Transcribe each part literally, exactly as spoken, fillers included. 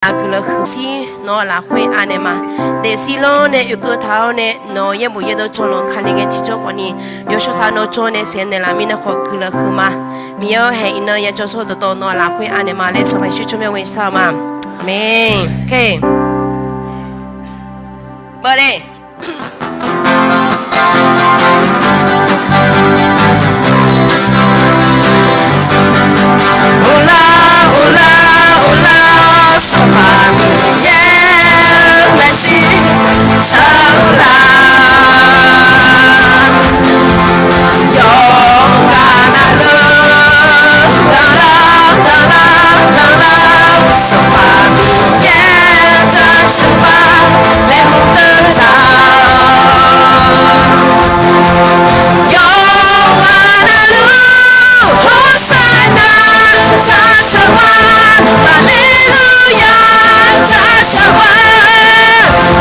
Aqyawf guiqlanq huiq shir nawq-eu lafkhoer anaeq ma. Daefzir lawr nae oekeuv taq-awr nae nawq-euq yaerbof yaerdawr jawrluf Kali ngae tiqjawr khawfni yawshawr sar nawr jawr nae saeq naeqlaf mirnae khawf guiqlanq huiq ma. Miqyaer-awr haeq iqnan yajawr sawr dawqtawv nawq-eu lafkhoer anaeq ma laer sanqpaq Yeqsur tsawrmyanr ghoe shar-eu ma. Aqmeq. Oke. Bale. Olar, olar, olar, Sanqpaq Miqyaer maeqshi sar-eu lar. Yawqghaq navluf danlar, danlar, danlar, Sanqpaq Miqyaer jaceuq ma laer mr deur taq. Yawqghaq navluf Hosanna jaceuq ma, Haleluya jaceuq ma.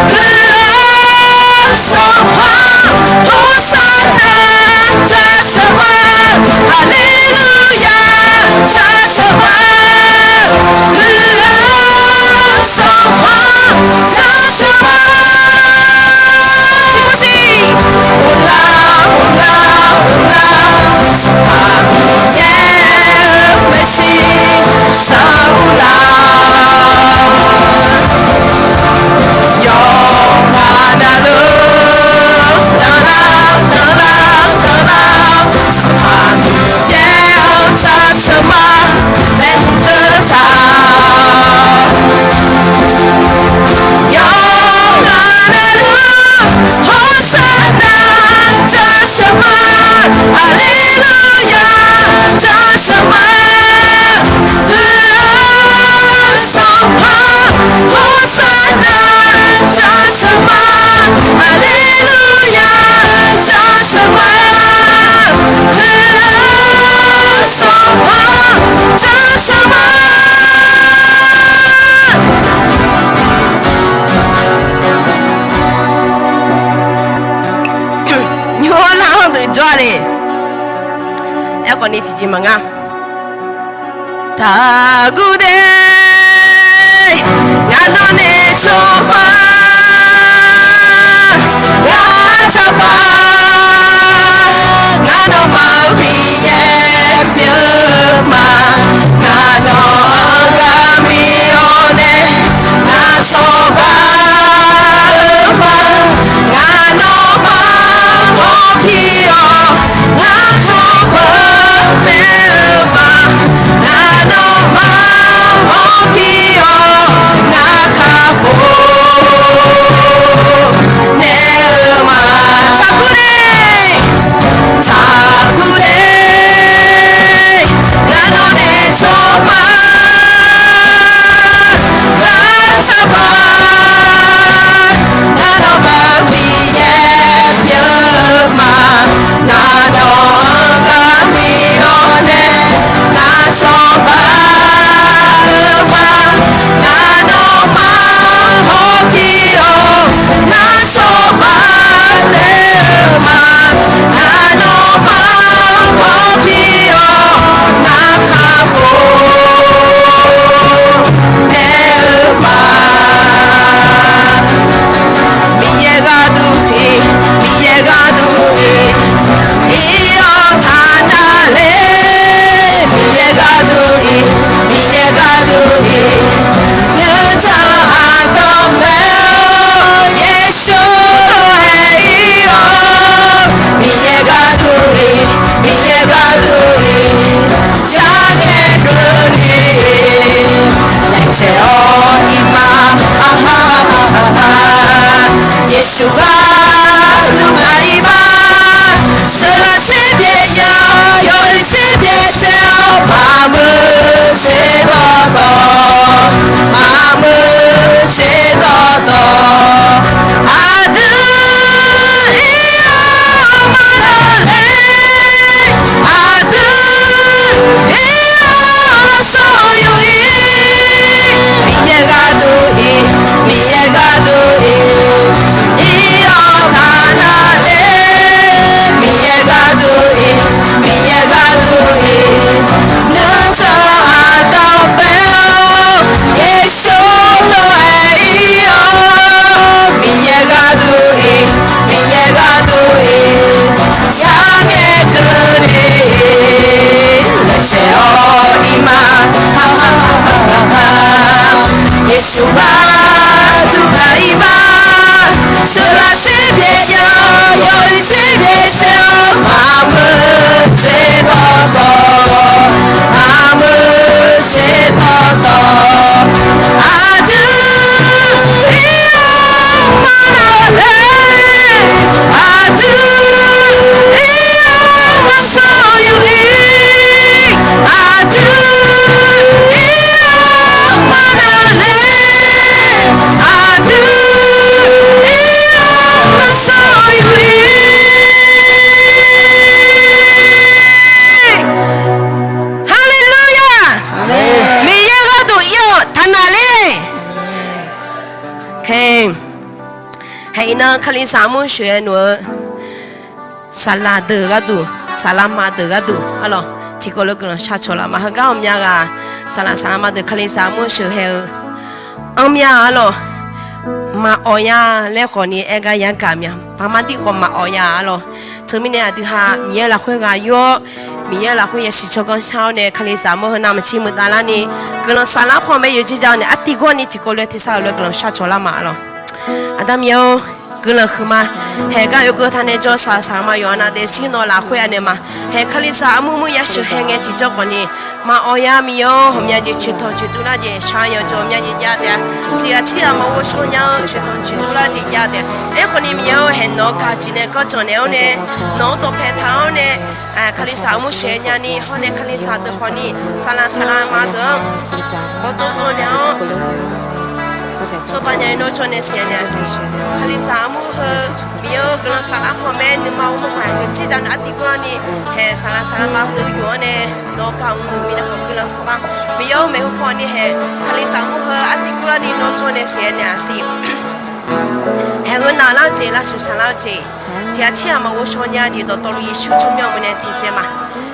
Huiq-eu Sanqpaq Hosanna jaceuq ma, Haleluya jaceuq ma. Huiq-eu Sanqpaq jaceuq ma. Tiqkawv siq. Olar, olar, olar, Sanqpaq Miqyaer maeqshi sar-eu lar. Yawqghaq navluf danlar, danlar, danlar, Sanqpaq Miqyaer-anr jaceuq ma laer mr deur taq. Yawqghaq navluf Hosanna jaceuq ma, Haleluya jaceuq ma. Huiq-eu Sanqpaq Hosanna jaceuq ma, Haleluya jaceuq ma. Huiq-eu Sanqpaq jaceuq ma. Nymr-anr lar-anr deuq jawr-a le. Aerkhawfni tiqjeq maqnga. Taqguv de, ngar nawr nae shawr ma. Ngar tsawrhaq, ngar nawmaf-euq Miqyaer pyeuf ma. Ngar nawq-anr ghaq bif-awr nae, ngar tsawrhaq-eu ma. Ngar nawmaf-anr ghawq bif-awr, ngar tsawrhaq-eu ma. Ngar nawmaf-anr ghawq bif-awr, ngar kakhof naeq-eu ma. Taqguv de, taqguv de, ngar nawr nae shawr ma. Ngar tsawrhaq, ngar nawmaf-euq Miqyaer pyeuf ma. Ngar nawq-anr ghaq bif-awr nae, ngar tsawrhaq-eu ma. Ngar nawmaf-anr ghawq bif-awr, ngar tsawrhaq naeq-eu ma. Ngar nawmaf-anr ghawq bif-awr, ngar kakhof naeq-eu ma. Miqyaer gharduq-iq, Miqyaer gharduq-iq, iq-awr taqnav le. Miqyaer gharduq-iq, Miqyaer gharduq-iq, nuijar aqdawr mae-awr, Yeqsur aer-ir-awr. Miqyaer gharduq-iq, Miqyaer gharduq-iq, sarghae keuvni laejae-awr iqbax, Yeqsur gharduq ngaq iqbax, sheuqlaf shir pyaeq ya, yawqhuiq shir pyaeq saef-awr, maqmuiq shir dawqdawq, maqmuiq shir dawqdawq, aqdui ir-awr maqlanq le, aqdui ir-awr shawr-eu yur-ir, Miqyaer gharduq-iq, Miqyaer gharduq-iq, ir-awr Suqbaq duqbaq iqbax, sheuqlaf sher pyaeq ya, yawhuiq sher pyaeq shae-awr, maqmeuq tseqdawqtawq, maqmeuq tseqdawqtawq, aqdui ir-awr maqlaer, aqdui ir-awr maqsanq yuf ir, aqdui ir-awr maqlaer, aqdui ir-awr maqsanq yuf ir. Haleluya! Miqyaer gharduq ir-awq taqnaq ler. Haeq iqnan Kalizaq armur sheuq-aer noeq-eu saqlaq deuq gharduq, saqlaqma deuq gharduq arlawq, tiqkawv lof guiqlanq shar cawq laf ma. Heugar ghawqmya ghaq saqlaq saqlaqma deuq Kalizaq armur sheuq hae-eu anrmya arlawq, maqawq ya laer khawfni aer gar yagaq mya. Paqmar tiv khawf maqawq ya arlawq. Teumirnae aqdui ha Miqyaer lafkhoer ghaq yur-awr, Miqyaer lafkhoer yasiq tsawrganr shar-awr nae Kalizaq armur heu navmaqtser muiqdav larni guiqlanq saflar panmae yawjeq ja-awr nae artiv gawrni tiqkawv lof-aer tersar-euq lof guiqlanq shar cawq lar ma arlawq. Aqda Miqyaer-or, guiqlanq huiqma. Haeq gar yawgeuf taq nae jawr saqlaq saqlaqma yawqha nav daefzir nawq lafkhoer anaeq ma. Haeq Kalizaq armur mur yasheuq hae ngae tiqjawr khawfni maqawq ya Miqyaer-or, ghawqmya jeq coeqtanq coeqdur lar jeq shar-eu yawjawr ghawqmya jeq jav taef-a. Tiq ghaq tir ghaq maqghov shaw nya-eu coeqtanq coeqdur lar jeq jav taef-a. Aerkhawfni Miqyaer-or, haeq nawq-eu gaq jeq nae ganrjanq naeq-awr nae, nawq-anr dawqpae taq-awr nae, Kalizaq armur sheuq-aer nyani hawr nae Kalizaq deuq khawfni saqlaq saqlaqma deuq-anr bawqdov dov naeq-awr, tsawrbav nya-eu nawr jawr nae siqnya-a siq. Kalizaq armur heu Miqyaer-or, guiqlanq saflar panmae nuima-eu mawrkaq yawjeq ja nae artiv gawrlarni, haeq saqlaq saqlaqma heudeuq yuf-anr nae nawq-eu gaq-eu mirnae khawf guiqlanq huiqma. Miqyaer-or, maeqhu pawni haeq Kalizaq armur heu artiv gawrlarni nawr jawr nae siqnya-a siq. Haeq-eu naqlar-eu jeq, lavshuif saqlar-eu jeq, tiq ghaq tir ghaq maqghov shaw nya jeq dawqtawvluf Yeqsur tsawrmyanr-eu nae tiqjeq ma.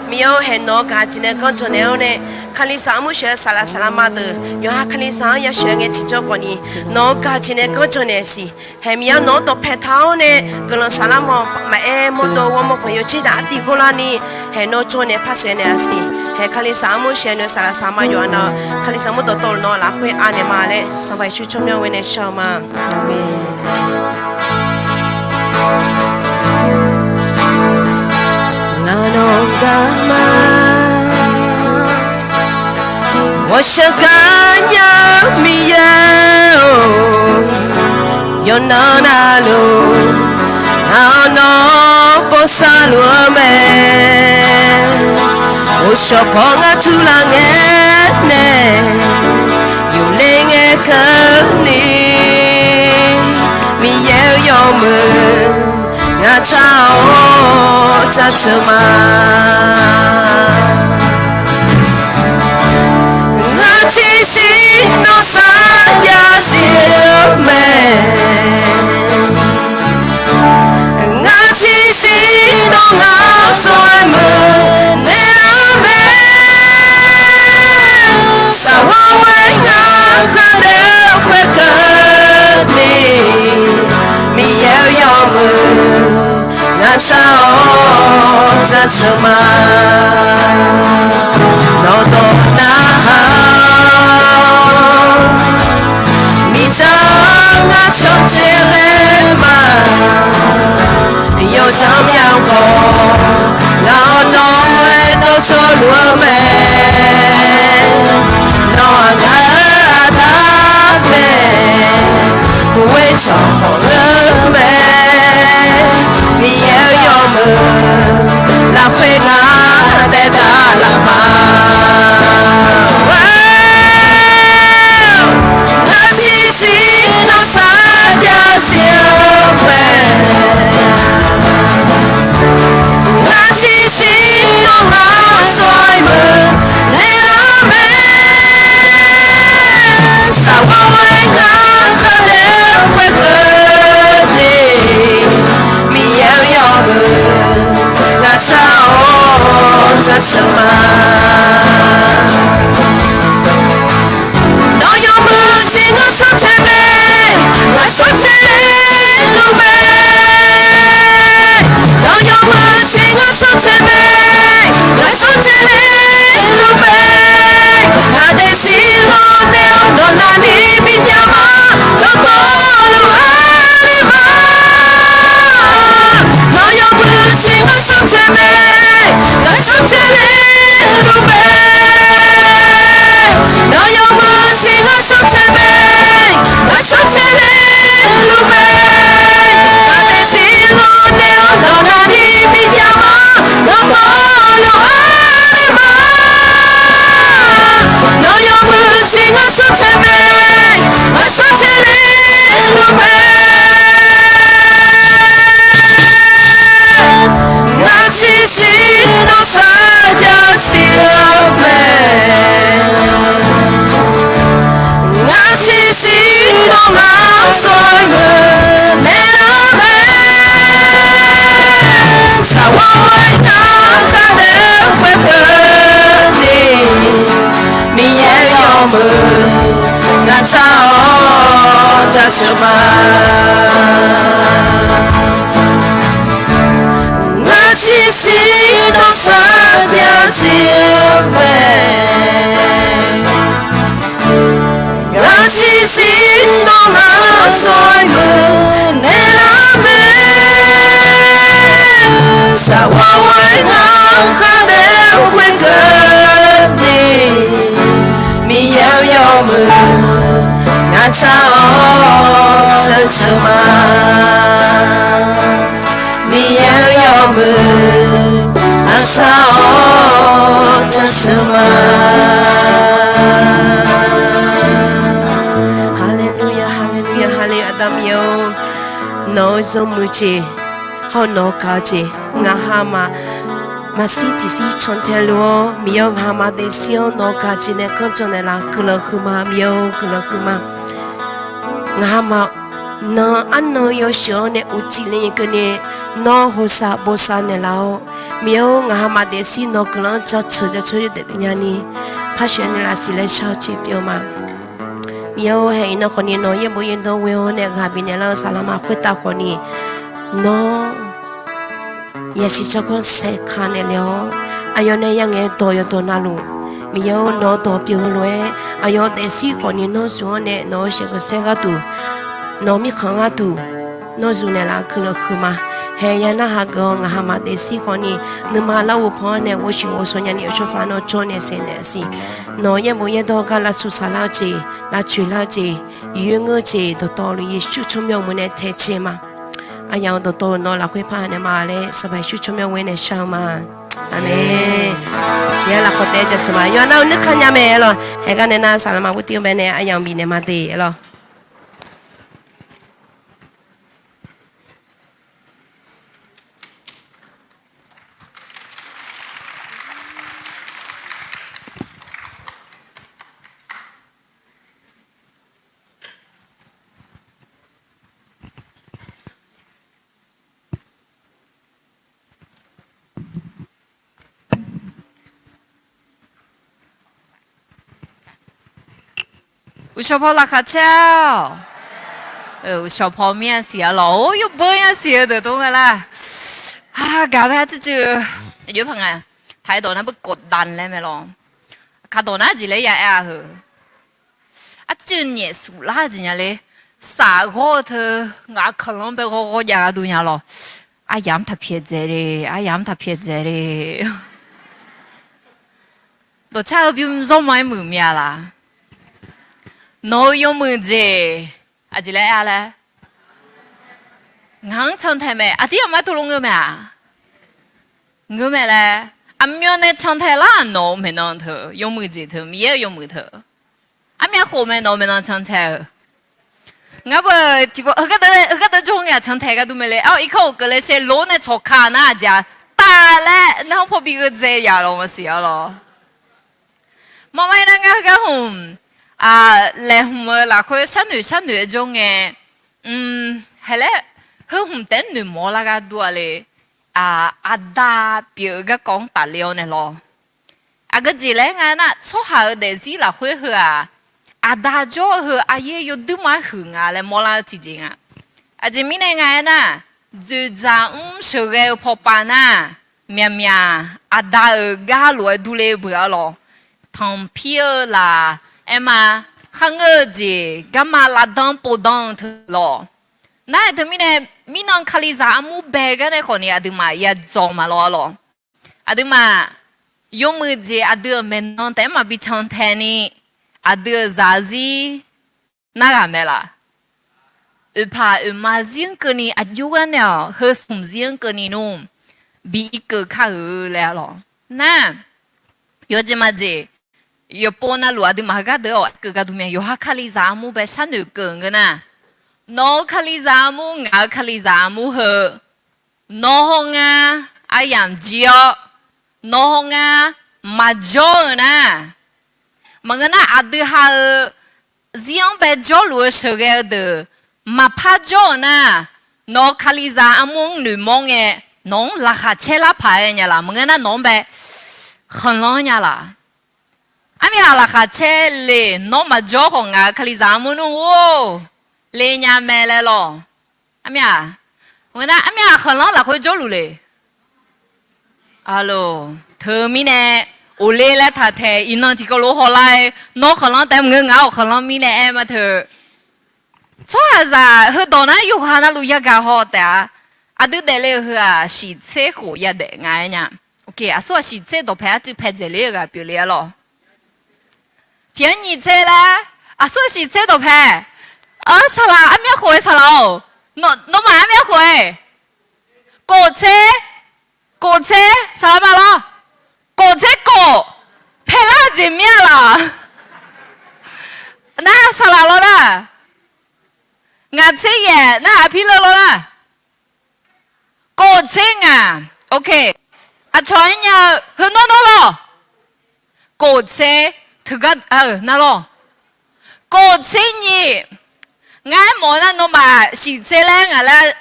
Miqyaer-or, haeq nawq-eu gaq jeq nae ganrjanq naeq-awr nae, Kalizaq armur sheuq-eu saqlaq saqlaqma deuq yawqha Kalizaq-anr yasheuq-aer ngae tiqjawr khawfni nawq-eu gaq jeq nae ganrjanq naeq-a siq. Haeq Miqyaer nawq-anr dawqpae taq-awr nae guiqlanq saflar mawr maqaer mawrdov ghawrmawr khawf yawjeq ja artiv gawrlarni, haeq nawr jawr nae par sheuq naeq-a siq. Haeq Kalizaq armur sheuq-aer noeq-eu saqlaq saqlaqma yawqha nav Kalizaq armur dawqtawvluf nawq lafkhoer anaeq ma laer Sanqpaq Yeqsur tsawrmyanr ghoer nae shar-eu ma. Ngaq nawq-anr gaq ma. Ghawqshaq gaqnya Miqyaer-or, yawqnan navluf ngaq-awr nawr bosav luf-eu mae. Uqshawq paw ngar turlar ngae nae, yufler ngae keuvni, Miqyaer-eu yawmuiq ngaq tsaq-awr jaceuq ma. Ngar tiqsiq nawr sarjax siq-eu mae. Ngar tiqsiq nawr ngar zawr-aer muiqnaeq lar mae. Saqlaq ghae ngar khardaef-eu khoerkeuvni, Miqyaer-eu yawmuiq ngaq tsaq-awr jaceuq ma. Nawq dawq narhaq-awr, miqdzaq-anr ngar cawqdzae ghae ma. Yawzanr myavpawf ngaq-awr nawr-aer dawrdzawr luf-eu mae. Nawq-aq ngar-eu aqda mae, ghoer tsawq khawf ngeur mae. Miqyaer-eu yawmuiq lafkhoer ngar daefdaf laf ma. Ngar tiqsiq nawr sarjax siq-eu mae. Ngar tiqsiq nawr ngar zawr-aer muiqnaeq lar mae. Saqlaq ghae ngar khardaef-eu khoerkeuvni, Taq sheuq ma. Ngaq siqsiq nawr sar jav siq-eu mae. Ngaq siqsiq nawr nar sawr-iq muiq naeqlar mae. Saqwar ghoer nar khar nae-eu khoerkeuvni, Miqyaer-eu yawmuiq ngaq tsaq-awr jansheuq ma. Miqyaer-eu yawmuiq ngaq tsaq-awr jansheuq ma. Haleluya, haleluya, haleluya. Aqda Miqyaer-or, nawq-eu yawmuiq jeq hawr-eu nawq-eu gaq-eu jeq, ngaq hamaf maqshir tiqshir cantae luf-awr, Miqyaer-or, ngaq hamaf daefzir-awr nawq-eu gaq jeq nae kanr jan naeqlaf-eu guiqlanq huiqma. Miqyaer-or, guiqlanq huiqma. Ngaq hamaf nan arnan-eu yawshuif-anr nae uqcif le-eu keuvni, nawr hawsav bawsav naeqlaf-awr, Miqyaer-or, ngaq hamaf daefzir nawq-eu guiqlanq-anr jaceuq jacawr yawdaef daefnyani, par sheuqni lafsiq laer shar-eu jeq pyeuf-eu ma. Miqyaer-or, haeq iqnan khawfni nawq-eu yaerbof yaerdawr ghoe-awr nae ghaq bifnaeq lar-eu saqlaqma khoertav khawfni, nawr yasiq tsawrganr saeqkaq naeqle-awr, aqyawf nae yangaeq dawq yawqdawq navluf, Miqyaer-or, nawq-eu dawq pyeuf-eu lof-aer aqyawf daefzir khawfni nawr zmq-anr nae nawq-eu sheuqghae saer gharduq, nawq-eu mirkhanq gharduq, nawr zmq naeqlaf-eu guiqlanq huiqma. Haeq ya narhaq geuf-awr ngaq hamaf daefzir khawfni, nuima larghov pan-anr nae ghovshuif ghovshaw nyani yawshawr sar nawr jawr nae saeq naeq-a siq. Nawq-eu yaerbof yaerdawr gar lavsuf saqlar-eu jeq, lavcoeq lar-eu jeq, yoer ngeur-eu jeq dawqtawvluf Yeqsur tsawrmyanr-eu meuq nae taecaev ma. Aryamq-eu dawqtawvluf nawq-eu lafkhoer par naeq ma laer Sanqpaq Yeqsur tsawrmyanr ghoe nae shar-eu ma. Aqmeq. Yaer lafkhawf taef-aer jaceuq ma. Yawqha nar-eu nuikar nya mae aer lawq. Haeq gar nae nar saqlaqma bur tiv-anr bae nae aryamq bifnaeq ma de aer lawq. Uqshawq paw laqkhaq caer-awq. Uqshawq paw mir-a siq-a lawq. Or, yawbeu nya siq-eu deuq dov nga lar. Gaq bae arcuiv cuiv-eu, aqjox paq nga, taq-aer dawq nar beu kawqdan laer mae lawq. Kaq dawq nar jeq laer ya aer-a heu. Arcuiv nyaef suf lar jeq nya le. Saf ghawr-eu teu, ngaq-eu kanqlanr bae ghawrghawr jav gharduq nya lawq. Aryamq-anr taqpyaeq dzaeq le, aryamq-anr taqpyaeq dzaeq le. Dawqcar-eu bymr zawr ma-aer muiq mya laq. Nawq-eu yawmuiq jeq aqjeq laer aer-a laer. Ngaq-anr cantae mae, aqdir aqmar tov lof ngeur mae-aq. Ngeur mae laer. Aqmyan nae cantae lar nawq-eu maeqnan teu, yawmuiq jeq teu, Miqyaer-eu yawmuiq teu. Armyav khof mae nawq-eu maeqnan cantae-eu. Ngar beu tiqpov heugar deuv jawr ngae-aq cantae gharduq mae le. Ar, irkanr ghofkeuv laer shaer lor nae tsawqka nar aqjeq-a taf laer narhaq paw bi gheudzae yaf lawq maqsiq-a lawq. Maqma-aer nar ngar heugar hmq, laeqhmq-eu lafkhoer sharnoeq sharnoeq-aer jawr ngae, haeq laer, heu hmq taef-aer noeqmawf-awr lar gharduq-a le. Aqda pyeuf-eu garkawv-anr tafle-awr nae lawr. Aqgeu jeq laer nga aernar, tsawrhaq-euq daefzir lafkhoer heu-aq, aqda jawr-eu heu aryaer yawduir ma-aer huiq nga laer mawrlar-eu tiqjeq nga. Aqjeq mirnae nga aernar, dzoeqdzaq mr sheuqghae-eu pawpav nar, myaqmyaq aqda-euq gar lof-aer durler beuq-a lawq. Tanqpir-eu laf, aerma, kharngeur-eu jeq, garma lavdanr povdanr-eu teu lawq. Nar-aq teumirnae, mirnan Kalizaq armur bae gar nae khawfni aqduimaf ya dzawq maqlawr-a lawq. Aqduimaf yawmuiq jeq aqdui-euq maeqnan taef-aer maqbi cantae ni, aqdui-euq zaqzir narghaq mae laf. Oeqpaq oeqma zir-anr keuvni aqjox gar nae-awq, heu smq zir-anr keuvni nmr bi irkeuv kar-euq laer-a lawq. Nar, yawjeq majeq, yawqpov navluf aqduimaf heugar deuq-awq, irkeuv gharduq mae, yawqha Kalizaq armur bae sharnoeq keuv ngeur nar, nawq-eu Kalizaq armur, ngaq-eu Kalizaq armur heu, nawq haw ngar aryamq jir-awr, nawq haw ngar maqjawr-eu nar, maqngeur nar aqdui ha-eu zir-anr bae jawrluf-eu sheuqghae-eu deuq maqpar jawr-euq nar, nawq-eu Kalizaq armur-anr noeqmawr ngae, nawq-anr laqkhaq caer lar paq-aer nya laf, maqngeur nar nawq-anr bae khanqlanr nya laf. Armyav laqkhaq caer le, nawr maqjawr khawf ngaq-eu Kalizaq armur nmr-or, le nya mae laer lawr. Armyav, armyav-aq khanqlanr lafkhoer jawrluf le. Aqloq, teumirnae, oqle laer taqtaeq iqnan tiqkawv lof hawlar-aer, nawr khanqlanr taef maqngeur, ngaq-awq khanqlanr mirnae aer ma teu. Tsawrhaqzaq heudawq nar yawqghaq navluf yagaq haw taef-a. Aqdui daefle-eu heu-aq, shiqtser khof yadaef nga aer nya. Aqsur-aq shiqtser dawqpae arcuiv paedzaeq ler-eu ghaq pyeufle-a lawr. Tiq-anr nyiq tser laer, aqsur shiqtser dawqpae. Saqlaq armyav khof-aer saqlaq-or, nawmaf armyav khof-aer. Kof tser, kof tser saqlaq ma lawr. Kof tser kof, paelar-eu jeq mir-a laq. Nar saqlaq lawr nar, ngaq tser yaef nar aqpir lawr lawr nar. Kof tser ngaq, ok. Aqcawq-aer nya-eu heu nawr nawr lawr. Kof tser, teugar-euq nar lawr. Kof tser nyiq. Ngar aermawf-eu nar nawmaf shiqtser laer ngaq laer,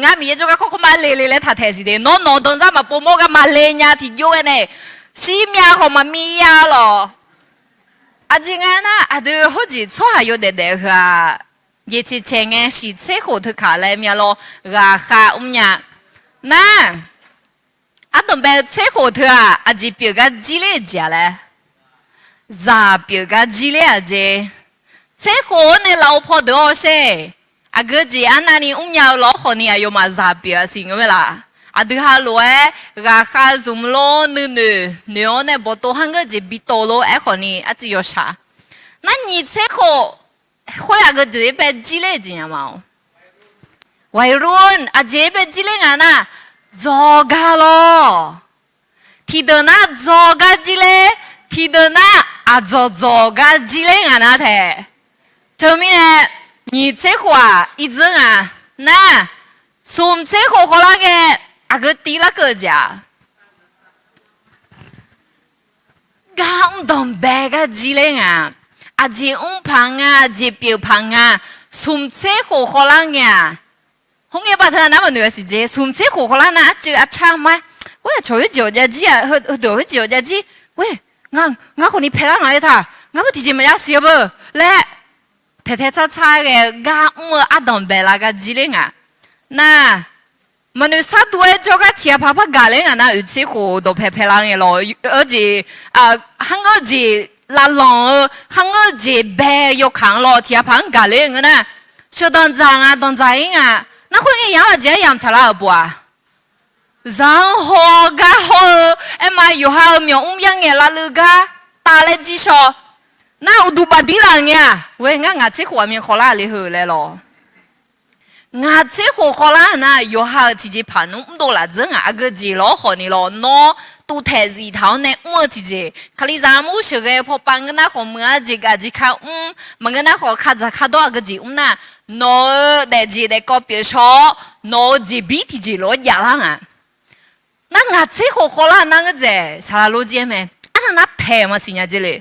ngar Miqyaer jawrgar kawrkawr ma le le laer taqtaeq siq de. Nawr nawq danzar maqpov mawr gar ma le nya tiqjox-aer nae, shirmyav khawf maqmir ya lawq. Aqjeq nga nar aqdui hawrjeq tsawrhaq yawdaef daef-eu heu-aq, jeq caeq caeq ngae shiqtser khof teukaq laer myav lawr, ghaqkhav mrnya. Nar, ardanqbae-eu tser khof teu-aq aqjeq pyeuf gar jir ler-eu jeq-a laer, zaq pyeuf gar jir ler-aq jeq. Tser khof-anr nae lafov paw deuq-awr sher. Aqgeu jeq arnavni mrnya-eu lawr khawfni aqyawfmaf zaq pyeuf-a siq ngeur mae laq. Aqdui halof-aer ghaqkhav zmq lor nuinoeq noeq-awr nae bawqtov kharngeur jeq bitov lor-aer khawfni arcuiv yawshaq. Nar nyiq tser khof khoer aqgeu jeq bae jir ler-eu jeq nya ma-awr. Waerur aqjeq bae jir ler nga nar, dzawq gar lawr. Tiqdeuq nar dzawq gar jir ler, tiqdeuq nar aqdzawq dzawq gar jir ler nga nar tae. Teumirnae, nyiq tser khof-aq irdzeur nga nar, smq tser khof khawvlar ngae aqgeu tiv larkeuv-eu jeq-aq, gar mr danqbae gar jir ler nga. Aqjeq mr paq nga, aqjeq pyeuf paq nga. Smq tser khof khawvlar ngae-aq, khoerngae baqtaq nar maqnoeq-a siq jeq. Smq tser khof khawvlar nar arcuiv arcar ma-aer, ghoer-aq cawq khoerjeq-awq jav jir-aq, heudeuq khoerjeq-awq jav jir. Ghoer, ngar khawfni paelar nga-aer taq, ngar beu tiqjeq maqjav siq-eu beu laer, taeqtae tsartsar ghae-eu gar mr-eu ardanqbae lar gar jir ler nga. Nar, maqnoeq sar duv-aer jawrgar tiq ghaq paq par gaq ler nga nar, oeq tser khof dawqpae paelar ngae lawr. Eur jeq, kharngeur jeq laflanq-eu kharngeur jeq bae-eu yawkaq-anr lawr tiq ghaq paq-anr gaq ler ngeur nar, sheuqdanq dzaq nga danqdzaq-ir nga. Nar khoerngae yamq-anr aqjeq-aer yamq tsaqlar-euq pov-aq, zaq-anr haw gar hawr-eu, aerma yawqha-euq myawq mr yarngaeq lavleuv gar tavlaer jir shaw. Nar uqduq bafdir laf ngae-aq, ghoer ngar ngaq tser khof aqmyan khawvlar le heu laer lawr. Ngaq tser khof khawvlar nar, yawqha-euq tiqjeqpaq nmr mrdov laf dzeur ngaq aqgeu jeq lawr khawfni lawr, nawr tuvtaeq zif taq-awr nae mr-eu tiqjeq, kalizaq armur sheuqghae pawpav ngeur nar khawf, meuq-ar jeqgaf jeq ka mr, maqngeur nar khawf kadzaq kadawr aqgeu jeq mr nar, nawq-euq daefjeq daefkawv pyeuf shaw-awr, nawq-euq jeqbir tiqjeq lof-aer javlar nga. Nar ngaq tser khof khawvlar nar ngeur dzaeq saqlaq lor jir-aer mae. Arnav nar paeq maqsiq nya jeq le.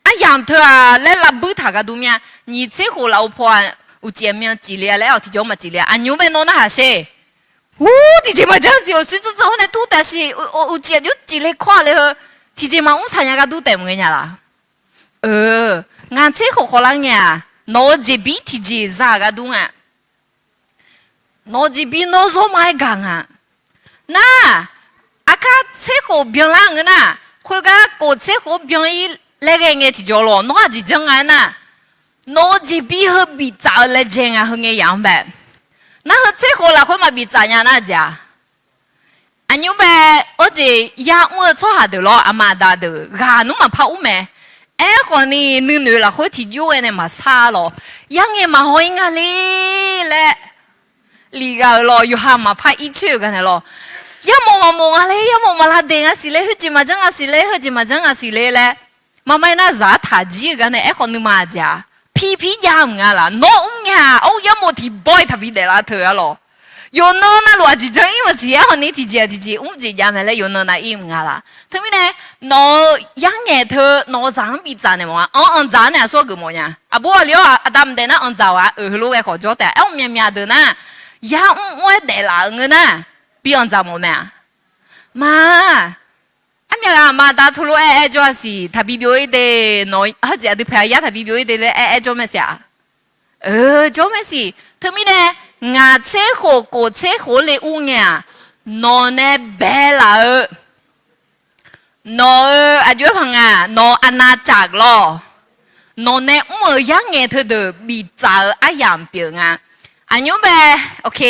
Aryamq teu-aq laer lavbuir taq gar dur mya. Nyiq tser khof lafov paw-aq, uqcif aqmyan cifle-a laer-awq tiqjeq-anr maqcifle-a. Aqnymr bae nawr narhaq sher. Ur, tiqjeq maqjanr siq, awqshoer dzanr dzanr-awr nae tur taef siq, uqcif aqjox cifle kawr-a le heu. Tiqjeq maqmr saq nya gar dur taef maqngeur nya laq. Ngaq tser khof khawvlar ngae-aq, nawq-euq jeqbir tiqjeq za gar dur nga. Nawq-eu jeqbir nawr zawr ma-aer gaq nga. Nar, aqkar tser khof byanlar ngeur nar, khoergar kof tser khof byan-ir laer ghae ngae tiqjawr lawr, nawr aqjeq janr nga aernar, nawq-eu jeqbir heu biftsaf-eu laejae nga heu ngae yamq-anr bae. Nar heu tser khof lafkhoer maqbiftsaf nya nar jeq-aq, aqnymr bae, ur jeq yar mr-eu tsawrhaq deuq lawr, aqma aqda deuq ghaq nmr maqpar ur mae. Aerkhawfni nuinoeq lafkhoer tiqjox ghae nae maqsar lawr, yarngae maqhaw-ir nga le laer, lif ghaq-euq lawr, yawqha maqpar ir coer-euq gar nae lawr, yarmawf maqmawf nga le, yarmawf maqlavdaeq nga siq le, heujeq maqjanr nga siq le, heujeq maqjanr nga siq le laer, maqmae nar zaq-ar taq jir-eu gar nae, aerkhawf nuima jeq-aq, pirpir jav mq nga laq. Nawr mr nya-aq, or yarmawf tiqbawr-iq taqbi daeflar teu-a lawr. Yawqnan navluf aqjeq janr-ir maqsiq, aerkhawfni tiqjeq-aq tiqjeq mr jeq jav mae laer yawqnan nav-ir mq nga laq. Teumirnae, nawq-eu yarngaeq teu, nawq-eu zaq-anr biftsaf naeq mawf-a. Anr anr dzaq-anr nae aqsur-aer geufmawf nya. Aqbur aqli-awr aqda mqdaef nar anr dzaq-awq-a, euq heulof ghae khawf jawr taef-a. Aer-awr myavmyav deuq nar, yar mr mr-aer daeflaf-euq ngeur nar, bi anr dzaq mawf mae-a. Ma, armyav ghaq aqma aqda teulof-aer aer jawr-a siq, taqbi byov-ir de, nawq-eu jeq aqdui paeq-a yar taqbi byov-ir de laer aer aer jawr mae siq-aq. Eur, jawr mae siq. Teumirnae, ngaq tser khof kof tser khof le ur ngae-aq, nawq nae baelaf-eu, nawq-euq aqjox-aer paq nga, nawq-euq aqnav caf lawr, nawq nae mr-euq yarngaeq teudeuq biftsaf-eu aryamq pyeuf nga. Aqnymr bae, ok,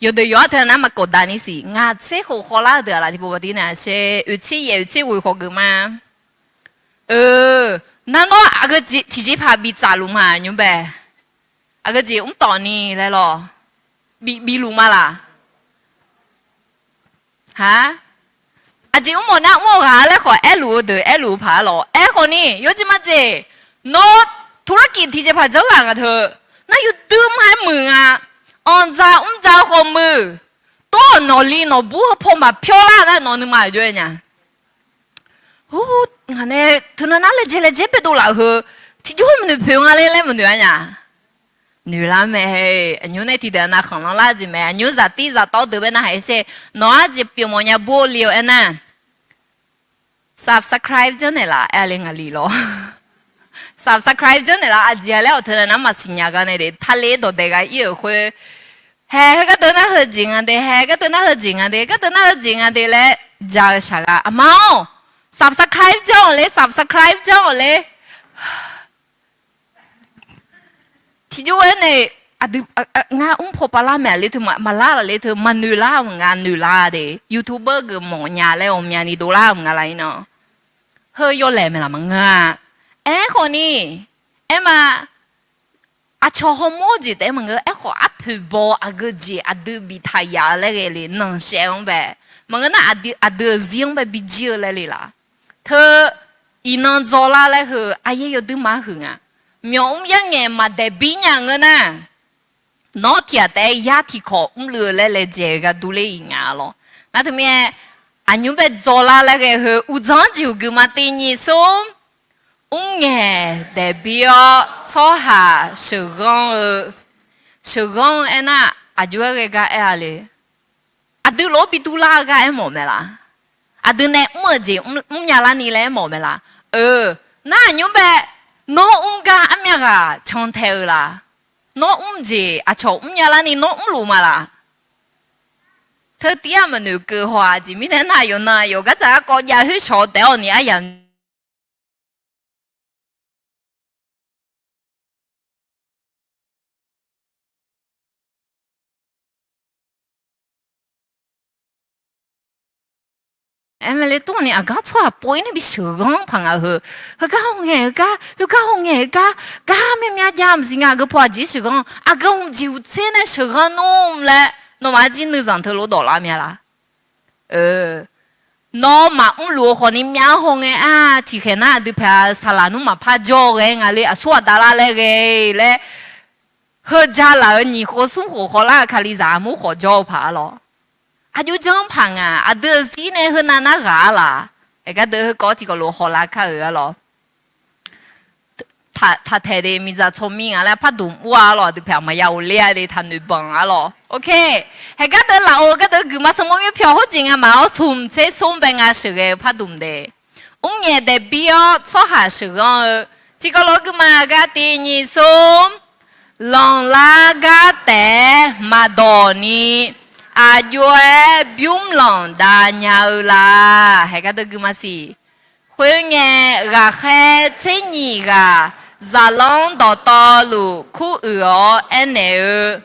yawqdeuq yawq-ar teu nar maqkawf daq ni siq. Ngaq tser khof khawvlar-eu deuq-aq laf tiqpov baqdir nae sher oeq tser yaef oeq tser ghoeq khawf geuf ma. Eur, nar nawr aqgeu tiqjeqpaq biftsaf luf ma aqnymr bae. Aqgeu jeq mr tawf ni laer lawr, bi, bi luf ma laq? Ha? Aqjeq mr mawf nar mr-eu ghaq laer khawf aerluf-eu deuq aerluf-eu paq-aer lawr. Aerkhawf ni yawjeq majeq, nawr ธุรกิจ tiqjeqpaq janrlaf nga teu, nar yawdui ma-aer muiq nga. Anqdzaq mrdzav-eu khawf muiq, tawr-awq nawqli nawqbur heu paw maqpyawr lar nar nawq nuima aqjox-aer nya. Ur, ngaq nae teunav nar laejae laejae baedov laf-eu heu, tiqjawr maqnoeq poeq nga laer laer maqnoeq-ar nya. Noeqlar mae. Aqnymr nae tiqdeuq nav khanqlanr lar jeq mae. Aqnymr zaqtir zaqtawv deuq bae narhaq-aer sher. Nawq-ar jeq pyeuf mawfnya bur-eu le-awr aernar, subscribe janrnaeq laf aer-a le ngaqli lawr. Subscribe janrnaeq laf aqjeq-a laer awq teu nae nar maqsiq nya gar nae de tale dawqdaeq ghaq ir-euq khoer. Hae, heu gardeuv nar heujeq nga de, hae, gardeuv nar heujeq nga de, gardeuv nar heujeq nga de laer ja-eu shaq gha. Aqma-awr, subscribe janr-awq ler, subscribe janr-awq ler. Tiqjawr-aer nae, aqdui, ngar mr paw pavlar mae-a ler teu, maqlar laf ler teu, maqnoeq lar-eu nga, noeq lar de. YouTuber geuf mawfnya laer ghawqmyani dovlar-eu nga laf-ir nan. Heu yawlaeq maeqlaf maqngeur-a. Aerkhawf ni, aerma, aqcawq hawmawr-eu jeq taef-aer maqngeur, aerkhawf arpoeq baw aqgeu jeq aqdui biftaq yaf-eu laer ghae le nanqshaev-anr bae. Maqngeur nar aqdui-euq zir-anr bae bijir-eu laer le laf. Teu, iqnan dzawlar laer heu aryaer yawdui mar huiq nga. Myawq mr yarngaeq maqdaeq bir nya ngeur nar, nawr tiq ghaq taef-aer yar tiqkawq mrluiv-eu laer laejae-eu gar durler-iq nga lawr. Nar teumirnae, aqnymr bae dzawlar laer ghae heu uqdzan-anr jeqhuq guiqma tiq nyiq smr, mrngaeq daeq bir-awr tsawrhaq sheuqghanr-eu, sheuqghanr-eu aernar, aqjox-aer ghae gar aer-a le. Aqdui lof-aer bi durlar-eu gar aermawf mae laf? Aqdui nae mr-euq jeq mrnya larni laer aermawf mae laf? Eur, nar aqnymr bae, nawr mr gar armyav ghaq cantae-eu laf? Nawr mr jeq aqcawq mrnya larni nawr mrluf ma laf? Teu tiv-aer maqnoeq keuv haw-aq jeq mirnae nar yawqnan yawqgar tsaq garkawv jav khoer shawq-eu taef-awr ni aryamq Aermale tawrni aqgar tsawrhaq pov-ir nae bi sheuqghanr paq nga heu. Heugar hawngae heugar, heugar hawngae heugar, gar myav myav jav maqsiq nga. Aqgeu paw aqjeq sheuqghanr, aqgeu hmq jeq uqtser nae sheuqghanr nmr laer, nawmaf arjir nuizanq teulof dawqlar myav laf? Nawr maqmr luf-eu khawfni myav-anr hawngae-a. Tiqkhaeq nar aqdui pyaeq-a saqlaq nmr maqpar jawr-eu ghae nga le, aqsur aqda lar laer ghae laer, heu ja laf-euq nyiq khof smr khof khawvlar-eu kalizaq armur khawf jawr-eu paq-a lawr. Aqjox janr paq nga. Aqdui-euq zir nae heunav nar ghaq-a laf? Aer gardeuv heukawv tiqkawv lof hawlar kar-euq-a lawr. Taq taeq de miqdzaq tsawrmir nga laer pardmq ur-a lawr, aqdui pyaeq maqya ghofler-a de taqnoeq banq-a lawr. Ok, haeq gardeuv laf-eu gardeuv guiqma sanqmawr myaer pyawq hawr jeq nga maq-awr smq tser smr bae nga sheuqghae-eu pardmq de. Mrngaeq daeq bir-awr tsawrhaq sheuqghanr-eu, tiqkawv lof guiqma gar tiq nyiq smr, lanqlar gar taef-aer maqdawq ni, aqjox-aer bymr lanq dav nya-eu laf? Haeq gardeuv guiqma siq. Khoerngae, ghaqkhaer tser nyiq ghaq zaqlanr dawqtawvluf kuruiq-awr aernaeq-eu,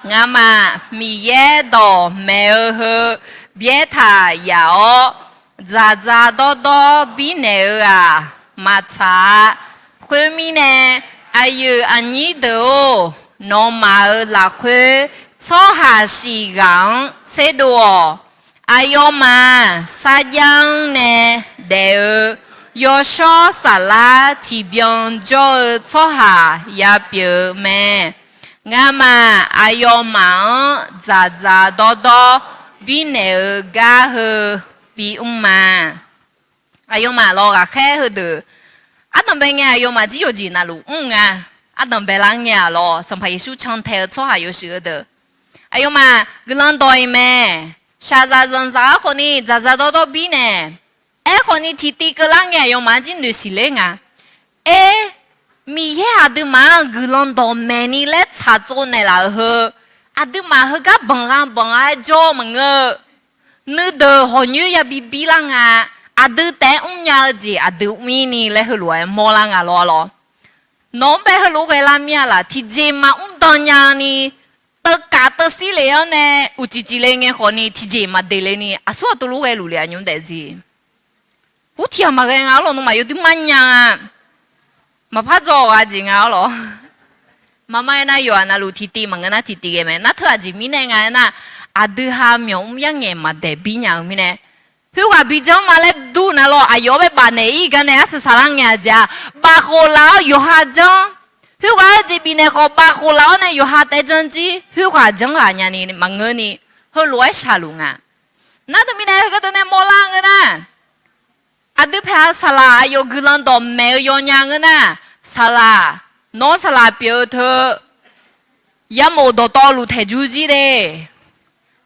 Ngamaf Miqyaer dawqmaeq-eu heu byaertaq yaf-awr, dzaqdzaq dawrdawr birnaeq-eu-aq, maqtsaq-a. Khoermirnae, aqyuif aqnyir deuq-or, nawmaf-euq lafkhoer tsawrhaq shif ghaq-anr tserdov-awq. Aqyawfmaf sarjax-anr nae daef-eu yawshawr saflar tiqbyan jawr-eu tsawrhaq yapyeuf-eu mae. Ngamaf aqyawfmaf-anr dzaqdzaq dawrdawr birnaeq-eu gar heu bimr ma. Aqyawfmaf lawq ghaqkhaer heudeuq, ardanqbae ngae aqyawfmaf jir yawqjeq navluf mr nga. Ardanqbae lar ngae-aq lawq, Sanqpaq Yeqsur cantae-eu tsawrhaq yawshuif heudeuq, aqyawfmaf guiqlanq dawq-iq mae. Shaqzaq zanqzaq-ar khawfni dzaqdzaq dawrdawr birnaeq. Aerkhawfni tiqtiv keuvlar ngae aqyawfmaf-anr jir noeqsiq ler nga. Aer, Miqyaer aqduimaf-anr guiqlanq dawqmaeq ni laer tsaqtsov naeqlaf-euq heu, aqduimaf heugar banqgha banqgha-aer jawr-eu maqngeur. Nuideuq hawqnyoer yabi birlar nga. Aqdui taef-aer mrnya-eu jeq aqdui mr-ir ni laer heulof-aer mawrlar nga lawr lawr. Nawq-anr bae heulof-aer ghaelar mir-a laf? Tiqjeq maqmr dan nya-eu ni, teuvkaf teuvsir lef-awr nae uqcif cifle ngae khawfni tiqjeq maqdeq le ni aqsur aqtov lof ghaeluf le-a nymr daefzir. Hur tiq ghaq maqghae nga-awr lawq, nawmaf yawdui marnya-a. Maqpar dzaw-awq aqjeq nga-awr lawq. Maqma aernar, yawqha navluf tiqtiv maqngeur nar tiqtiv ghae mae. Nar teu aqjeq mirnae nga aernar, aqdui ha myawq mr yarngaeq maqdaeq birnya-eu mirnae, khoerghaq bijanr ma laer dur na lawr. Aqyawf-anr bae bafnaeq-ir gar nae arsaq saqlar ngae aqjeq-aq, bafkhof laf-awr yawqha janr. Khoerghaq-eu jeq bifnaeq khawf bafkhof laf-awr nae yawqha taef janr jir, khoerghaq janr ghaq nyani maqngeur ni, heulof-aer shaqluf nga. Nar teumirnae heugar deuq nae mawrlar ngeur nar, aqdui paeq-a saqlaq aqyawf guiqlanq dawqmaeq-eu yawnya ngeur nar, saqlaq, nawr saqlaq pyeuf-eu teu, yamof dawqtawvluf taeq jur jir de.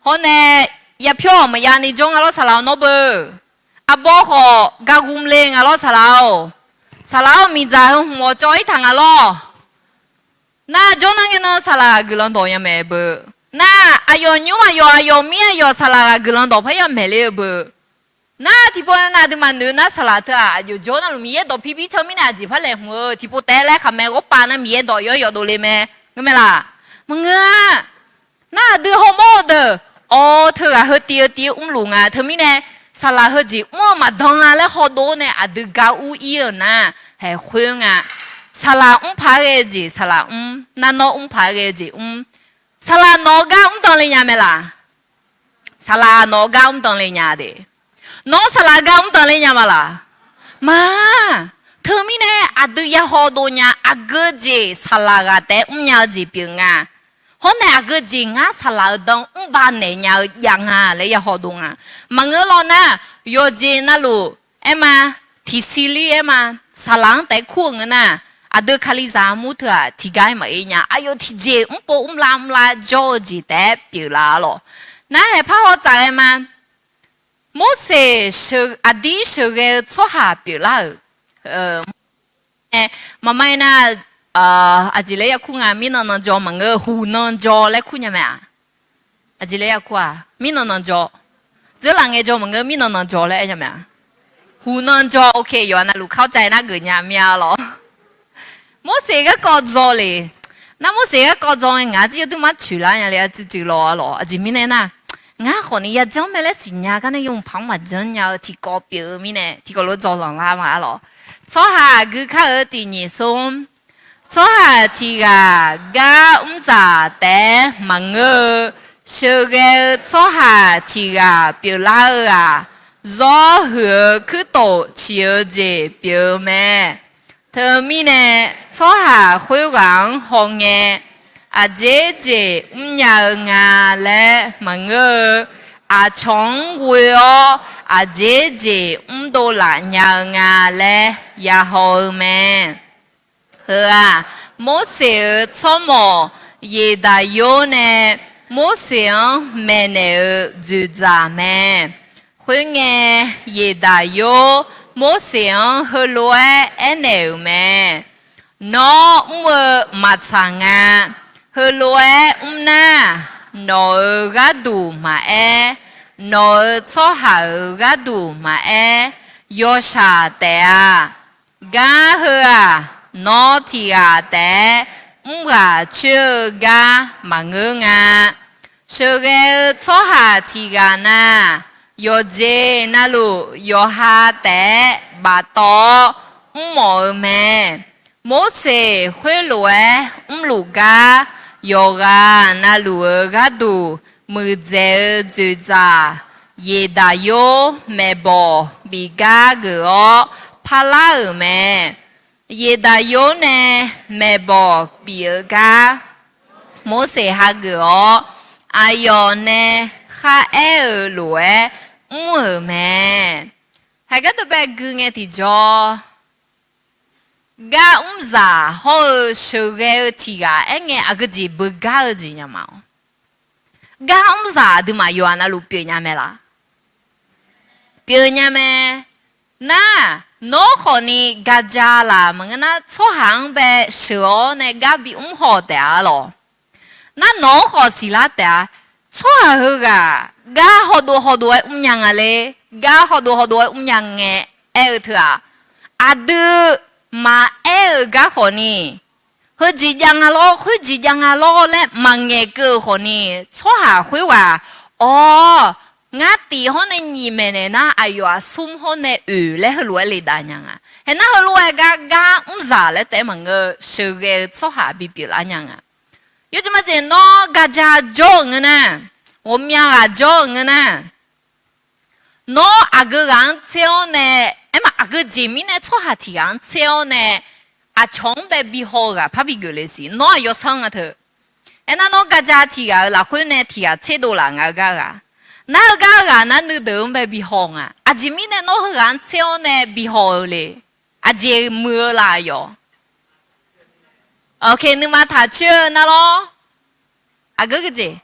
Hawr nae yapyawr-awq maqya ni jawr nga lawr saqlaq-awr nawr beu. Arbawr khawf gar gurmle nga lawr saqlaq-awr. Saqlaq-awr miqdzaq heu hmq-awq cawv-ir taq nga lawr. Nar jawr nar ngae nan saqlaq guiqlanq dawq nya mae beu. Nar aqyawf nymr aqyawf aqyawf mir aqyawf saqlaq ghaq guiqlanq dawq parya maeqle-eu beu. Nar tiqpov nar aqduimaf noeq nar saqlaq teu-aq aqyawf jawr navluf Miqyaer dawq pir pir teu mirnae aqjeq par laeqhmq-eu tiqpov taef-aer laer khaqmae ghawrpav nar Miqyaer dawq yawr yawdov le mae. Ngeur mae laf? Maqngeur-a. Nar aqdui hawmawr-eu deuq, awr teughaq heu tiv-eu tiv-aer mrluf nga. Teumirnae saqlaq heujeq mr-eu maqdan-a laer hawdov-awr nae aqdui gar ur-ir-euq nar, haeq khoer nga. Saqlaq mr paq-aer ghae-eu jeq saqlaq mr, nar nawr mr paq-aer ghae-eu jeq mr. Saqlaq nawq-eu gar mr dan le nya mae laf? Saqlaq nawq-eu gar mr dan le nya de. Nawr saqlaq gar mr dan le nya ma laf? Ma. Teumirnae aqdui ya hawdov nya, aqgeu jeq saqlaq ghaq taef-aer mrnya-eu jeq pyeuf nga. Hawr nae aqgeu jeq ngar saqlaq-eu dan mrba naeq nya-eu jav nga laer ya hawdov nga. Maqngeur lawr nar, yawqjeq navluf aer ma, tiqsiq lir aer ma, saqlaq-anr taef-aer kur-eu ngeur nar, aqdui Kalizaq armur teu-aq tiqgar-aer maqaer nya. Aqyawf tiqjeq mrpov mrlar mrlar jawr-eu jeq taef-aer pyeuflar lawq. Nar haeq par haw tsaf ghae ma. Morseq aqdir sheuqghae-eu tsawrhaq pyeuflar-euq, nae, maqma aernar, aqjeq laer ya kur nga, mirnan nan jaw maqngeur, huq nan jaw laer kur nya mae-aq. Aqjeq laer ya kur-aq, mirnan nan jaw. Dzeurlaf ngae jaw maqngeur, mirnan nan jaw laer aer nya mae-aq. Huq nan jaw, ok, yawqha navluf kar cav nar geuf nya mir-a lawq. Morseq garkawv dzaw le. Nar Morseq garkawv dzaw ngae ngaq-anr jir yawduq mar coeqlar nya le-a cuiv cuiv lawr-a lawq. Aqjeq mirnae nar, ngar khawfni yajanr mae laer siqnya gar nae yawmuiq paq-anr maqjanr nya-eu tiqkawv pyeuf-eu mirnae tiqkawv lof dzaw lanqlar ma-a lawq. Tsawrhaq gui kar-eu tiq nyiq smr. Tsawrhaq tiq ghaq gar mrzaq taef-aer maqngeur-eu, sheuqghae-eu tsawrhaq tiq ghaq pyeuflar-eu-aq, zawr huiq-eu kuirtof ciq-eu jeq pyeuf-eu mae. Teumirnae, tsawrhaq khoerghaq-anr hawngae, aqjeq jeq mrnya-eu nga laer maqngeur-eu, aqcawq-anr ghoe-awr aqjeq jeq mrdov laf nya-eu nga laer ya haw-eu mae. Heu-aq, Morseq-euq tsawrmawq Yeqdaqyor nae Morseq-anr maeqnaeq-euq dzoeqdzaq mae. Khoerngae, Yeqdaqyor Morseq-anr heulof-aer aernaeq-euq mae. Nawr mr-eu maqtsaq nga. Heulof-aer mr nar, nawq-euq gharduq maqaer, nawq-euq tsawrhaq-euq gharduq maqaer, yawshaq taef-a. Gar heu-aq, nawr tiq ghaq taef-aer mr ghaq coer-eu gar maqngeur nga. Sheuqghae-eu tsawrhaq tiq ghaq na, yawqjeq navluf yawqha taef-aer baftawv-awr mrmawf-eu mae. Morseq khoerlof-aer mrluf gar, yawqghaq navluf-euq gharduq muiqdzaeq-eu dzoeqdzaq, Yeqdaqyor maeqbawq bif gar geuf-awr parlar-euq mae. Yeqdaqyor nae maeqbawq bif-eu gar Morseq hageuf-awr, aqyawf nae kharaer-euq lof-aer mr-euq mae. Haiq gardeuv bae gui ngae tiqjawr, gar mrzaq hawr-eu sheuqghae-eu tiq ghaq aerngae aqgeu jeq beugar-eu jeq nya ma-awr. Gar mrzaq aqduimaf yawqha navluf pyeufnya mae laf? Pyeufnya mae. Nar, nawr khawfni gaja laq maqngeur nar, tsawrhaq-anr bae sheuq-awr nae gar bimr haw taef-a lawq. Nar nawq-anr khawf siqlar taef-a. Tsawrhaq heughaq gar hawdov hawdov-aer mrnya nga le, gar hawdov hawdov-aer mrnya ngae aer-eu teu-aq, aqdui maqaer-eu gar khawfni, heujeq jav nga lawr, khoerjeq jav nga lawr laer maqngaeq keuv-eu khawfni, tsawrhaq khoerghaq, awr, ngar tiq hawr nae nyiq maeqnaeq nar, aqyawf-aq smr hawr nae oeq laer heulof-aer le dav nya nga. Haeq nar heulof-aer gar gar mrzaq laer taef-aer maqngeur, sheuqghae-eu tsawrhaq bipyeuf lar nya nga. Yawjeq majeq nawr gaja jawr-euq ngeur nar, ghawqmya ghaq jawr-euq ngeur nar, nawr aqgeu ghaq-anr tser-awr nae, aerma aqgeu jeq mirnae tsawrhaq tiq ghaq-anr tser-awr nae, aqcawq-anr bae bihaw-eu ghaq parbi geuf le siq, nawr aqyawf sanr nga teu. Aernar nawr gaja tiq ghaq-euq lafkhoer nae tiq ghaq tserdov laf nga-eu gar ghaq. Nar-eu gar ghaq nar nuideuq-anr bae bihaw nga. Aqjeq mirnae nawr heughaq-anr tser-awr nae bihaw-eu le. Aqjeq muiq-eu laf aqyawf. Oke, nuima taq coer-eu nar lawr. Aqgeu jeq,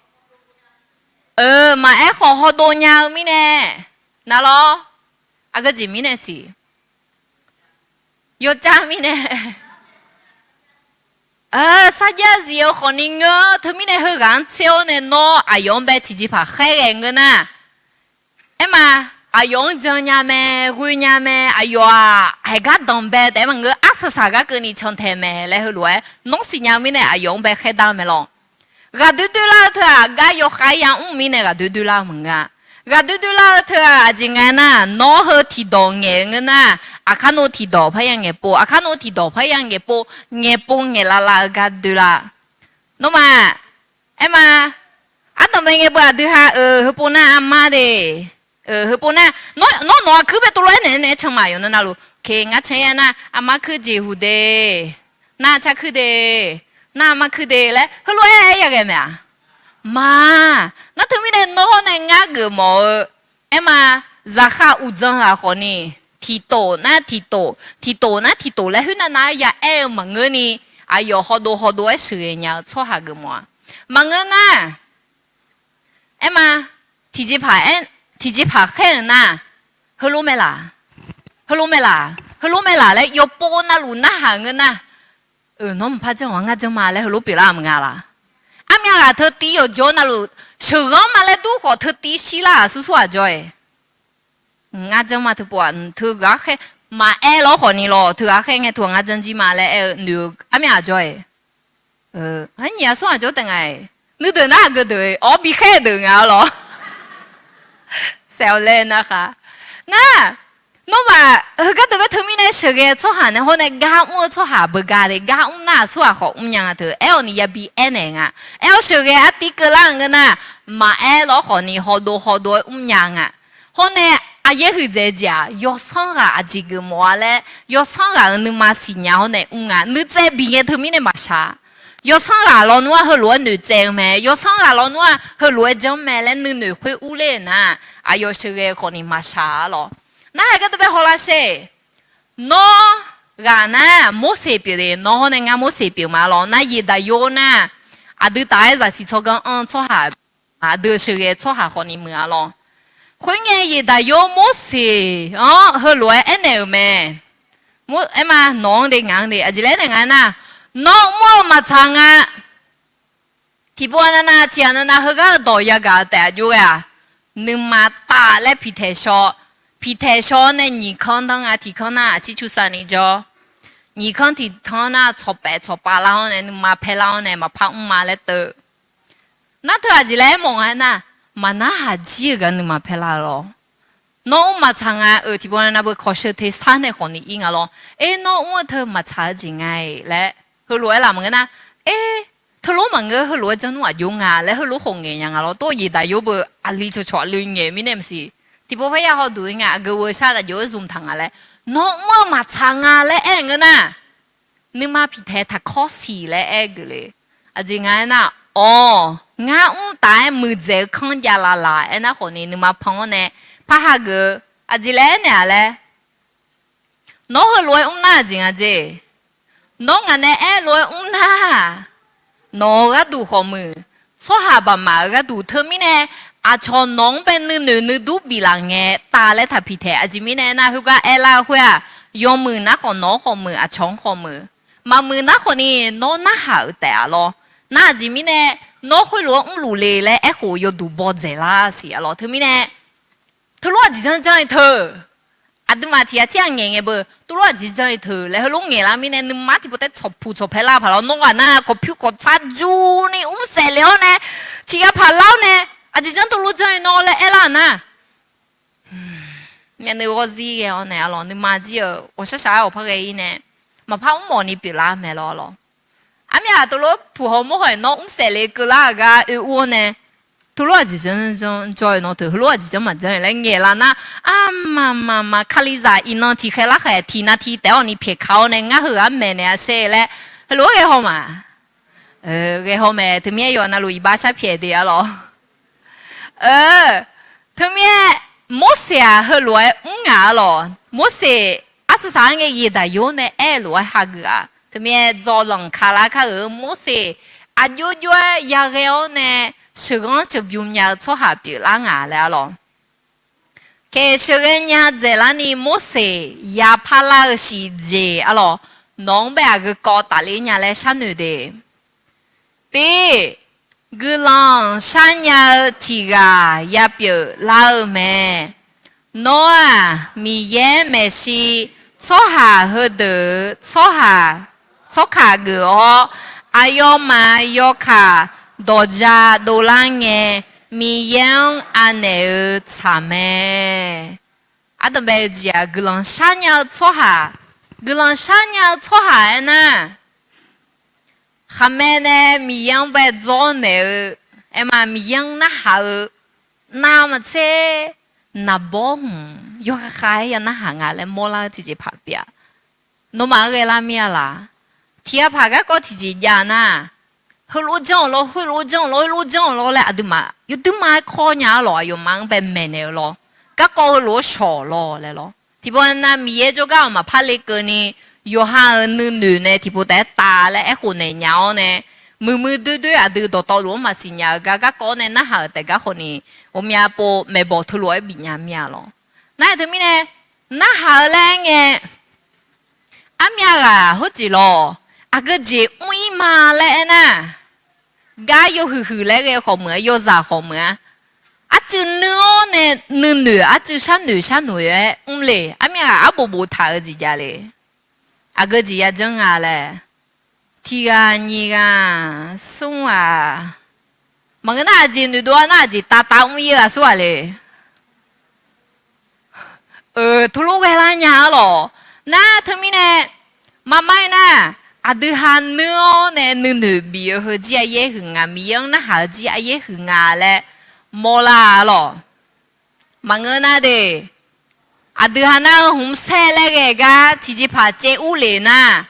maqaer khawf hawdov nya-eu mirnae nar lawr. Aqgeu jeq mirnae siq. Yawcav mirnae sarjax zif-eu khawfni ngeur, teumirnae heughaq-anr tser-awr nae nawr aqyawf-anr bae tiqjeqpaq khaerghae ngeur nar, aerma, aqyawf-anr jan nya mae, ghoe nya mae, aqyawf-aq haeqgar danqbae taef-aer maqngeur, arsaq saq gar keuvni cantae mae laer heulof-aer nawr siqnya-eu mirnae aqyawf-anr bae khaerdar mae lawr. Ghaqdoer doerlar-eu teu-aq gar yawkhav ya mr mirnae ghaqdoer doerlar-eu maqngeur-a. Ghaqdoer doerlar-eu teu-aq aqjeq nga nar, nawr heu tiqdawq ngaeq-eu ngeur nar, aqkar nawr tiqdawq parya ngaeqpov, aqkar nawr tiqdawq parya ngaeqpov, ngaeqpov ngaeqlav lav-eu gar doerlar. Nawmaf, aerma, ardanqbae ngae beu aqdui ha-euq heupov nar armar de, heupov nar, nawr nawq-aq kuir bae tov lof-aer naeq-aer naeq-aer can ma yawqnan navluf, oke, ngar can-aer nar armar kuir jeqhuq de, nar car kuir de, nar armar kuir de laer heulof-aer aer yaghae mae-aq. Ma, nar teumirnae nawr hawr nae ngar geufmawf-eu, aerma, zaqkhav uqdzan ghaq khawfni, tiqtof nar tiqtof, tiqtof nar tiqtof laer khoernav nav ya aer-eu maqngeurni, aqyawf hawdov hawdov-aer sheuqghae nya-eu tsawrhaq geufmawf-a. Maqngeur nar, aerma, tiqjeqpaq aer, tiqjeqpaq khaer-euq nar, heulof mae laq, heulof mae laq, heulof mae laq laer yawpov navluf narhaq-euq ngeur nar, nawr maqpar janr-awq, ngar janr ma laer heulof pyeuflar-euq maqnga laq. Armyav ghaq teu tiv yawqjawr navluf, sheuqghanr ma laer dur khawf teu tiv shirlar-aq sursur aqjawr-iq. Ngar janr ma teu pov-aq, teughaq khaer, maqaer lawr khawfni lawr, teughaq khaer ngae teughaq ngar janr jir ma laer aer-eu noeq-eu armyav aqjawr-iq. Arnyiq aqsur aqjawr taef nga-iq. Nuideuq nar aqgeu deuq-iq awr bi khaer deuq nga-a lawr. Saef-awq laer nar khaq. Nar, nawmaf heugar deuq baer teumirnae sheuqghae-eu tsawrhaq nae hawr nae gar mr-eu tsawrhaq beugar de, gar mr nar aqsur ghaq khawf mrnya nga teu aer-awq ni yabi aernaeq nga. Aer-awr sheuqghae artiv keuvlar-euq ngeur nar, maqaer lawr khawfni hawdov hawdov-aer mrnya nga. Hawr nae aqyaer huiqdzaeq jeq-aq, yawsanr ghaq aqjeq geufmawf-a laer, yawsanr ghaq-euq nuima siqnya hawr nae mr nga. Nuitsaev bif ngae teumirnae maqshaq. Yawsanr ghaq lawnmr-aq heulof-aer noeqtsaev-eu mae, yawsanr ghaq lawnmr-aq heulof-aer janr mae laer nuinoeq khoer urler-euq nar, aqyawf sheuqghae-eu khawfni maqshaq-a lawr. Nar haeq gardeuv bae hawlar sher. Nawr ghaq nar Morseq pyeuf le, nawr hawr nae ngar Morseq pyeuf ma lawr. Nar Yeqdaqyor nar, aqdui taf-aer zaqsiq tsawrganr anr-eu tsawrhaq, aqdui sheuqghae tsawrhaq khawfni muiq-a lawr. Khoerngae Yeqdaqyor Morseq-anr heulof-aer aernaeq-euq mae. Aerma nawq-anr de ngaq-anr de aqjeq laer aernaeq nga nar, nawr mr-eu maqtsaq nga. Tiqpov navnav tiqghaq navnav heugar-eu dawq yagaq taef aqjox ghae-aq, nuima taf laer piqtaeq shaw, piqtaeq shaw-awr nae nyiq kanr danr nga. Tiq kanr nar aqcir cursavni jawr, nyiq kanr tiq kanr nar tsawqpaef tsawqpav lar-awr nae nuima paer lar-awr nae maqpar mr ma laer teuv. Nar teu aqjeq laer aermawf nga nar, maqnarhaq jir-euq gar nuima paer lar-eu lawr. Nawr mr maqtsaq nga-euq tiqpov navnav beu kawqsheu tersar nae khawfni ir nga lawr. Aer, nawr mr-eu teu maqtsaq-eu jeq nga-iq laer heulof-aer lar maqngeur nar, aer, teulof maqngeur heulof-aer janr nmr aqjox nga laer heulof khawf ngaeq nya nga lawr. Tov Yeqdaqyor beu aqli cawqcawq aqli ngaeq mirnae maqsiq. Tiqpov parya hawduq-ir nga aqgeu veushar navjox-aer zmq taq nga laer, nawr mr-eu maqtsaq nga laer aer-eu ngeur nar, nuima piqtaeq taqkawr siq laer aer geuf le. Aqjeq nga aernar, awq, ngar mr taf-aer muiqdzaeq-eu kanr jav laf laf aernar khawfni nuima pan-awr nae par hageuf-eu. Aqjeq laer aernaeq-a laer, nawr heulof-aer mr nar aqjeq nga jeq. Nawr ngaq nae aer lof-aer mr nar, nawq-euq gharduq khawf muiq, tsawrhaq baqmaf-euq gharduq teumirnae, Aqcawq nawq-anr bae nuinoeq nuidur biflaf ngae tav laer taqpiq taeq. Aqjeq mirnae aernar, heugar aerlar-eu khoer-aq, yawmuiq nar khawf nawq-anr khawf muiq, aqcawq-anr khawf muiq. Maqmuiq nar khawfni nawr narhaq-euq taef-a lawr. Nar aqjeq mirnae nawr khoerlof-aer mrluf le laer aerkhof yawduq bawdzaeq lar siq-a lawr. Teumirnae teulof aqjeq janr janr-eu teu aqduimaf tiq ghaq tir ghaq ngaeq ngae beu, teulof aqjeq janr-eu teu laer heulof ngaeqlar mirnae, nuima tiqpov taef tsawqpuq tsawqpae lar paq lawr, nawr ghaq nar kawqpyur kawqtsar jur ni mrsaef le-awr nae, tiq ghaq paq lar-awr nae, aqjeq janr teulof janr-eu nawr laer aerlar-euq nar, myavnuiv ghawrzir ghae-awr nae, arlawq nuima jir-euq ghawqshaq shaq-aer awqpar ghae-ir nae, maqpar mrmawf ni pyeuflar mae lawr lawr. Armyaq teulof puq haw mawr haw-iq nawr mrsaef le keuvlar-euq gar oe ur-awr nae, teulof aqjeq janr janr jawr-eu nawr teu, heulof aqjeq janr maqjanr-eu laer ngaeqlar nar, armaqmaqmaq Kalizaq iqnan tiqkhaeq larkhaeq tiqnan tiq taef-awr ni pyaeq ka-awr nae, ngar heughaq maeqnaeq-a sher laer, heulof-aer ghae haw ma. Ghae haw mae. Teumirnae yawqha navluf iqbax shar pyaeq de-a lawr. Teumirnae Morseq-aq heulof-aer mr ngaq-a lawq. Morseq arsaq saq-aer ngae yaeqdaq yawr nae aer-eu lof-aer hageuf-aq, teumirnae dzawlanq ka lar kar-euq Morseq aqjox jox-aer yaghae-awr nae sheuqghanr sheuqbymr nya-eu tsawrhaq pyeuflar nga laer-a lawq. Khaeq sheuqghae nya dzaeqlar ni Morseq yapar lar-eu siqjeq-a lawq, nawq-anr bae aqgeu kawv tafler nya laer sharnoeq de. Tiq, guiqlanq sharnya-eu tiq ghaq yapyeuf lar-eu mae. Nawr-aq Miqyaer maeqshi tsawrhaq heudeuq-euq tsawrhaq, tsawrkaq geuf-awr, aqyawfmaf yawkaq dawqja dovlar ngae, Miqyaer-anr anaeq-eu tsaq mae. Ardanqbae-eu jeq-aq, guiqlanq sharnya-eu tsawrhaq, guiqlanq sharnya-eu tsawrhaq aernar, khaqmae nae Miqyaer-anr bae dzawrnaeq-eu, aerma Miqyaer-anr narhaq-eu, navmaqtser naqbawr hmq yawkhav khav-aer ya narhaq nga laer mawrlar-eu tiqjeqpaq pyeuf-a. Nawmaf-anr ghaelar mir-a laq? Tiq ghaq paq garkawv tiqjeq jav nar, heulof janr-euq lawr, heulof janr-euq lawr, heulof janr-euq lawr laer aqduimaf yawduima-aer kawr nya-ar lawq. Aqyawfmaf-anr bae maeqnaeq-eu lawr, garkawv heulof-aer shawq lawr laer lawr. Tiqpov nar Miqyaer jawrgar-aq maqpar lekeuv ni, yawqha-euq nuinoeq nae tiqpov taef-aer tav laer aerkhof naeq nya-awr nae, muiqmuiq doerdoer aqdui dawqtawvluf-anr maqsiq nya-eu gar garkawv-awr nae narhaq-euq taef gar khawfni, ghawqmya pov maeqbawq teulof-aer bifnya mir-a lawq. Nar-aq teumirnae narhaq-eu laer aer ngae, armyav ghaq hawr jeq lawq, aqgeu jeq mr-ir ma laer aernar, gar yawhuiq huiq laer ghae khawf meuq-a, yawzaq khawf meuq-a. Arcuiv nuir-awr nae nuinoeq arcuiv sharnoeq sharnoeq-aer mr le. Armyav ghaq arbof boftaq-eu jeq jav le. Aqgeu jeq yajanr nga laer, tiq ghaq nyiq ghaq smr ghaq, maqngeur nar aqjeq noeqdov-a nar aqjeq tavtav mr-ir-eu aqsur ghaq le. Teulof ghaelar nya-ar lawq. Nar teumirnae, maqmar-ir nar, aqdui ha nuir-awr nae nuinoeq bif-eu heujir aryaer huiq nga, Miqyaer-anr narhaq-eu jir aryaer huiq nga laer mawrlar-a lawq. Maqngeur nar de, aqdui ha nar-eu hmq saer laer ghae gar tiqjeqpaq caev ur lef nar,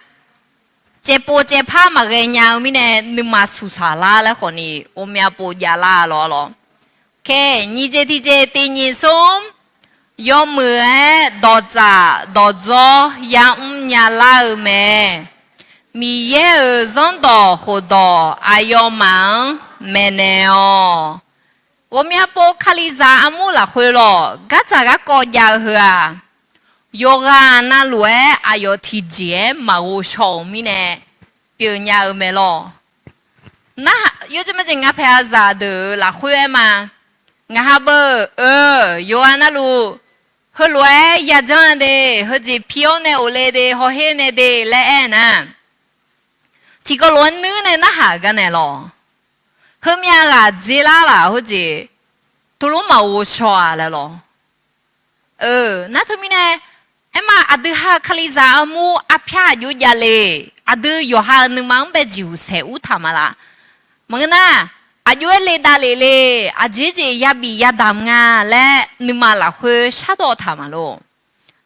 caevpov caevpar maqghae nya-eu mirnae nuima suqsaq lar laer khawfni ghawqmya pov javlar lawq-a lawq. Khaeq nyiq jeq tiqjeq tiq nyiq smr, yawmuiq-aer dawqtsaf dawqdzawr yamr nyalar-eu mae. Miqyaer-euq zanrdawq khofdawq aqyawfmaf-anr maeqnaeq-awq. Ghawqmya pov Kalizaq armur lafkhoer lawq, gardzaq garkawv jav-eu heu-aq, yawqghaq navluf-aer aqyawf tiqjeq-aer maqghov shaw-euq mirnae pyeufnya-eu mae lawq. Nar, yawjeq majeq nga paeqha zaqdeuq-euq lafkhoer-aer ma. Ngaq ha beu-eu, yawqghaq navluf heulof-aer yajanr-a de, heujeq pi-awr nae of le de, hawher nae de laer aer nar, tiqkawv lof-aer nuir nae narhaq-euq gar nae lawq. Heumyav ghaq dzelar laf hawr jeq, teulof maqghov shaw-a laer lawq. Nar teumirnae, aerma aqdui ha Kalizaq armur arpyar aqjox jav le, aqdui yawqha-euq nuima-anr bae jeqhuq saeq ur taq ma laf. Maqngeur nar, aqjox-aer le dav lef le, aqjeq jeq yabif yadamq nga laer nuima lafkhoer shardawv taq ma lor.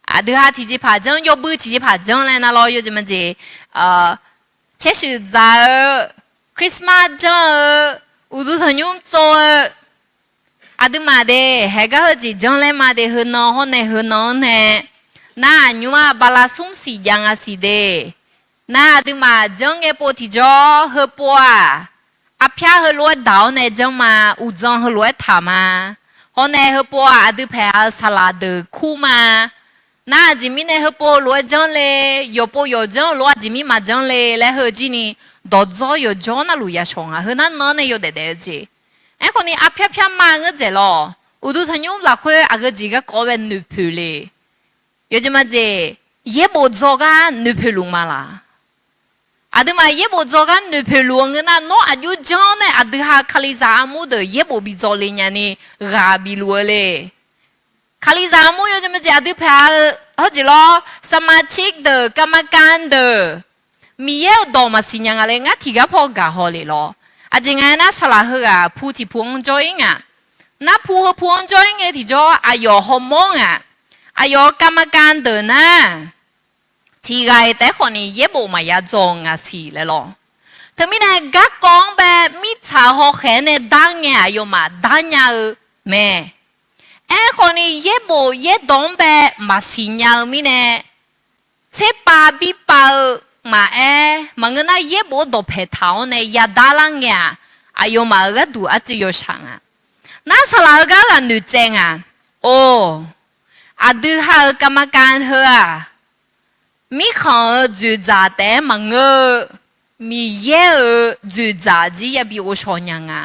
Aqdui ha tiqjeqpaq janr, yawbui tiqjeqpaq janr laer nar lawr, yawjeq majeq, caershuif dzaq-eu, Christmas janr-eu, uqduq tanqnymr tsov-eu, aqduimaf de, haeqgar heujeq janr laer ma de, heunan hawr nae heunan-anr nae, nar aqnymr-aq bala smr siq jav nga siq de. Nar aqduimaf janr ngae pov tiqjawr heupov-aq, arpyar heulof-aer daq-awr nae janr ma. Uqdzan heulof-aer taq ma. Hawr nae heupov-aq aqdui paeq-a-eu saqlaq deuq kur ma. Nar aqjeq mirnae heupov heulof-aer janr le, yawqpov yawqjanr lof-aer aqjeq mir maqjanr le laer heu jir ni, dawqdzawr yawqjawr navluf yashawq nga. Heu nar nan-anr nae yawdaef daef-eu jeq. Aerkhawf ni arpyar pyar ma ngeur dzaeq lawq. Uqduq tanqnymr lafkhoer aqgeu jeq garkawv-anr bae noeqpoeq le. Yawjeq majeq, yaerbof dzaw gar noeqpoeq luf ma laq. Aqduimaf yaerbof dzaw gar noeqpoeq luf-eu ngeur nar, nawr aqjox janr nae aqdui ha kalizaq armur deuq yaerbof bi dzaw le nya ni ghaq bif luf-eu le. Kalizaq armur yawjeq majeq aqdui paeq-a-eu hawr jeq lawr, สมาชิก deuq กรรมการ deuq, Miqyaer-euq dawq maqsiq nya nga le. Ngar tiqgar paw gaq haw le lawr. Aqjeq nga aernar, saqlaq heughaq pu tiq pu-anr jawr-ir nga. Nar pu heu pu-anr jawr-ir ngae tiqjawr aqyawf hawmawr nga. Aqyawf-euq กรรมการ deuq nar, tiqghaq-iq taef-aer khawf ni yaerbof maqya dzaw-eu nga siq laer lawr. Teumirnae garkawv-anr bae mirtsaq hawkhaeq-aer nae dar ngae aqyawfmaf dar nya-eu mae. Aerkhawf ni yaerbof yaerdawq-anr bae maqsiq nya-eu mirnae, tserpav birpav-eu maqaer, maqngeur nar yaerbof-anr dawqpaeq taq-awr nae yadar lar ngae-aq, aqyawfmaf-euq gharduq arcuiv yawshaq nga. Nar saqlaq-eu gar ghaq noeqtsaev nga. Or, aqdui ha-euq กรรมการ heu-aq, mirkhanq-euq dzoeqdzaq taef-aer maqngeur-eu, Miqyaer-euq dzoeqdzaq jir yabi ghovshaw nya nga.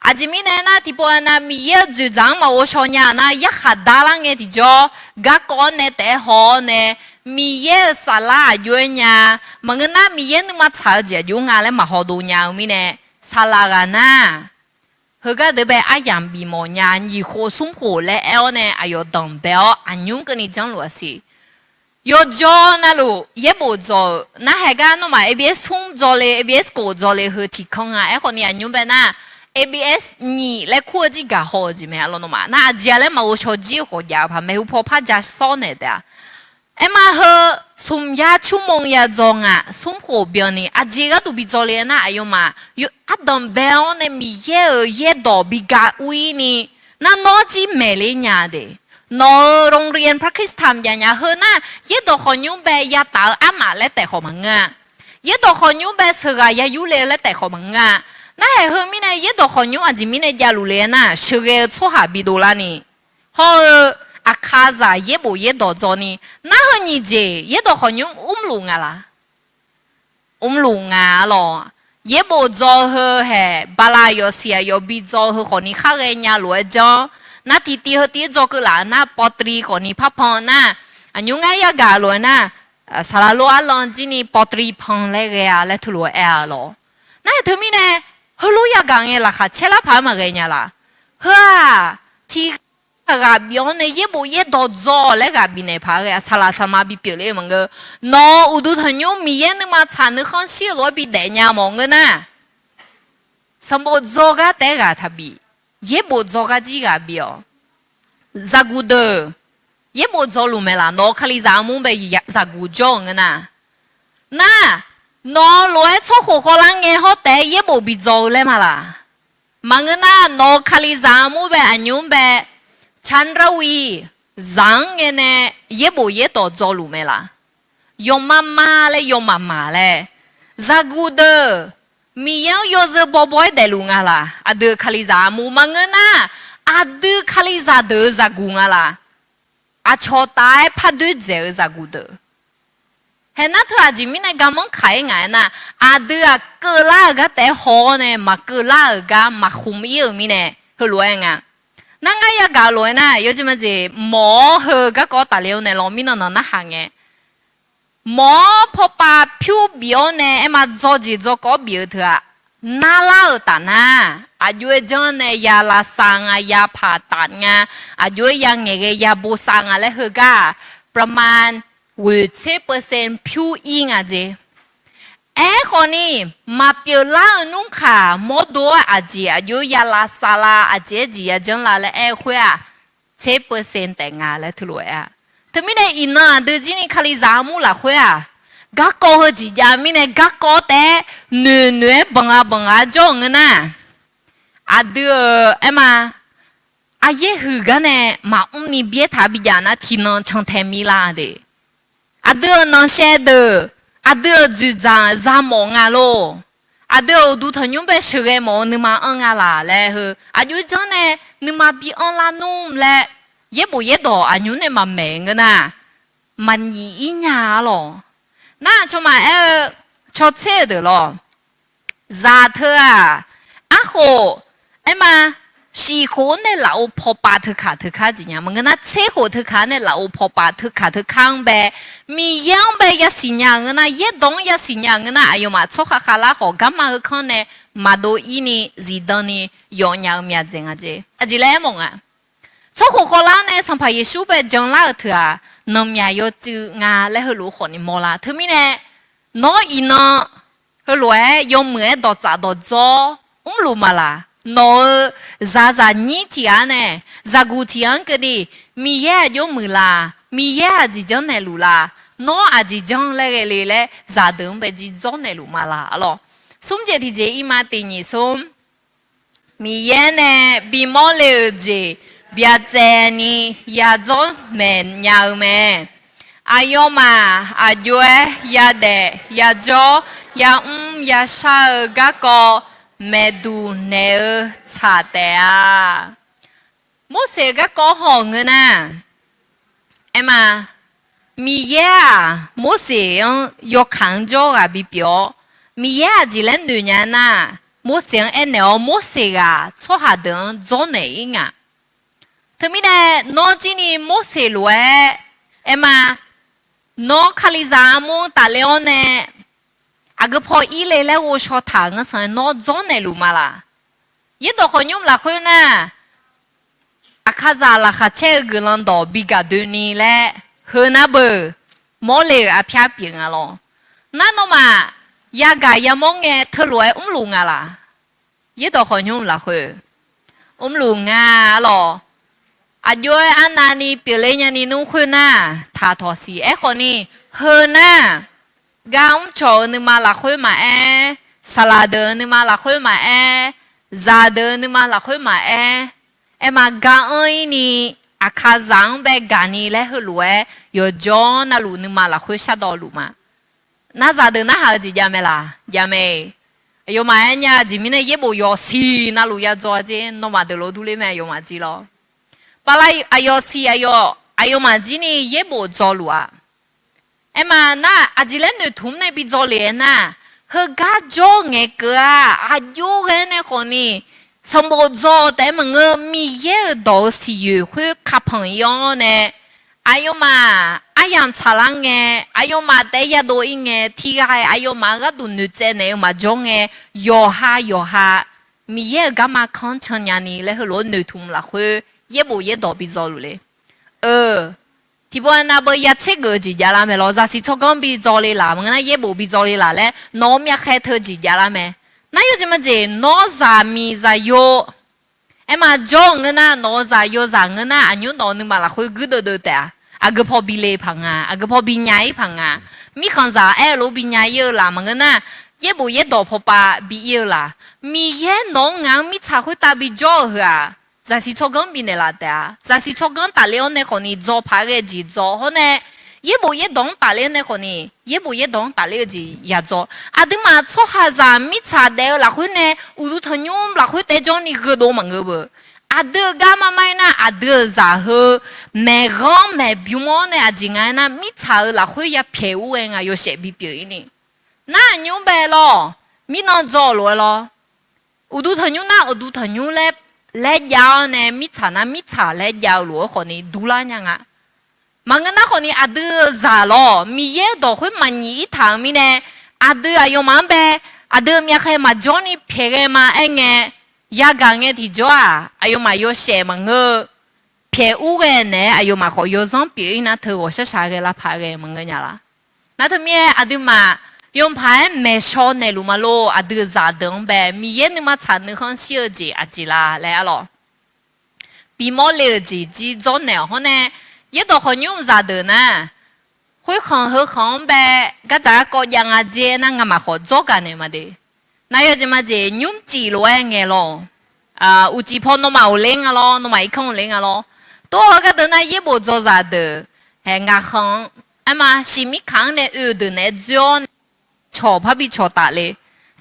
Aqjeq mirnae nar, tiqpov-a nav Miqyaer-euq dzoeqdzaq-anr maqghovshaw nya nar, yarkhaq dar lar ngae tiqjawr, garkawv-awr nae taef-aer haw-awr nae, Miqyaer-euq saflar aqjox-aer nya, maqngeur nar Miqyaer nuima tsaq-eu jeq aqjox nga laer maqhaw dov nya-eu mirnae, saqlaq ghaq nar, heugar deuq bae aryamq bif mawf nya, nyiq khof smr khof laer aer-awr nae aqyawf danqbae-awr aqnymr keuvni janrluf-a siq. Yawjawr navluf yaerbof dzaw-euq narhaq gar nawmaf A B S smr dzaw le, A B S khof dzaw le heu tiqkanr nga. Aerkhawf ni aqnymr bae nar, A B S nyiq laer kur-eu jir gaq haw-eu jeq mae. Arlawr nawmaf nar aqjeq-a laer maqghovshaw jir-eu khawf jav-eu paq mae. Heu paw par ja sawr naeq taef-a. Aerma heu smq ya cur mawq ya dzaw nga, smr khof byanni aqjeq gharduq bi dzaw le nar, aqyawfmaf ardanq bae-awr nae Miqyaer-euq yaerdawq bi ga ur-ir ni, nar nawr jir maeqler nya de. Nawq-euq โรงเรียนพระคริสต์ธรรม jav nya heu nar, yaerdawq khawqnymr bae yataf-eu armaf laer taef khawf maqngeur-a. Yaerdawq khawqnymr bae sheuqghaq ya yurle-eu laer taef khawf maqngeur-a. Narhaq heu mirnae yaerdawq khawqnymr aqjeq mirnae javluf le-aer nar, sheuqghae-eu tsawrhaq bidov larni, hawr-eu aqkaqzaq yaerbof yaerdawq dzaw ni, nar heu nyiq jeq yaerdawq khawqnymr mrluf nga laq? Mrluf nga lawq. Yaerbof dzaw heu haeq, bala yawf siq aqyawf bi dzaw heu khawf ni khar ghaenya lof-aer janr. Nar tiq tiv heu tiv-aer dzaw keuv laf nar, ป.ตรี khawf ni par pan nar, aqnymr ngar yagaq lof-aer nar, saqlaq lor arlan jir ni ป.ตรี pan laer ghae-a laer teulof-aer aer-a lawq. Nar-aq teumirnae, heulof yagaq ngae laqkhaq caer lar paq-aer maqghae nya laq? Heu-aq, tiq ghaq bif-awr nae yaerbof yaerdawq dzaw laer ghaq bifnaeq paq-aer ghae-a. Saqlaq saqma bipyeuf ler-eu maqngeur. Nawq-euq uqduq tanqnymr Miqyaer nuima tsaq nuikhanr shir-eu lof-aer bidaef nya mawf ngeur nar, sanqbof dzaw gar taef-aer ghaq taqbif, yaerbof dzaw gar jir ghaq bif-awq. Zaqguq deuq yaerbof dzaw luf mae laq? Nawq-euq kalizaq armur bae zaqguq jawr-euq ngeur nar, nar, nawq-eu lof-aer tsawrkhof khawvlar ngae hawr taef-aer yaerbof bi dzaw-eu laer ma laq? Maqngeur nar, nawq-euq kalizaq armur bae aqnymr bae ชั้นราวี zaq-anr ngae nae yaerbof yaerdawq dzaw luf mae laq? Yawmar mar laer yawmaf maq laer, zaqguq deuq Miqyaer-anr yawzeu bawbaw-aer daefluf nga laq? Aqdui-euq kalizaq armur maqngeur nar, aqdui kalizaq deuq-euq zaqguq nga laq? Aqcawq taf-aer pardoer dzaeq-eu zaqguq deuq. Haeq nar teu aqjeq mirnae garmanr kaq-ir ngaq-aer nar, aqdui-aq keuvlar-euq gar taef-aer haw-awr nae maqkeuvlar-euq gar maqkhmq-ir-euq mirnae heulof-aer nga. Nar ngar yagaq lof-aer nar, yawjeq majeq mawq-awr heu garkawv tafler-awr nae lawr mirnan nan narhaq ngae, mawq-awr pawpav pyur bif-awr nae aer ma dzaw jeq dzaw kawv-awr bif-eu teu-aq, narlar-euq taf nar, aqjox-aer janr nae ya lavsav nga, ya paq taf nga, aqjox-aer ya ngaeqghae ya bosav nga laer heugar-aq, ประมาณ ghoeq tser เปอร์เซ็นต์ pyur ir nga jeq. Aerkhawf ni, maqpyeuf lar-eu nymrkaq mawrdo-aer aqjeq aqjox-aer ya lavsav la, aqjeq-aer jeq ya janr la laer aer-eu khoer-aq, tser เปอร์เซ็นต์ taef nga laer teulof-aer-a. Teumirnae iqnan aqdui jir ni kalizaq armur lafkhoer-aq, garkawv heu jeq jav mirnae garkawv taef-aer noeq noeq-aer banq gha banq gha jawr-euq ngeur nar, aqdui-euq aer ma, aqyaer huiq gar nae maqmr ni byaer taq bijav nar tiqnan cantae mir lar de. Aqdui-euq nanqshaev deuq, aqdui-euq dzoeqdzaq za mawf nga lor. aqdui-euq uqduq tanqnymr bae sheuqghae mawf-eu nuima anr nga laq laer heu aqjox-aer janr nae nuima bi anrlar nmr laer yaerbof yaerdawq aqnymr nae maqmaeq ngeur nar, maqnyif ir nya-a lawq. Nar-aq tsawrmaf aer-eu cawtser-euq deuq lawq. Zaq teu-aq, arkhof, aerma, shif khof-anr nae lafov pawqpaf teukaq teukar jeq nya maqngeur nar, tser khof teukaq-anr nae lafov pawqpaf teukaq teukar-anr bae, Miqyaer-anr bae yasiq nya-euq ngeur nar, yaerdawq-anr yasiq nya-euq ngeur nar, aqyawfmaf tsawrhaq khavlar khawf garma heukanr nae maqdov ir ni zifdan ni yawf nya-eu myaq dzaeq nga jeq. Aqjeq laer aermawf nga. Tsawrkhof khawvlar nae Sanqpaq Yeqsur bae janlar-euq teu-aq, nanqmyaq yawcuiv nga laer heulof-aer khawf ni mawrlar. Teumirnae, nawr iqnan heulof-aer yawmuiq-aer dawqtsaf dawqdzawr mrluf maqlaq. Nawq-euq zaqzaq nyir tiq ghaq-anr nae, zaqguq tiq ghaq-anr keuvni, Miqyaer aqjox muiqlaq, Miqyaer aqjeq janrnaeq luf laq, nawr aqjeq janr laer ghae le laer zaqdeuq-anr bae jir dzawrnaeq luf maqlaq arlawq. Smr jeq tiqjeq irma tiq nyiq smr. Miqyaer nae bimawr le-euq jeq byacaevni yadzawr maeq nya-eu mae. Aqyawfmaf aqjox-aer yadaef yajawr yamr yashar-eu garkawv maeqduq naeq-eu tsaq taef-a. Morseq-euq garkawv haw ngeur nar, aerma, Miqyaer-aq, Morseq-anr yawkaq-anr jawr ghaq bipyeuf-awr, Miqyaer aqjeq laer noeq nya nar, Morseq-anr aernaeq-awr, Morseq ghaq tsawrhaq deuq-anr dzawrnaeq ir nga. Teumirnae nawr jir ni Morseq lof-aer, aerma, nawr Kalizaq armur-anr tafler-awr nae aqgeu paw ir le laer ghovshaw taq-euq ngeur sanq-aer nawr dzawrnaeq luf maqlaq. Yaerdawq khawqnymr lafkhoer nar, Aqkaqzaq laqkhaq caer-eu guiqlanq dawq bi gaq doeni laer heu nar beu, mawrle-euq arpyar pyeuf nga lawr. Nar nawmaf yagaq yamawr ngae teulof-aer mrluf nga laq. Yaerdawq khawqnymr lafkhoer mrluf nga lawr. Aqjox-aer arnavni pyeufler nyani nmr khoernar, taqtawq siq. Aerkhawf ni, heu nar, gar mrcawq-eu nuima lafkhoer maqaer, saqlaq deuq-eu nuima lafkhoer maqaer, zaqdeuq-eu nuima lafkhoer maqaer, aerma gar anr ir ni, Aqkaqzaq-anr bae gaq ni laer heulof-aer yawqjawr navluf nuima lafkhoer shardawv luf ma. Nar zaqdeuq narhaq-eu jeq jav mae laq? Jav mae. Aqyawfmaf aer nya jeq mirnae yaerbof yawqsiq navluf yadzaw-a jer, nawmaf deuq lof durler mae, aqyawfmaf jir lawr. Bala aqyawf siq aqyawf, aqyawfmaf jir ni yaerbof dzaw luf-a. Aerma nar, aqjeq laer noeqtmq nae bi dzaw lef-aer nar, heugar jawr ngaeqkeuv-a, aqjox ghae nae khawf ni, sanqbof dzaw taef-aer maqngeur, Miqyaer-euq dawq-euq siqyoeq khoer kapanq ir-awr nae, aqyawfmaf aryamq tsaqlar ngae, aqyawfmaf taef-aer yadov ir ngae, tiqghaq-iq aqyawfmaf-euq gharduq noeqtsaev naeq-eu maqjawr ngae, yawqha yawqha Miqyaer-euq garma kanr can nya ni laer heulof-aer noeqtmq lafkhoer yaerbof yaerdawq bi dzaw luf le. Eu, tiqpov-aer nar beu ya tser geuf-eu jeq javlar mae lawr. Zaqsiq tsawrganr bi dzaw le laq, maqngeur nar yaerbof bi dzaw le laq laer nawq-euq myavkhaer teu jeq javlar mae. Nar yawjeq majeq nawr zaqmiq zaqyo aerma jawr-eu ngeur nar, nawq-euq zaq yawzaq ngeur nar, aqnymr nawq-euq nuima lafkhoer guirdeuv deuv taef-a. Aqgeu paw bi le paq nga, aqgeu paw bi nya ir paq nga. Mirkhanqzaq aer-eu lof bi nya ir-eu laq maqngeur nar, yaerbof yaerdawq pawpav bi ir-eu laq. Miqyaer nawq-anr ngaq-anr mirtsaq khoertav bijawr-eu heu-aq, zaqsiq tsawrganr bifnaeq laf taef-a. Zaqsiq tsawrganr tafler-awr nae khawf ni dzaw paq-aer ghae jeq dzaw hawr nae, yaerbof yaerdawq-anr tafler-awr nae khawf ni, yaerbof yaerdawq-anr tafler-eu jeq yadzaw. Aqduimaf tsawrhaqzaq mirtsaq daef-eu lafkhoer nae, uqduq tanqnymr lafkhoer taef-aer janr ni gheudov maqngeur beu. Aqdui-euq gar mar mar-ir nar, aqdui-euq zaq heu maeqghanr maeqbymr-awr nae aqjeq nga-aer nar, mirtsaq-euq lafkhoer yapyaeq ur ghae nga yawshaef bipyeuf ir ni. Nar aqnymr bae lawr, mirnan dzaw-eu lof-aer lawr. Uqduq tanqnymr nar uqduq tanqnymr laer, laer jav-awr nae mirtsaq nar mirtsaq laer jav-eu lof-aer khawf ni durlar nya nga. Maqngeur nar khawf ni aqdui-euq zaq lawr, Miqyaer-euq dawq khoer maqnyiq ir taq-euq mirnae, aqdui aqyawfmaf-anr bae, aqdui-euq myavkhaer maqjawr ni pyaeq ghae ma aer ngae, yagaq ngae tiqjawr-aq, aqyawfmaf yawshaef maqngeur-eu, pyaeq ur ghae naeq-aer aqyawfmaf khawf yawzanr pyeuf ir nar teu ghawqshar shaq ghae lar paq ghae maqngeur nya laf. Nar teumirnae aqduimaf yawpaq-aer maeqshaw naeqluf ma lor, aqdui-euq zaqdeuq-anr bae Miqyaer nuima tsaq nuikhanr shir-eu jeq aqjeq la laer arlawq. Bimawr le-euq jeq jir dzawrnaeq-awq hawr nae, yaerdawq khawqnymr zaqdeuq nar, khoerkhanq heukhanq-anr bae gardzaq garkawv jav nga dzer nar ngamaf khawf dzawr gaq naeq ma de. Nar yawjeq majeq nymrcif lof-aer ngaeq lawq. Uqcif paw nawmaf ghofler nga lawr, nawmaf irkanr ghofler nga lawr. Tov-awr gharduq nar yaerbof dzaw zaqdeuq, haeq ngaq khanq-anr, aerma shiq mirkaq-anr nae oe-eu deuq naeq-aer dzoer-awr nae cawq parbi cawq taf le.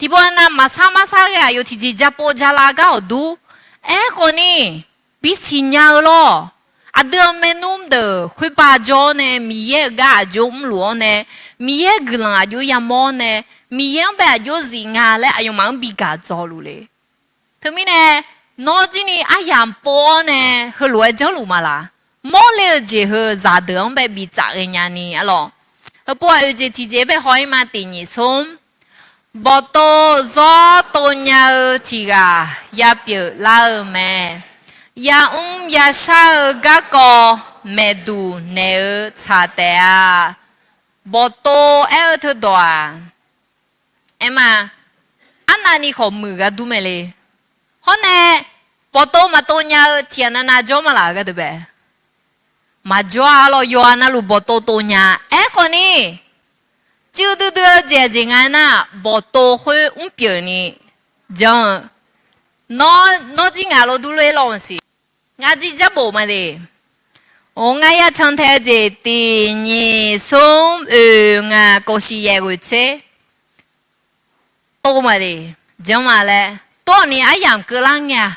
Tiqpov nav maqsar marsar ghae aqyawf tiqjeq japov jala gar awqdur. Aerkhawf ni, bisiq nya-eu lawr. Aqdui-euq maernmr deuq khoerba jawr-awr nae Miqyaer-euq gar aqjox mrluf-awr nae, Miqyaer guiqlanq aqjox yamawr-awr nae, Miqyaer-anr bae aqjox zif nga laer aqyawfmaf-anr bigaq dzaw luf le. Teumirnae, nawr jirni aryamq pov-awr nae heulof-aer janrluf ma laq? Mawrle-eu jeq heu zaqdeuq-anr bae biftsaf ghaenya ni arlawq. Heupov-aq oeq jeq tiqjeq bae haw-ir ma. Tiq nyiq smr, bawqtov zawr tov nya-eu tiq ghaq yapyeuf lar-eu mae. Yamr yashar-eu garkawv maeqduq naeq-eu tsaq taef-a. Bawqtov aer-eu teudawq-aq, aer ma, arnavni khawf muiq ghardur mae le. Hawr nae, bawqtov maqtov nya-eu tiq ghaq navnav jawr ma laq-eu gharduq bae? Maqjawr-a lawr. Yawqha navluf bawqtov tov nya. Aerkhawf ni, cuiv duidui-eu jeq aqjeq nga aernar, bawqtov khoer mrpyeuf ni janr-eu. Nawr, nawr jir ngaq lo durler lawr maqsiq. Ngar jir jarbof ma de. Or, ngar ya cantae-eu jeq tiq nyiq smr oeq ngaq kawv shiq yaeq ghoeq tser tov ma de. Janr ma laer tov-awq ni aryamq keuvlar ngae-a.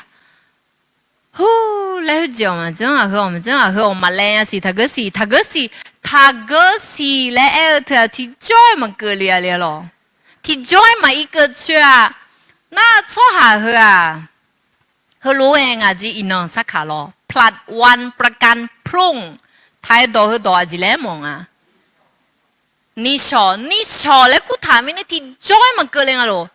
Hur laer heujeq-awq maqjanr-aq heu-awq maqjanr-aq heu-awq maqlaev nya siq. Taqgeur siq, taqgeur siq, taqgeur siq laer aer-eu teu-aq tiqjawr-aer maqkeuv le-a le lawq. Tiqjawr-aer maqir keuv coer-a. Nar tsawrhaq heu-aq, heulof-aer ngaq jir iqnan sarkaq lawr, plat wan prakan plong taq-aer dawq heudawq aqjeq laer mawf nga. Nishawq, nishawq laer kurtaq mirnae tiqjawr-aer maqkeuv le nga lof.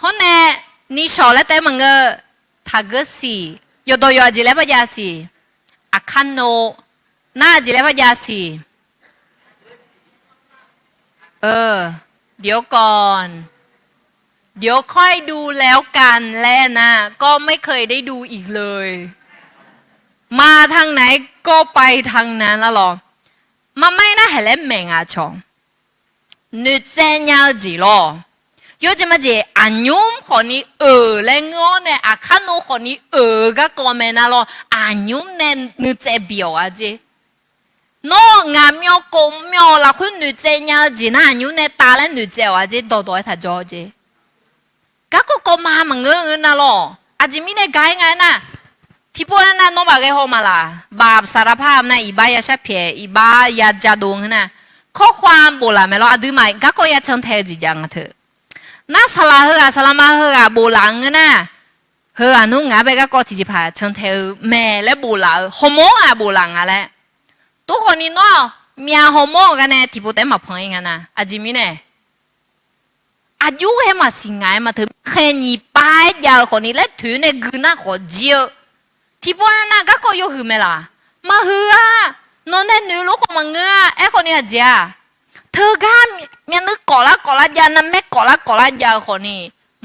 Hawr nae, nishawq laer taef-aer maqngeur. Taqgeur siq, yawqdawq yawq aqjeq laer par jav siq. Aqkar nov, nar aqjeq laer par jav siq. เดี๋ยวก่อน เดี๋ยวค่อยดูแล้วกัน laer nar, ก็ไม่เคยได้ดูอีกเลย มาทางไหนก็ไปทางนั้น arlawq. Marmaer nar haeq laer maeq nga cawq. Noeqtsaev nya-eu jeq lawr. Yawjeq majeq aqnymr khawfni euq laer ngeur-awr nae aqkar nov khawfni euq-eu garkawv mae nar lawr, aqnymr nae nuitsaev bi-awq-a jer. Nawr ngaq myawv kof myawv lafkhoer noeqtsaev nya-eu jeq nar aqnymr nae tav laer noeqtsaev-awq-a jer, dawqdawq-aer taqjawr-eu jer. Garkawv kawv ma maqngeur ngeur nar lawr. Aqjeq mirnae gaq-aer nga aernar, tiqpov nar nawmaf ghae haw ma laq. Baf saqlaqpar-a nar iqbax ya sharpyaeq, iqbax ya jadov ngeur nar, ข้อความ bof laf mae lawr. Aqduimaf garkawv ya cantae-eu jeq jav nga teu. Nar saqlaq heughaq saqlaqma heughaq bof laf ngeur nar, heughaq nmr ngaq-anr bae garkawv tiqjeqpaq cantae-eu mae laer bof laf-eu hawmawr-aq bof laf nga laer. Tov khawfni nawr-aq, myaq hawmawr-eu gar nae tiqpov taef-aer maqpanq-ir nga nar, aqjeq mirnae aqjox-aer maqsiq ngaq-aer ma teu. Khaeq nyiq pav-aer jav-eu khawfni laer toeq nae gui nar khawf jir-eu. Tiqpov nar nar garkawv yawhuiq mae laq? Maqhuiq-a. Nawq nae noeq lof khawf maqngeur-a. Aerkhawfni aqjeq-aq, teugar myavnuiv kawflar kawflar jav, narmaer kawflar kawflar jav-eu khawfni,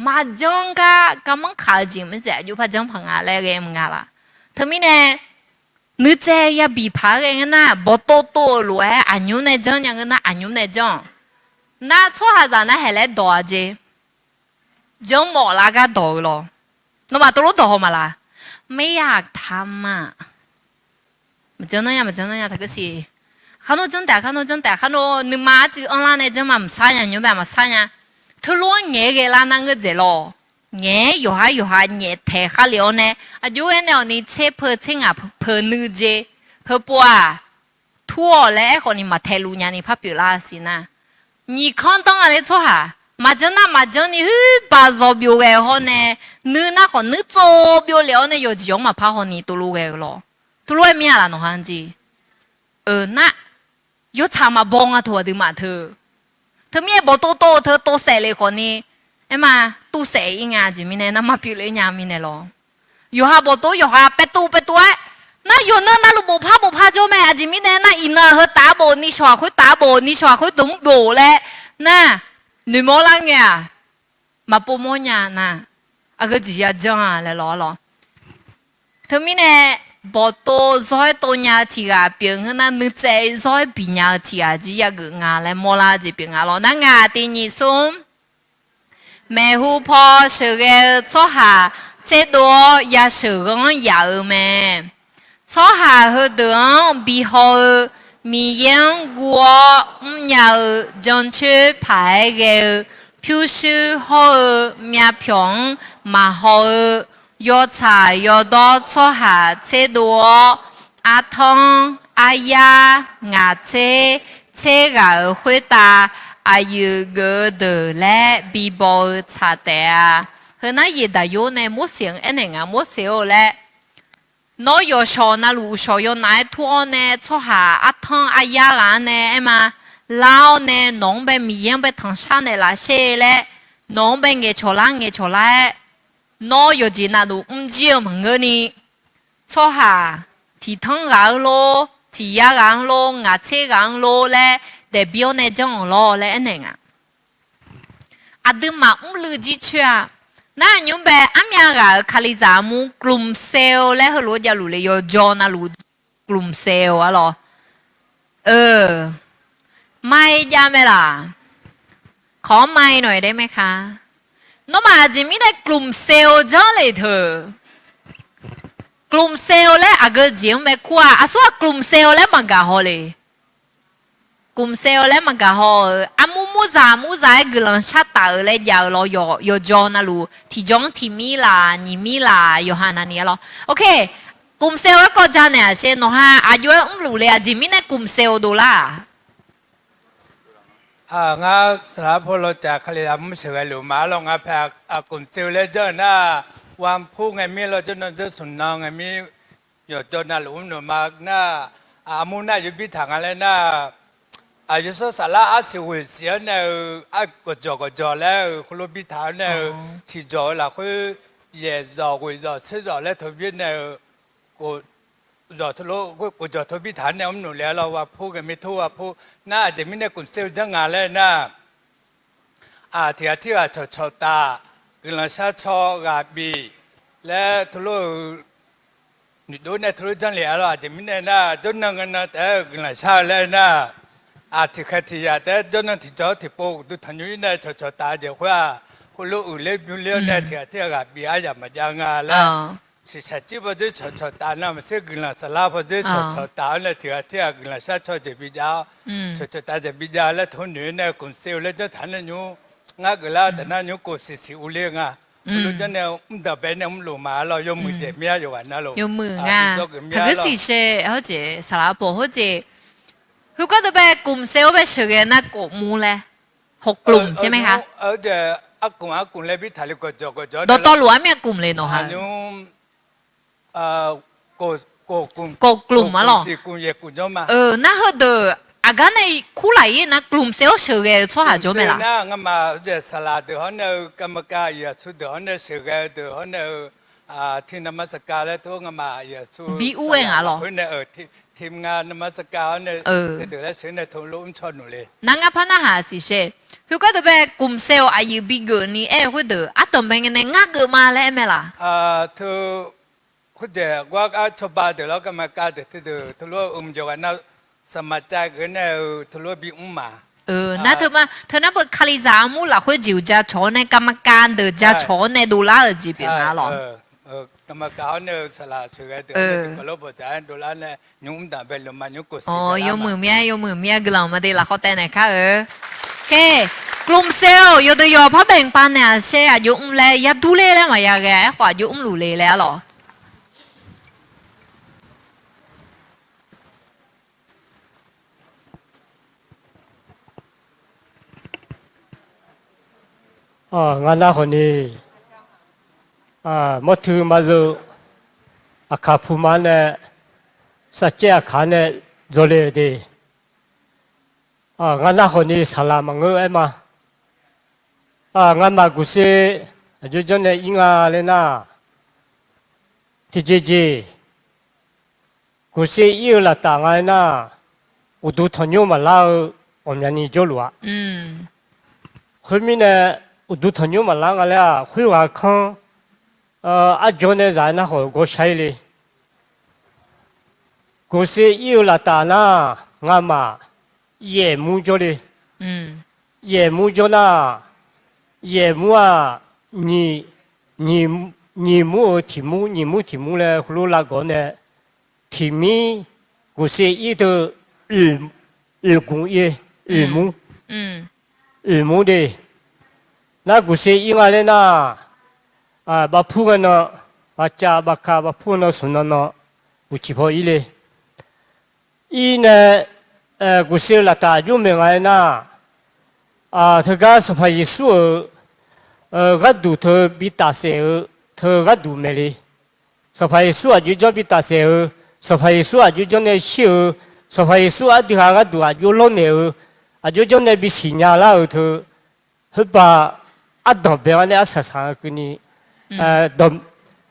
maqjanr gar garmanr kaq-eu jeq maqtsaev aqjox par janr paq nga laer ghae maqnga laq? Teumirnae, nuitsaev yabi paq-aer ghae ngeur nar, bawqtov tov-euq lof-aer aqnymr nae janr nya ngeur nar aqnymr nae janr-awq. Nar tsawrhaqzaq nar haeq laer dawq-a jer. Janr mawf lar gar dawq-eu lawr. Nawmaf tov lof dawq haw ma laq? Maqya taq ma. Maqjanr nar ya, maqjanr nar ya, taqgeur siq. Aqkar nmr janr taef, aqkar nmr janr taef, aqkar nmr nuima arcuiv anrlar nae janr ma, maqsar nya, nymr bae maqsar nya. Teulof-anr ngaeq-aer ghae lar nar ngeur dzaeq lawr. Ngaeq-aer yawqhar yawqha nyaef taeq khar lef-awr nae, aqjox ghae nae awqni tser peu tser ngaq peuq nuijeq. Heupov-aq, tur-awq laer aerkhawfni maqtae luf nyani par pyeuflar siq nar, nyiq kanr danr-a ler tsawrhaq. Maqjanr nar maqjanr ni hoer baq zawq byov ghae hawr nae, nuir nar khawf nuir tsov byov lef-awr nae yawqjeq-anr maqpar hawni tov lof ghae-eu lawr. Tov lof-aer mir-a laf nawq ha-anr jeq. Nar, yawtsaq maqbaw nga teu aqduimaf teu. Teumirnae bawqtov tov-eu teu tov saef le khawfni, aer ma, tov saef-ir nga jeq mirnae nar maqpyeuf ler nya mirnae lawr. Yawqha bawqtov yawqha paev tov paev tov-aer, nar yawqnan navluf bofpar bofpar jawr mae. Aqjeq mirnae nar iqnan heu taf-aer bof, nishawq khoer taf-aer bof, nishawq khoer dmq bof laer nar, noeqmawr lar ngae-aq, maqpov mawr nya nar, aqgeu jeq ya janr-a laer lawr lawr. Teumirnae, bawqtov zawr-aer tov nya-eu tiq ghaq pyeuf ngeur nar, nuitsaev zawr-aer bif nya-eu tiq ghaq jir yageuf nga laer mawrlar jeq pyeuf nga lawr. Nar ngaq tiq nyiq smr, maeqhu paw sheuqghae-eu tsawrhaq tserdov-awr ya sheuqghanr yaf-eu mae. Tsawrhaq heudeuq-anr bihaw-eu Miqyaer-anr guv-awr mrnya-eu jancoer paq-aer ghae-eu pyurshuir hawr-eu myavpyawq-anr maqhaw-eu, yawtsaq yawdawr tsawrhaq tserdov-awr, artanr, aryar, ngaq tser, tser ghaq-euq khoertav aqyuif geuf-eu deuq laer bibaw-eu tsaq taef-a. Heu nar Yeqdaqyor nae Morseq-anr aernaeq nga, Morseq-or laer, nawr yawqshawq navluf uqshawq yawnaf-aer tur-awr nae tsawrhaq artanr aryar ghaq-anr nae aer ma, lar-awr nae nawq-anr bae Miqyaer-anr bae tanqshar naeq laf sher laer, nawq-anr bae ngaeqcawq lar ngaeqcawq lar-aer, nawr yawqjeq navluf mrjir-eu maqngeurni, tsawrhaq tiq tanr ghaq-anr lor, tiq yar ghaq-anr lor, ngaq tser ghaq-anr lor laer daeqbir-awr nae janr-awq lawr laer aernaeq nga. Aqduimaf mrluiv jircoer-a. Nar nymr bae armyav ghaq-euq Kalizaq armur กลุ่มเซลล์ laer heulof-aer javluf le, yawqjawr navluf กลุ่มเซลล์ arlawq. เออ mai jav mae laq. Kawq-anr mai nawq-iq dae mae ka. Nawmaf aqjeq mirnae กลุ่มเซลล์ janr le teu. กลุ่มเซลล์ laer aqgeu jeq-anr bae kur-aq, aqsur-aq กลุ่มเซลล์ laer maqgaq haw le. กลุ่มเซลล์ laer maqgaq haw-euq armur murzaq murzaq-aer guiqlanq shar taf-euq laer jav-eu lawr, yawqjawr navluf tiqjawr-anr tiq mir laq, nyiq mir laq, yawqha navni-a lawr. Ok, กลุ่มเซลล์ aerkawv ja naeq-aq sher, nawqha aqjox-aer mrluf le, aqjeq mirnae กลุ่มเซลล์ dovlar-aq. Ngar saqlaq paw lawcaf Kalizaq armur sheuqghae luf ma lawr, ngar pae กลุ่มเซลล์ laer janr-eu nar, วันพุธ ngae mir lawr, jawrnan jawr smq nan ngae mir, yawqjawr navluf mrluf ma nar, armur nar aqjox bir taq nga laer nar, aqyawf sawr saflar arsiq ghoeq siq-anr nae-eu, ar gawqjawq gawqjawq laer-eu heulof bir taq-anr nae-eu, tiqjawq-eu lafkhoer yaeq zawq ghoeq zawq tser zawq laer teu bir nae-eu, zawq teu lof ghoeq gawqjawq teu bir taq-anr nae mrluf le-a lawr, วันพุธ ngae mir วันพุธ nar aqjeq mirnae กลุ่มเซลล์ janr nga laer nar, tiq ghaq tir ghaq cawqcawq taf, guiqlanq shar caw ghaq bif laer teulof-eu noeqdov nae teulof janr le-a lawr. Aqjeq mirnae nar, jawrnan ngae nan taef-aer guiqlanq shar-eu laer nar, tiqkhaeq tiq yaq taef-aer jawrnan tiqjawq-awr tiqpov uqduq tanqnymr-ir nae cawqcawq taf-eu jeq khoer-aq, heulof uiqler bymrler-awr nae tiq ghaq tir ghaq bif aryamq maqjav nga laer, shiqshaq cir pawdzer cawqcawq taf nar maqtser guiqlanq saflar pawdzer cawqcawq taf-awr nae tiq ghaq tir ghaq guiqlanq shar caw jeq bijav-awr, cawqcawq taf jeq bijav laer teunoeq-aer nae กลุ่มเซลล์ laer janr taq nae nymr, ngar geuflar-eu taf nar nymr kof siqsiq urler nga. Heulof janr nae mr danqbae nae mrluf ma lawr, yawmuiq jeq mir-a yawqghaq nar lor. Yawmuiq nga. Taqgeur siqshae hawjeq saqlaq paw hawjeq. Khoergar deuq bae กลุ่มเซลล์ bae sheuqghae nar กลุ่ม laer, หกกลุ่ม ใช่ไหมคะ? เออ เออ เดี๋ยว อากลุ่ม อากลุ่ม laer bir taq le gawqjawq gawqjawq dawqtawvluf armyav กลุ่ม le nawq ha. กลุ่ม กลุ่ม arlawq. เออ nar heudeuq aqgar nae kurlaf-ir nar กลุ่มเซลล์ sheuqghae-eu tsawrhaq jawr mae laq? Nar ngamaf jeq saqlaq deuq hawr nae-eu กรรมการ aqyuif aqtsu deuq hawr nae sheuqghae-eu deuq hawr nae-eu, ทีมนมัสการ laer teu ngamaf aqyuif aqtsu bi ur-aer nga lawr. Nae-eu ทีมงานนมัสการ hawr nae teudeuq laer sheuq nae teulof mrcaw nuq le. Nar ngar par narhaq siqshae. Khoergar deuq bae กลุ่มเซลล์ aqyuif bi geufni aer-eu khoerdeuq ardanqbae ngae nae ngar geuf ma laer aer mae laq? Teu khoerdeuq gar gar cawba deuq lawr กรรมการ deuq teudeuq teulof-eu mqjawq ghaq nar saqmaqcav geuf nae-eu teulof bi mr ma. Nar teu ma teu nar beu Kalizaq armur lafkhoer jeq-euq jacawq-awr nae กรรมการ deuq jacawq-awr nae dovlar-euq jeq pyeuf nga lawq. กรรมการ hawr nae-eu saqlaq sheuqghae deuq-awr nae tiqkawv lof bawqdzaq-aer dovlar nae nymr mr danqbae luf ma nymr kof siq laf ma. Yawmuiq mir-a, yawmuiq mir-a, guiqlanq maqde lafkhawf taev naeq kar-eu. Khe, กลุ่มเซลล์ yawdeuq yawq par bae mqpav naeq-aq sher aqjox mr laer ya durler laer maqya ghae-a, aerkhawf aqjox mrluf le laer arlawq. Ngar nar khawfni, mawrtui maqzeu aqkaq puma nae sarcaev aqkaq nae dzawle-eu de. Ngar nar khawfni saqlaq maqngeur-aer ma. Ngamaf guqser aqjox janr nae ir nga laer nar, tiqjeq jeq guqser ir-eu laftav nga aer nar, uqduq tanqnymr maqlar-eu ghawqmyani jawrluf-a. Khoermirnae, uqduq tanqnymr maqlar nga laer-aq, khoerghaq kanr arjawr nae zaq-aer nar khawf gawshair le. Guqser ir-eu laftav nar, ngamaf yaef mur jawr le. Yaef mur jawr nar, yaef mur-aq, nyiq mur-euq tiq mur, nyiq mur tiq mur laer heulof lavgawv nae, tiq mir guqser ir teu oeq gmq ir-e, oeq mur, oeq mur de. Nar guqse ir nga laer nar, bavpur ngae nan, bavcav bavka bavpur ngae nan smq nan nan, uqcif paw ir le. Ir nae, guqse-eu laftaf aqjox maeq nga aer nar, teugar Sanqpaq Yeqsur-euq gharduq teu bi tafsaef-eu teu gharduq maeq le. Sanqpaq Yeqsur aqjox janr bi tafsaef-eu, Sanqpaq Yeqsur aqjox janr nae shir-eu, Sanqpaq Yeqsur aqdui ghaq gharduq aqjox lawrnaeq-eu, aqjox janr nae bisiq nya lar-eu teu, khoerbav ardanqbae-anr nae arsaq saq-eu keuvni,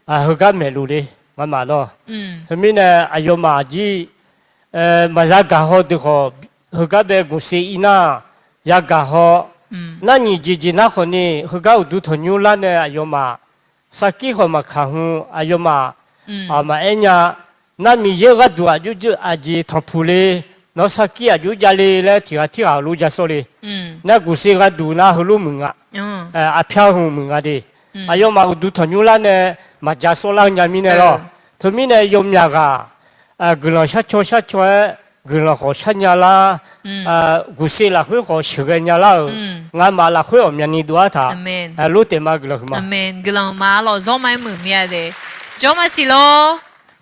heugar maeqluf le, ngamaf lawr. Teumirnae aqyawfmaf aqjir maqya gaq haw deuq khawf, heugar bae guqse ir nar, yagaq haw, nar nyiq jeq jeq nar khawfni, heugar uqduq tanqnymr lar nae aqyawfmaf sarkir khawf maqkaq hmq, aqyawfmaf maqaer nya. Nar Miqyaer-eu gharduq aqjox aqjeq tanqpuq le, nawr sarkir aqjox jav le laer tiq ghaq tirghaq heulof ja sawr le. Nar guqse gharduq nar heulof muiq nga. Arpyar hmq muiq nga de. Aqyawfmaf uqduq tanqnymr lar nae maqja sawr lar-eu nya mirnae lawr. Teumirnae yawmyaq ghaq guiqlanq sharcaw sharcaw-aer, guiqlanq khawf sharnya lar, guqse lafkhoer khawf sheuqghae nya lar-euq, ngamaf lafkhoer ghawqmyani dov-ar taq. Lor taef ma guiqlanq huiqma. Guiqlanq ma lawq, zawr ma-aer muiq mir-a de. Jawr ma siq lawr.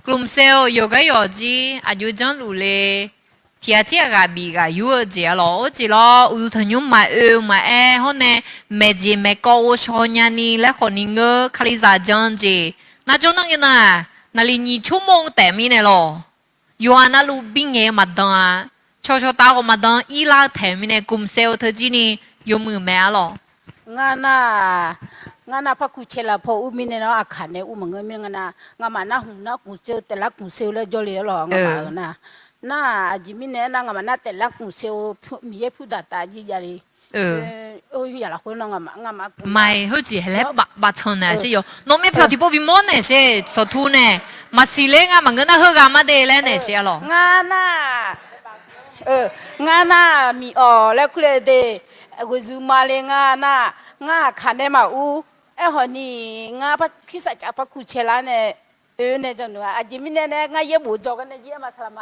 Gmqsaev-eu yawqgar yawqjir aqjox janrluf le. Tiq ghaq tirghaq ghaq bif ghaq yur-eu jeq-a lawq. Or jeq lawr, uqduq tanqnymr maqoe maqaer hawr nae, maeqjeq maeqkawv ghovshaw nyani laer khawfni ngeur, Kalizaq jan-eu jeq nar jawr nar ngae nar, naqliq nyiq tsawrmawr-eu taef mirnae lawq. Yawqha navluf bingaeq-eu maqdan-a. Cawqcawq tav khawf maqdan irlar-eu taef mirnae, gmqsaev-eu teujir ni yawmuiq maeq-a lawq. Ngar nar, ngar nar par kuv cae laf paw ur mirnae nawr aqkaq nae ur maqngeur mirnae nga nar, ngamaf nar hmq nar gmqsaev-eu taef lar gmqsaev-eu laer jawrle-ar lawq, ngamaf-euq nar. Nar aqjeq mirnae aernar, ngamaf nar taef lar gmqsaev-eu Miqyaer pyur daq taf jir javle. Yaq lafkhoer ngamaf, ngamaf gmqsaev-eu laer bafcan naeq-a sher yawq. Nawr maer pyawq tiqpov bimawr naeq sher, sawqtu nae maqsiq ler nga maqngeur nar heughaq mar de laer naeq sher-a lawq. Ngar nar, ngar nar miq-awq laer kurle de, ghoeqzuiq ma le ngar nar, ngar aqkaq nae maqur. Aerkhawfni, ngar par kirsaq caf par kuv cae lar nae oe nae dawq noeq-a. Aqjeq mirnae nae ngar yaerbof dzaw gar nae jir-aer ma saqlaq ma.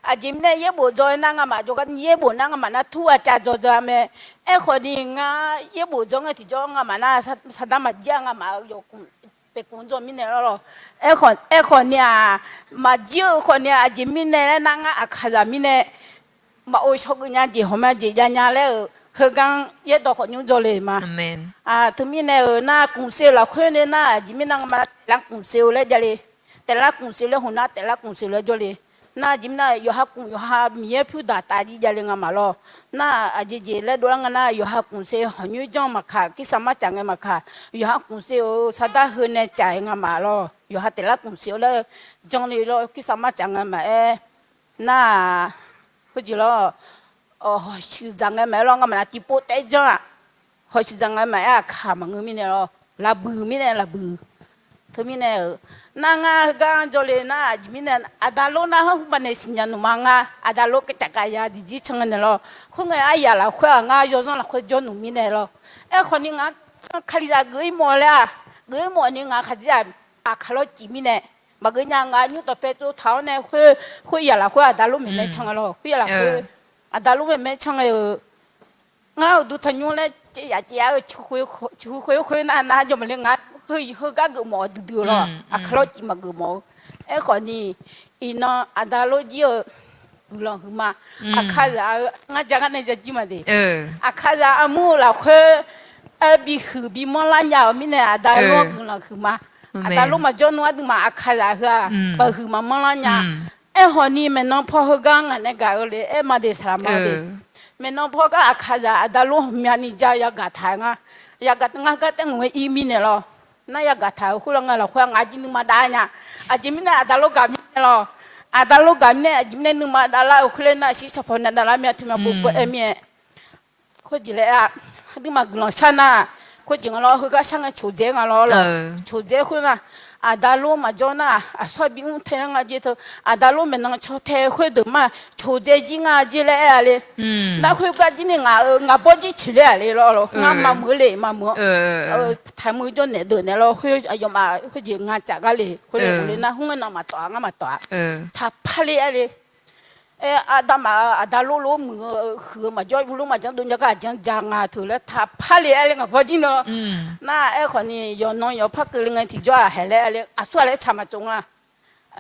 Aqjeq mirnae yaerbof dzaw-aer nar ngamaf jawrgar yaerbof nar ngamaf nar tur aqcav dzaw dzaw-a mae. Aerkhawfni ngar yaerbof dzaw ngae tiqjawr ngamaf nar saqdar maqjir-a, ngamaf-euq yawqkmq pyeufkmq dzaw mirnae lawr lawq. Aerkhawfni-aq, maqjir-eu khawfni-aq, aqjeq mirnae laer nar ngar aqkaqzaq mirnae maqov shawr geuf nya jeq hawq ma jeq jav nya laer-euq heugar yaerdawq khawf nymr dzaw le ma. Teumirnae-euq nar gmqsaev-eu lafkhoer nae nar aqjeq mirnae ngamaf nar taef lar gmqsaev-eu laer javle. Taef lar gmqsaev laer hawq nar taef lar gmqsaev laer jawrle. Nar aqjeq mirnae yawqha gmq yawqha Miqyaer pyur daq taf jir javle ngamaf lawr. Nar aqjeq jeq laer dovlar nga nar yawqha gmqsaev hawq nymr janr maqkaq, kirsaq mar caf ngae maqkaq, yawqha gmqsaev-eu saqdar heu nae caf-aer ngamaf lawr. Yawqha taef lar gmqsaev-eu laer janr le lawr, kirsaq mar caf ngae maqaer. Nar-aq, heujeq lawr, hawq shuiq dzaq ngae maqaer lawr, ngamaf nar tiqpov taef janr-aq, hawq shuiq dzaq ngae maqaer aqkaq maqngeur mirnae lawr, laqbuiq mirnae laqbuiq. Teumirnae-euq nar ngar heugar jawrle nar aqjeq mirnae aqda lor nar hawr hmq baqnaeq siqnya nmq ma ngar aqda lor kacaf kaf ya jeq jir can ngae naeq lawr. Khoerngae aryaq lafkhoer-aq ngar yawzanr lafkhoer jawr nmq mirnae lawr. Aerkhawfni ngaq Kalizaq geuf-ir mawf laer-aq, geuf-ir mawf ni ngaq khaqdzer-aq, aqkaq lawr cif mirnae maqgeuf nya. Ngaq nymr dawqpae tsovtaq-awr nae khoer, khoeryaq lafkhoer aqda lor maeqmae can ngae lawr. Khoeryaq lafkhoer aqda lor maeqmae can ngae-euq ngar uqduq tanqnymr laer caev yaf caev yaf-eu ciqhu khoer khoer nar nar jawr maqle. Ngaq heugar geufmawf-eu duidui-eu lawr, aqkaq lawr cif maqgeuf mawf-eu. Aerkhawfni iqnan aqda lor jir-eu guiqlanq huiqma. Aqkaqzaq-eu ngar ja gar nae ja jir ma de. Aqkaqzaq armur-eu lafkhoer aer bihuiq bimanr lar nya-euq mirnae aqda lor-anr guiqlanq huiqma. Aqda lor maqjawr nmr aqduimaf aqkaqzaq heu-aq maqhuiq maqmanr lar nya. Aerkhawfni maeqnan paw heugar ngaq nae gaq-eu le aer ma de saqlaq ma de. Maeqnan paw gar aqkaqzaq aqda lor ghawqmyani ja yagaq taq-eu nga. Yagaq ngar gar taer ngaq-aer ir mirnae lawr. Nar yagaq taq-euq khoerlof nga lafkhoer ngaq jir nuima dav nya. Aqjeq mirnae aqda lor gaq mirnae lawr. Aqda lor gaq mirnae aqjeq mirnae nuima dav lar-eu khoerler nar shir shaqpaw nae dav lar mir-a teumya bov bov aer mir-aer. Khoerjeq laer-a, aqduimaf guiqlanq shar nar, khoerjeq nga lawr heugar shar ngae coqdzae nga lawr lawr. Coqdzae khoer nar, aqda lor maqjawr nar, aqsawr bi mr tae nar nga jeq teu, aqda lor maeqnan caw tae khoerdeuq ma, coqdzae jir nga jeq laer aer-a le. Nar khoergar jir ni ngaq-euq ngaq bawr jir coeq ler-aq le lawr lawr. Ngar maqmuiq le maqmuiq-awr, taqmuiq jawr naeq deuq naeq lawr khoer aqyawfmaf khoerjeq nga caf gar le khoer le nar khoerngae nan maqtawf-a ngar maqtawf-a. Taqpar le aer le. Aer, aqda maf-eu aqda lor lor muiq-eu huiq-eu maqjawr, uvlof maqjanr dov nya gar aqjan ja nga teu laer taqpar le aer le ngaq bawr jir nar. Nar aerkhawf ni yawqnan yawqpar keuvle ngae tiqjawr-aq haeq laer aer le aqsur-aq laer tsaq maqtsov nga.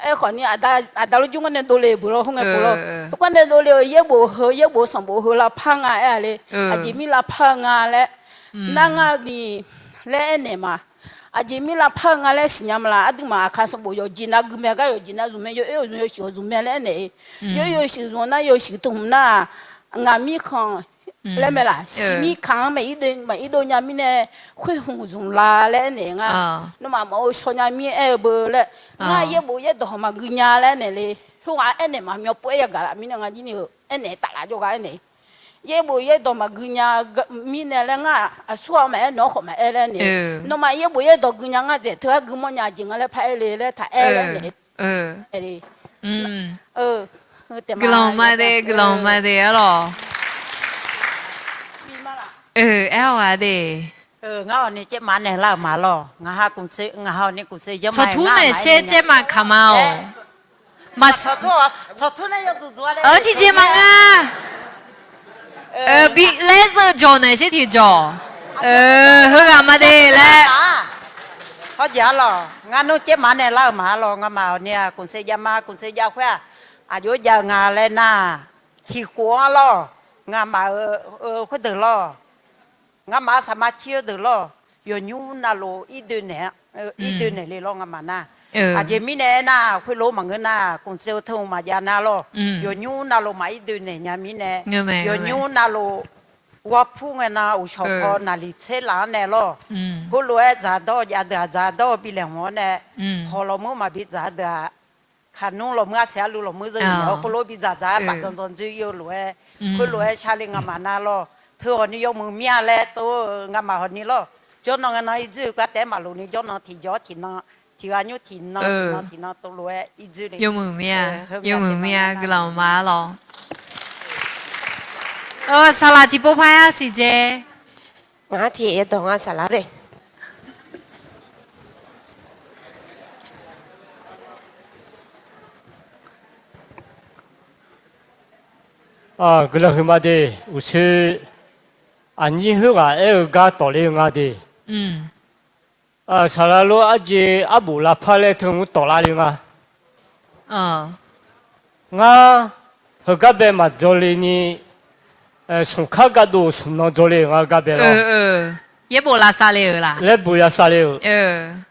Aerkhawf ni aqda lor jir ngar nae dovle-eu beuq lawr khoerngae pov lawr. Khoerngae dovle-eu yaerbof heu yaerbof sanqbof heu lavpar nga aer-a le. Aqjeq mir lavpar-eu nga laer nar ngar ni laer aernaeq ma. Aqjeq mir lavpar-eu nga laer siqnya ma laf. Aqduimaf aqkaq sanqbof yawqjeq nav gui mae gar yawqjeq nav zmq mae, yawoer yawzmq yawshuif yawzmq mae laer aernaeq-eu. Yawoer yawshuif zmq nar yawshuif teu hmq nar-aq, ngaq mirkhanq laer mae laf. Siq mirkhanq-anr maqir dov nya mirnae khoer hmq zmq la laer aernaeq nga. Nawmaf maqghov shaw nya mir aer-eu beu laer. Ngar yaerbof yaerdawq maqgui nya laer aernaeq le. Khoerghaq aernaeq maqmyan pov-aer yagaq laf mirnae ngar jir ni-eu aernaeq taflaf jawrgar aernaeq. Yaerbof yaerdawq maqgui nya mirnae laer ngar aqsur-aq maqaer nawq-anr khawf maqaer laer naeq. Nawmaf yaerbof yaerdawq gui nya ngar dzaeq teu-aer gui mawrnya jeq nga laer par aer le laer taq aer laer naeq. Guiqlanq ma de, guiqlanq ma de arlawq. Aer-awq ghaq de. Ngar hawq ni caerma naeq lar-euq ma lawq. Ngaq ha, ngaq hawq ni kmqsiq yawma tsawqtur naeq sher caerma kaq ma-awq. Tiqjeq maqngeur. Bi laer zeu jawq naeq sher tiqjawq. Heughaq ma de laer. Hawjeq arlawq, ngar nmr caerma naeq lar-euq ma arlawq. Ngamaf hawq ni-aq kmqsiq javma kmqsiq jav khoer-aq, aqjox jav-eu nga laer nar, tiqkhof-anr lawr, ngamaf-euq khoerdeuq lawr, ngamaf-euq saqma cir-eu deuq lawr, yawqnymr navluf ir doe naeq, ir doe naeq le lawr ngamaf nar. Aqjeq mirnae aernar, khoerlof maqngeur nar, kmqsiq-eu teu maqjav nar lawr, yawqnymr navluf maqir doe naeq nya mirnae, yawqnymr navluf warpur ngae nar uqshawq paw naqliq tser laf-anr nae lawr, khoerlof-aer dzaqdawr-eu jav deuq-aq dzaqdawr-eu bi laeqhmq-awr nae, hawq lawqmur maqbi dzaq deuq-aq, kaqnmr lawqmur arsiq arluv lawqmur zeu naeq-awr khoerlof bi dzaqdzaq-aer bafdzanq dzanq dzoer ir-eu lof-aer, khoerlof-aer shar le ngamaf nar lawr. Teu hawq ni yawmuiq mir-a laer tov-eu ngamaf hawq ni lawr. Jawrnan ngae nan ir dzoer-eu gar taef-aer maqloq ni jawrnan tiqjawr tiqnan, tiqghaq nymr tiqnan tiqnan tiqnan tov lof-aer ir dzoer le. Yawmuiq mir-a, yawmuiq mir-a guiqlanq ma arlawq. Saqlaq tiqpov par-aer arsiq jae. Ngaq-anr tiq yaerdawq ngar saqlaq le. Guiqlanq huiqma de, uqshoe aqnyir khoerghaq aer-eu gar tawfle-eu nga de. Saqlaq lof arjeq arbof lavpar laer teu mr tawflar le nga. Ngar heugar bae maqdzawle ni, smq kar gardov smq nan dzawle-euq nga gar bae lawr. Yaerbof lavsav le-euq laq? Laer bof ya sav le-euq.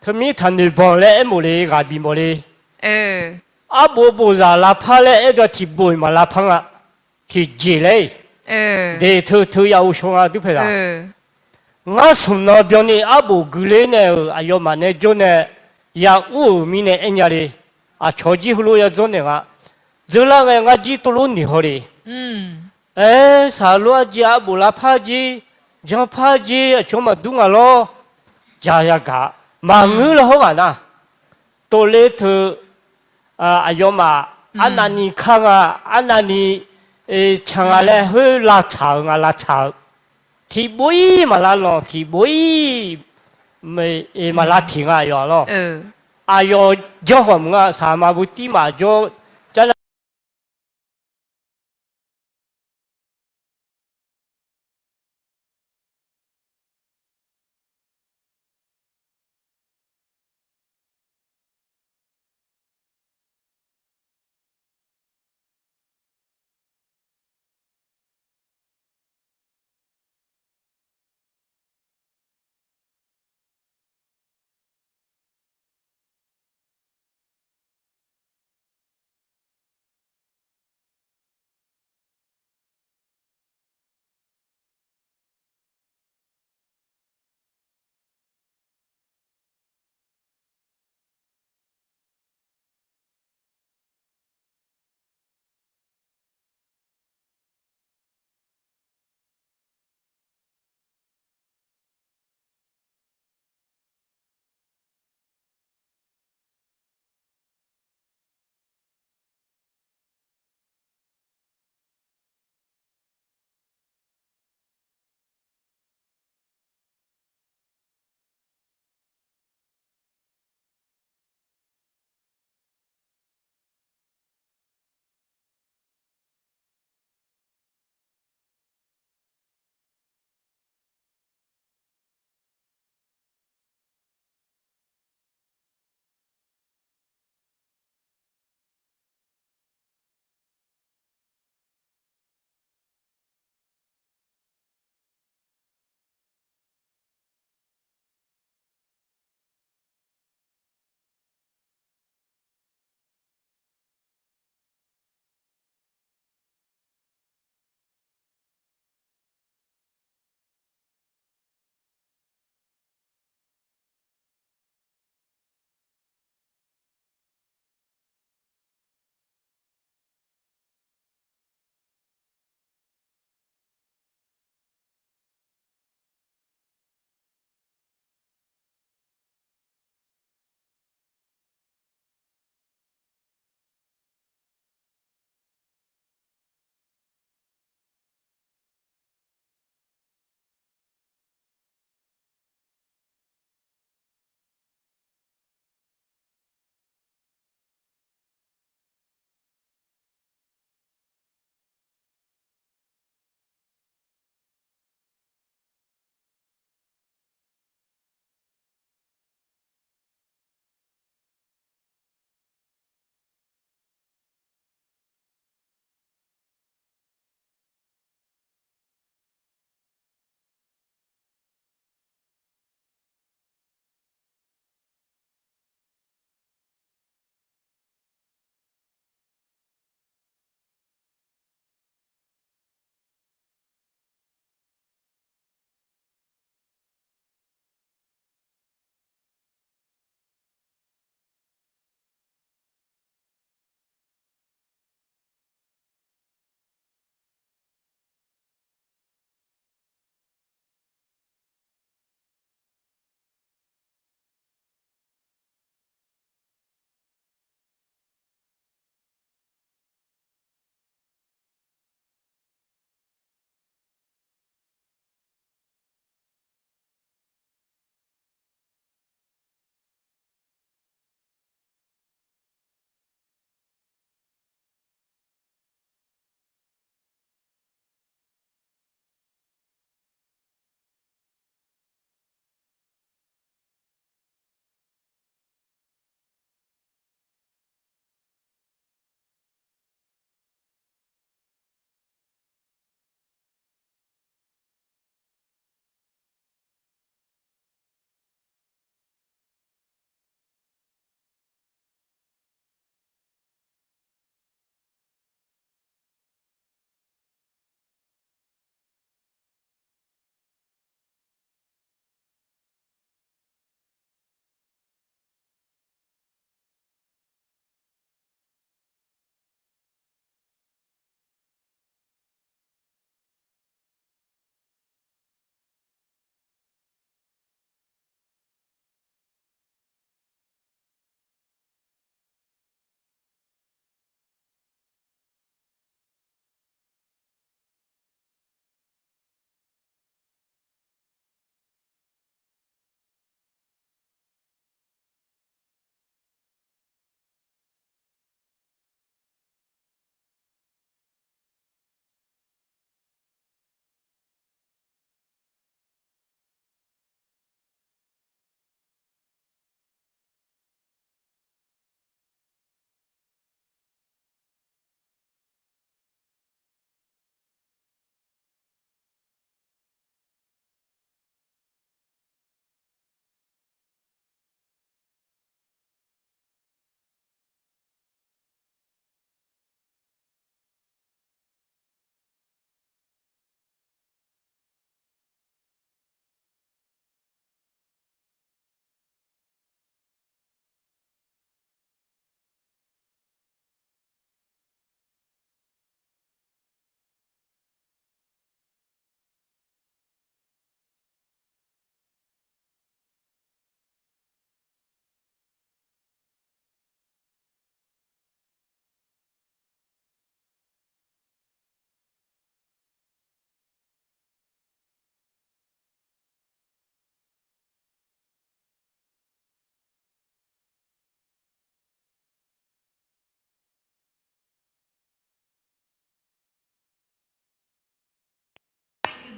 Teumir taqnoeq banq laer aermawf le ghaq bif mawf le. Arbof bof zaq lavpar laer aer-eu tiqbof-iq maq lavpar nga. Tiqjeq laer-iq de teu teu ya ghovshaw nga dur paeqzaq. Ngar smq nan byanni arbof guiqler nae-euq aqyawfmaf nae jawr nae ya ur-euq mirnae aernya le. Aqcawq jir heulof ya dzawrnaeq nga. Dzeurlar ngae ngar jir tov lof noeq haw le. Aer, saqlaq lof arjeq arbof lavpar jir, janrpar jir aqcawq maqdur nga lawr. Ja yagaq maqngeur la hawr ghaq nar. Tov le teu, aqyawfmaf arnavni kar nga, arnavni can nga laer khoer lavtsaq-euq nga lavtsaq-eu. Tiqbof-ir maq lavlanq tiqbof-ir maq lavtiq nga aqyawf-a lawr. Aqyawf janr khawf mq nga saqma bu tir maqjawr. Jarnav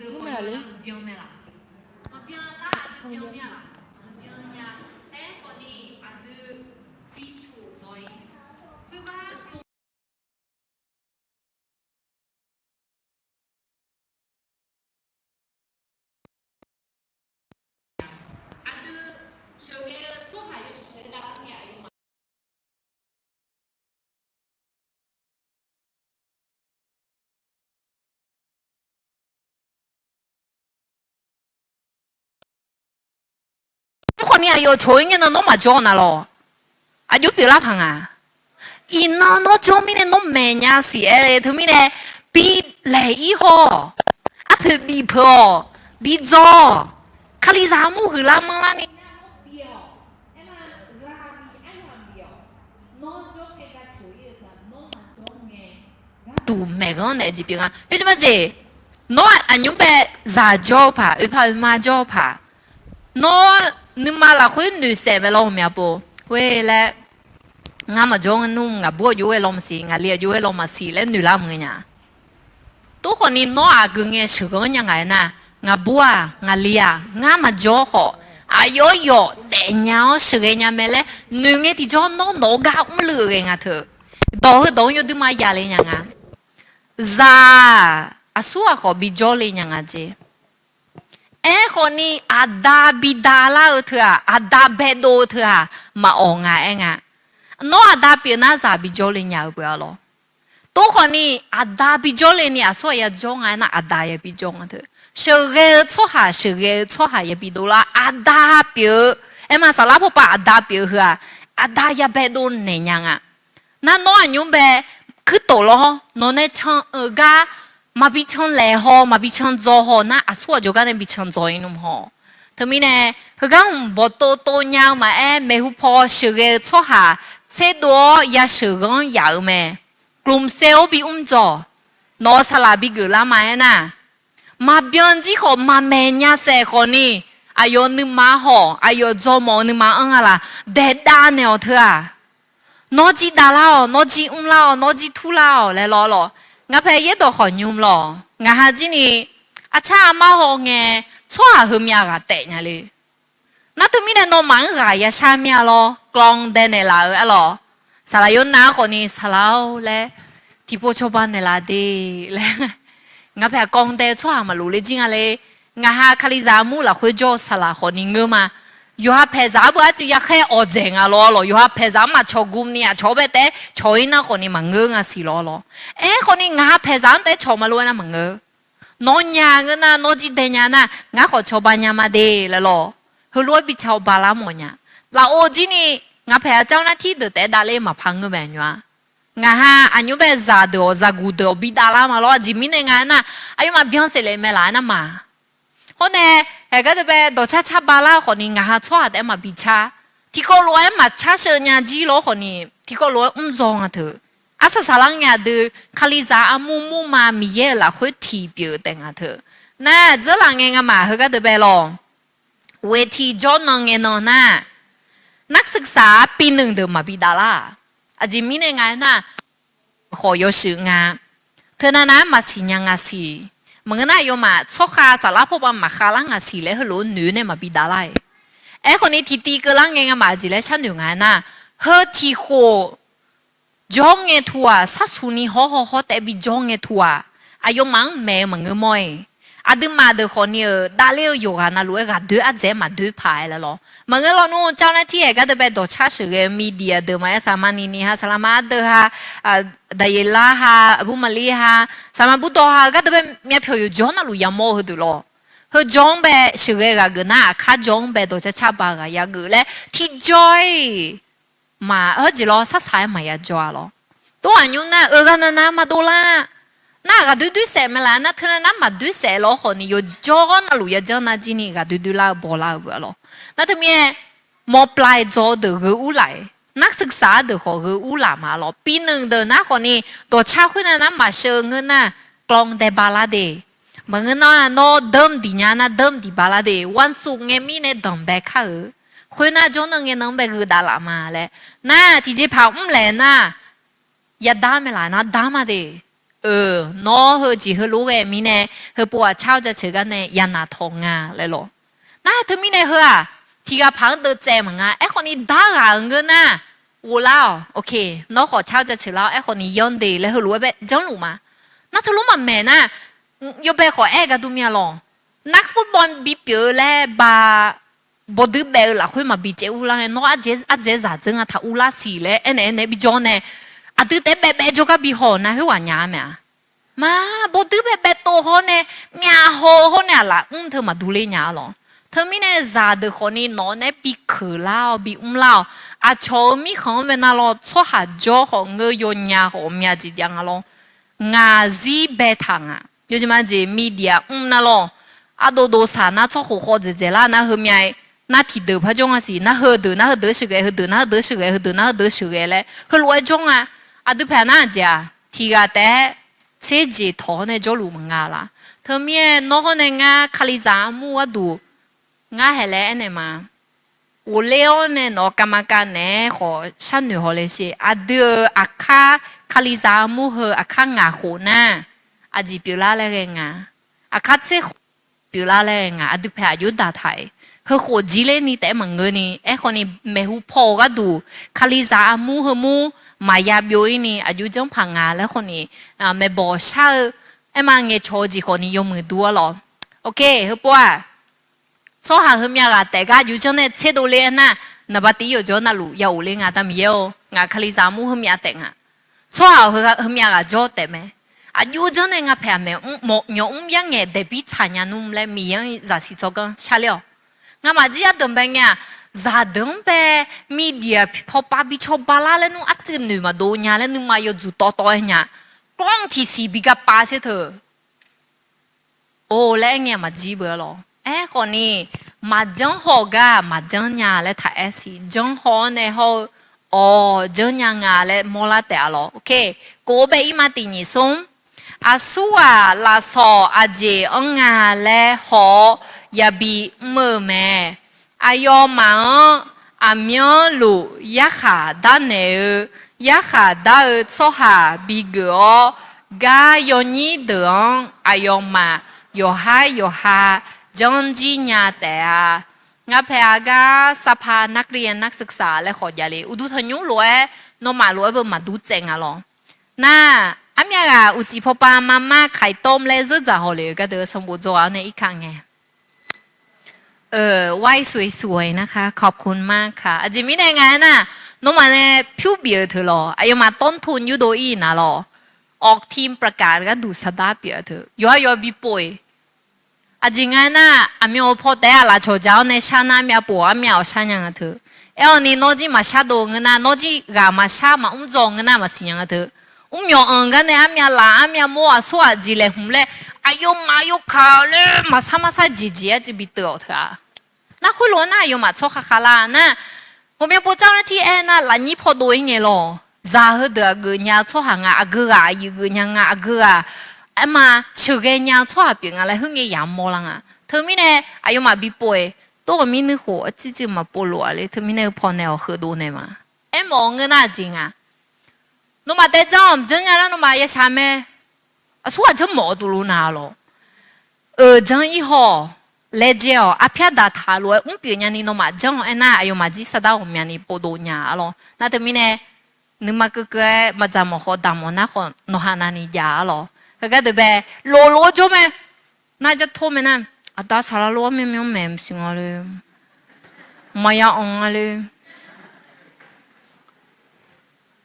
Maqbyan lar, maqbyan nya, aerkhawf ni aqdui bi coq zawq-ir. Aqdui sheuqghae-eu tsawrhaq yawshuif sheuqghae lar-eu aqyawfmaf Aerkhawf ni aqyawf coq-ir ngae nan nawr maqjawr na lawq. Aqjox pyeuflar paq nga. Iqnan nawr jawr mirnae nawr maeqnya siq-aer le teumirnae bi laeq-ir haw-awq. Arpoeq bif peuq-awq. Bi dzawr-awq. Kalizaq armur huiqlar manrlar ni duq maeqghanr naeq jeq pyeuf nga. Khoerjeq majeq, nawr aqnymr bae zaq jawr-eu paq, oeqpaq oeqma jawr-eu paq, nawr nuima lafkhoer noeqsaef mae lawr, ghawqmya pov khoer laer, ngar maqjawr nmr, ngaqbur-awr jov-aer law maqsiq, ngaqli-aq jov-aer law maqsiq laer noeqlar maqngeur nya. Tov khawf ni nawr aqgeu ngae sheuqghanr nya ngaq-aer nar, ngaqbur-aq ngaqli-aq ngar maqjawr khawf, aqyawf yawf daefnya-awr sheuqghae nya mae laer noeq ngae tiqjawr nawr nawq-eu gar mrluiv-eu ghae nga teu. Dawq heudawq-anr yawduima yale nya nga. Zaq aqsur ghaq khawf bijawr le nya nga jeq. Aerkhawf ni aqda bida lar-eu teu-aq, aqda baedov-eu teu-aq, maqawq nga aer nga. Nawr aqda pyeuf nar zaq bijawr le nya-eu beuq-a lawr. Tov khawf ni aqda bijawr le ni aqsur ghaq yajawr nga aer nar, aqda yabi jawr nga teu. Sheuqghae-eu tsawrhaq, sheuqghae-eu tsawrhaq yabi dovlar, aqda pyeuf-eu. Aer ma, saflar pawpav aqda pyeuf-eu heu-aq, aqda yabae dovnaeq nya nga. Nar nawr aqnymr bae kuirtof lawr, nawq nae can-eu gar maqbi can laeq haw, maqbi can dzaw haw nar, aqsur ghaq jawrgar nae bi can dzaw-ir nmr haw. Teumirnae, heugar hmq bawqtov tov nya-eu maqaer, maeqhu paw sheuqghae-eu tsawrhaq tserdov-awr yasheuq ghanr yaf-eu mae. Glmqsaev-awr bi mr dzawq, nawq-eu saqlaq bi geuflar ma aernar, maqbyan jir khawf maqmaeq nya saef khawf ni, aqyawf nuima hawq, aqyawf dzawrmawf-eu nuima anr nga laf, daeqdav naeq-awq teu-aq. Nawr jir davlar-awq, nawr jir mrlar-awq, nawr jir turlar-awq laer lawr lawq. Ngar pae yaerdawq khawf nymr lawq. Ngaq ha jir ni, arcar armar haw ngae, tsawrhaq heumyav ghaq taef nya le. Nar teumirnae nawmaf-anr ghaq yashar mir-a lawr, กลอง dae naeqlaf-eu ar lawq. Saqlaq yawnav-anr khawf ni, saqlaq-or laer, tiqpov cawba naeqlaf de laer. Ngaq pae กลอง dae-eu tsawrhaq maqlof le jir nga le. Ngaq ha Kalizaq armur lafkhoer jawr-eu saqlaq khawf ni ngeur ma. Yawqha paeqzaq-anr beu arcuiv yakhaer awqdzaeq nga lawr lawq. Yawqha paeqzaq-anr maqcawq guvni aqcawq-anr bae taef-aer cawq-ir nar khawf ni maqngeur nga siq lawr lawq. Aerkhawf ni ngaq ha paeqzaq-anr taef-aer cawq maqlof-aer nar maqngeur. Nawr nya ngeur nar, nawr jir dae nya nar, ngar khawf cawba nya ma de laer lawq. Heulof-aer bi cawba lar mawf nya. Lafov jir ni, ngaq pae aqcawq nar tir deuq taef-aer davler maqpar ngeur mae nymr-a. Ngaq ha aqnymr bae zaqdeuq-awq, zaqguq deuq-awq bi davlar ma lawr. Aqjeq mirnae nga aernar, aqyawfmaf byan saef le mae laf aernar ma. Hawr nae, haeq gar deuq bae dawqcar car ba lar khawf ni ngaq ha tsawrhaq taef-aer maqbi car. Tiqkawv lof-aer maqcar sheuq nya jir lawr khawf ni, tiqkawv lof-aer mr dzaw nga teu. Arsaq saqlar ngae aqdui, Kalizaq armur murma Miqyaer-euq lafkhoer tiq pyeuf-eu taef nga teu. Nar dzeurlaf ngae ngamaf heugar deuq bae lawq. เวที jawrnan ngae nan nar, นักศึกษา ปีหนึ่ง deuq maqbi davlar-aq. Aqjeq mirnae nga aernar, khawf yawshuif nga. Teunav nav-aer maqsiq nya nga siq. Maqngeur nar aqyawfmaf tsawrkhav saflar pawpav maqkhav lar nga siq laer heulof-aer noeq nae maqbi davlar-iq. Aerkhawf ni tiqtiv keuvlar ngae ngamaf aqjeq laer sharnoeq nga aernar, heu tiq khof jawr ngae tu-aq, sharsuq ni hawr haw hawr taef bi jawr ngae tu-aq, aqyawfmaf-anr maeq-eu maqngeur mawr-iq. Aqduimaf deuq khawf ni-euq davler-eu yawqghaq navluf-aer ghaqdoer ardzaeq-aer maqdoer paq-aer laer lawr. Maqngeur lawnmr, เจ้าหน้าที่ haeq gar deuq bae dawqcar sheuqghae-eu media deuq maqaer, saqmaqniq niq ha, saqlaqma deuq ha, daqyeqlar ha, aqbur maqlir ha, saqma burdawv ha, gar deuq bae myavpyawq yawqjawr navluf yamawr-eu heudeuq lawr. Heujawr-anr bae sheuqghae ghaq geuf nar, aqkar jawr-anr bae dawqcar car ba ghaq ya geuf laer tiqjawr-iq. Maq heurjeq lawr, sarsaq-aer maqya jawr-a lawr. Tov aqnymr nar, eughaq nav nav maqdov lar. Nar ghaqdoer doer saef mae laf nar, teunav nav maqdoer saef lawr khawf ni, yawqjawr navluf yajanr nar jir ni ghaqdoer doer lar-eu baw lar-eu beu-a lawr. Nar teumirnae, ม.ปลาย dzaw-eu deuq gheu urlaf-iq, นักศึกษา deuq khawf gheu urlaf ma lawr. ปีหนึ่ง deuq nar khawf ni, dawqcar khoernav nar maqsheu ngeur nar, กลอง dae ba lar de. Maqngeur nar, nawr เดิม diq nya nar เดิม diq ba lar de. วันศุกร์ ngae mirnae danqbae kar-euq. Khoernar jawrnan ngae nan-anr bae gheu dav laf ma laer. Nar tiqjeqpaq mr laef nar, yadar mae laf nar dar ma de. Euq, nawr heujeq heulof-aer ghae mirnae, heupov-aq car-eu jaceuq gar nae yanaq tawq nga laer lawq. Nar teumirnae heu-aq, tiqghaq paq-anr deuvtsaev maqnga. Aerkhawf ni dar ghaq-euq ngeur nar, ghoflar-awq. Ok, nawr khawf car-eu jaceuq lar-awr, aerkhawf ni yanr de laer heulof-aer bae janrluf ma. Nar teulof maqmaeq nar, yawbae khawf aer-eu gar dur mir-a lawq. Nar football bipyeuf-eu laer ba bawduir baev-eu lafkhoer maqbi caev urlar ngae, nawr ardzaeq zaq dzeur nga taq urlar siq laer aernaeq aernaeq bijawr nae, aqdui taef-aer baev baev jawrgar bi haw-euq nar khoerghaq nya-a mae-a. Ma, bawduir baev baev tov hawr nae, myavhaw-eu hawr nae aqlaf mr teu maqdur ler nya-a lawq. Teumirnae zaqdeuq khawf ni nawq-anr nae bi keuq lar-awr bi mrlar-awq. Aqcawq-euq mirkhanq-anr bae nar lawr, tsawrhaq jawr khawf ngeur yawnya khawf myav jeq jav nga lawr. Ngaq zir baetaq ngaq. Yawjeq ma jeq media mr nar lawr, ardov dov saq nar tsawrkhof khawf dzaeqdzaeq lar nar heumyav-aer, nar tiqdeuq par jawr nga siq, nar heudeuq nar heudeuq sheuqghae, heudeuq nar heudeuq sheuqghae, heudeuq nar heudeuq sheuqghae laer heulof-aer jawr nga. Aqdui paeq nar aqjeq-aq, tiqghaq taef-aer tserjeq tawq-awr nae jawrluf maqnga laf. Teumirnae nawr hawr nae ngar Kalizaq armur gharduq ngar haeq laer aernaeq ma. Ghofler-awr nae nawq-eu kavmaqkav naeq-aer khawf sharnoeq haw le sher. Aqdui-euq aqkar Kalizaq armur heu aqkar ngaq khof nar, aqjeq pyeuflar laer ghae nga. Aqkar tser khof pyeuflar laer ghae nga. Aqdui paeq aqjox daqtaq-iq, heukhof jir ler ni taef-aer maqngeur ni. Aerkhawf ni maeqhu paw-eu gharduq Kalizaq armur heumur maqya byov-ir ni aqjox janrpaq nga laer khawf ni, maeqbawq shar-eu aerma ngaeqcawq-eu jeq khawf ni yawmuiq dur-ar lawq. Ok, heupov-aq, tsawrhaq heumyav ghaq taef gar aqjox janr nae tserdov ler-aer nar, naqba tiq yawqjawr navluf ya ghofler nga da Miqyaer-or. Ngaq Kalizaq armur heumyav taef nga. Tsawrhaq-awq heumyav ghaq jawr taef mae. Aqjox janr nae nga paeq-aq maeq mawf nyawq mr yar ngaeq daeqbir tsaq nya nmr laer Miqyaer-anr zaqsiq tsawrganr sharler-awq. Ngamaf jir yar danqbae ngae-aq, zaqdeuq-anr bae media pawpav bi cawba lar laer nmr arcuiv noeq maqdov nya laer nuima yawdzuq tawv tawv-aer nya. Kawr-anr tiqsiq bi gaq pav sher teu. Or laer aer ngae maqjir beu-a lawq. Aerkhawf ni, maqjanr haw-eu gar maqjanr nya laer taq aer siq. Janr haw-awr nae hawr-eu, awq janr nya nga laer mawrlar taef-a lawq. Ok, kof-eu bae ir ma tiq nyiq smr. Aqsurghaq lafsawq aqjeq anr nga laer haw-awr yabi mr-eu mae. Aqyawfmaf-anr aqmyanluf yarkhaq darnaeq-eu, yarkhaq dar-eu tsawrhaq bigeuf-awr, gar yawnyir deuq-anr aqyawfmaf yawqhar yawqha janr jir nya taef-a. Ngar paeq-a gar สภานักเรียนนักศึกษา laer khawf javle. Uqduq tanqnymr lof-aer, nawmaf lof-aer beu maqdur tsaev nga lawq. Nar, armyav ghaq uqcif pawpav maqmar kaiq tawv laer zeur dzaq haw le-eu gardeuq sanqbof dzaw ghaq-anr nae irkaq ngae ไหว้สวยๆ นะคะ ขอบคุณมากค่ะ Aqjeq mirnae nga aernar, nawmaf nae pyur bif-eu teu lawq. Aqyawfmaf ต้นทุน yurdov ir-iq na lawq. ออกทีมประกาศ gharduq saqdar pyeuf-eu teu yawqha yawqha bipov-iq. Aqjeq nga aernar, aqmyan-euq paw taef-aer aqlaf cawqja-awr nae shar nar armyav pov armyav-awq shar nya nga teu. Aer-awr ni nawr jir maqshar dov ngeur nar, nawr jir ghaq maqshar maqmr dzaw ngeur nar maqsiq nya nga teu. Mrmyawq anq gar nae armyav laf armyav mawr aqsurghaq jeq laeqhmq laer, aqyawfmaf yawkaq laer maqsar marsar jeqjeq-aer civ bi teuv-awq teu-a. Nar khoerlof-aer nar aqyawfmaf tsawrkhav khavlar nar, ghawqmya povcar-awr nar tir aer nar lafnyir pawdov-ir ngae lawq. Zaq heudeuq-aq geufnya-eu tsawrhaq nga, aqgeu ghaq aqyuif geufnya nga, aqgeu ghaq aerma sheuqghae nya-eu tsawrhaq pyeuf nga laer khoerngae yamawr lar nga. Teumirnae aqyawfmaf bipov-iq, tov-awq mirnuir khof arcuiv cuiv maqpov lof-a le. Teumirnae heu pawnae-awq heudov naeq ma. Aermawf-eu ngeur nar aqjeq nga. Nawmaf taef janr-awq maqjanr nya nar nawmaf yashaq mae. Aqsurghaq janr mawf-eu duqluf na lawq. Euq janr ir haw-awq. Laejae-awq. Arpyar daqtaq lof-aer mr pyeuf nyani nawmaf janr-awq aernar, aqyawfmaf jir saqdar ghawqmyani povdov nya-a lawq. Nar teumirnae nuima keuvkeuv-aer maqdzaq mawf khawf daq mawf nar khawf nawqha navni jav-a lawq. Heugar deuq bae, loflof-aer jawr mae. Nar jar tor mae nar, aqda saqlaq lof-aer myanmyanr maeq maqsiq nga le. Maqya anq nga le.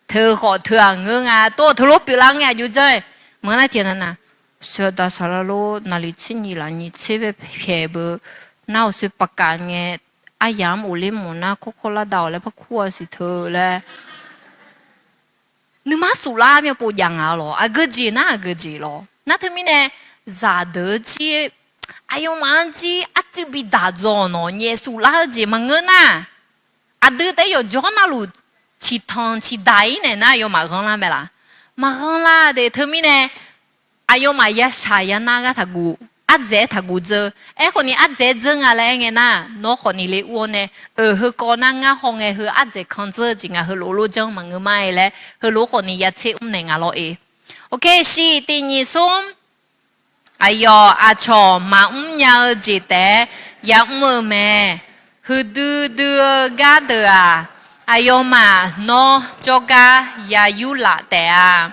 Teu khawf teu-aq ngeur nga, tov-awq teulof pyeuflar ngae aqjox janr-aer. Maqngeur nar tiqnan nar, saqdaq saqlaq lof naqliq tser nyiq laf nyiq tser bae pyaeq beu. Nar-awq soe paqkaf ngae, aryamq mr of ler mawf nar kawrkawr lar dav-awq laer par kur-a siq teu laer. Nuima suflar myanpov jav nga-a lawq. Aqgeu jeq nar aqgeu jeq lawq. Nar teumirnae zaqdeuq-eu jir aqyawfmaf-anr jir arcuiv bi daq dzaw-awq nawq nyaef suflar-eu jeq maqngeur nar, aqdui taef-aer yawqjawr navluf ciqtanq ciqdaq-ir naeq nar aqyawfmaf ghanrlar mae laf? Maqghanrlar de. Teumirnae aqyawfmaf yashaq yanar gar taqguv, ardzaeq-aer taqguv dzeur. Aerkhawf ni ardzaeq-aer dzeur nga laer aer ngae nar, nawr khawf ni le ur-awr nae, euq heukawv nar ngar haw ngae heu ardzaeq kan dzeur-eu jeq ngaq heulof lof janr maqngeur ma-e laer heulof khawf ni yatser mrnaeq nga lawr-e. Ok, shiq tiq nyiq smr. Aqyawf aqcawq maqmr nya-eu jeq taef-aer yamr-eu mae. Huiqdui dui-eu gar deuq-aq, aqyawfmaf nawr jawrgar yayur laf taef-a.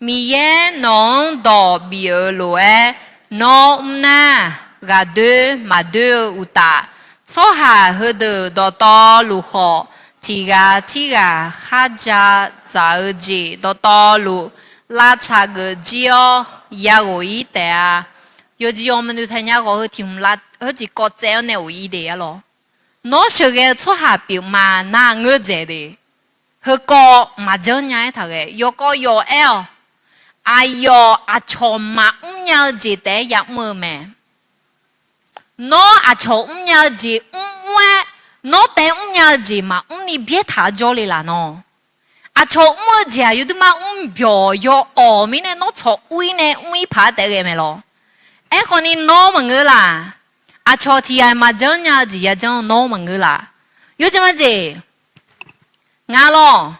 Miqyaer nawq-anr dawq bif-euq lof-aer, nawr mr nar, ghaqdoer maqdoer-eu uqtaf, tsawrhaq heudeuq dawqtawvluf khawf, tiq ghaq tirghaq kharja dzaq-eu jeq dawqtawvluf lavtsaq geuf jir-awr yaghof-ir taef-a. Yawqjeq yawq maqnoeq taqnya ghawq heu tiq hmq la heujeq kawv tsaev-awr nae of-ir de-a lawr. Nawr sheuqghae-eu tsawrhaq pyeuf ma nar ngeur dzaeq de. Heukawv maqjanr nya-aer taqghae, yawqkawv yawq aer-awq. Aqyawf aqcawq maqmr nya-eu jeq taef-aer yamr-eu mae. Nawr aqcawq mrnya-eu jeq mrmr-aer, nawr taef mrnya-eu jeq maqmr ni byaertaq-a jawrle laf nawr. Aqcawq mr-eu jeq-aq yawduimar mrbyawq yaw-awq mirnae nawr tsawq ur-ir nae mr-ir paq-aer taef ghae mae lawr. Aerkhawf ni nawr maqngeur laf. Aqcawq tiq ghaq maqjanr nya-eu jeq yajanr-eu nawr maqngeur laf. Yawjeq majeq, ngar lawr,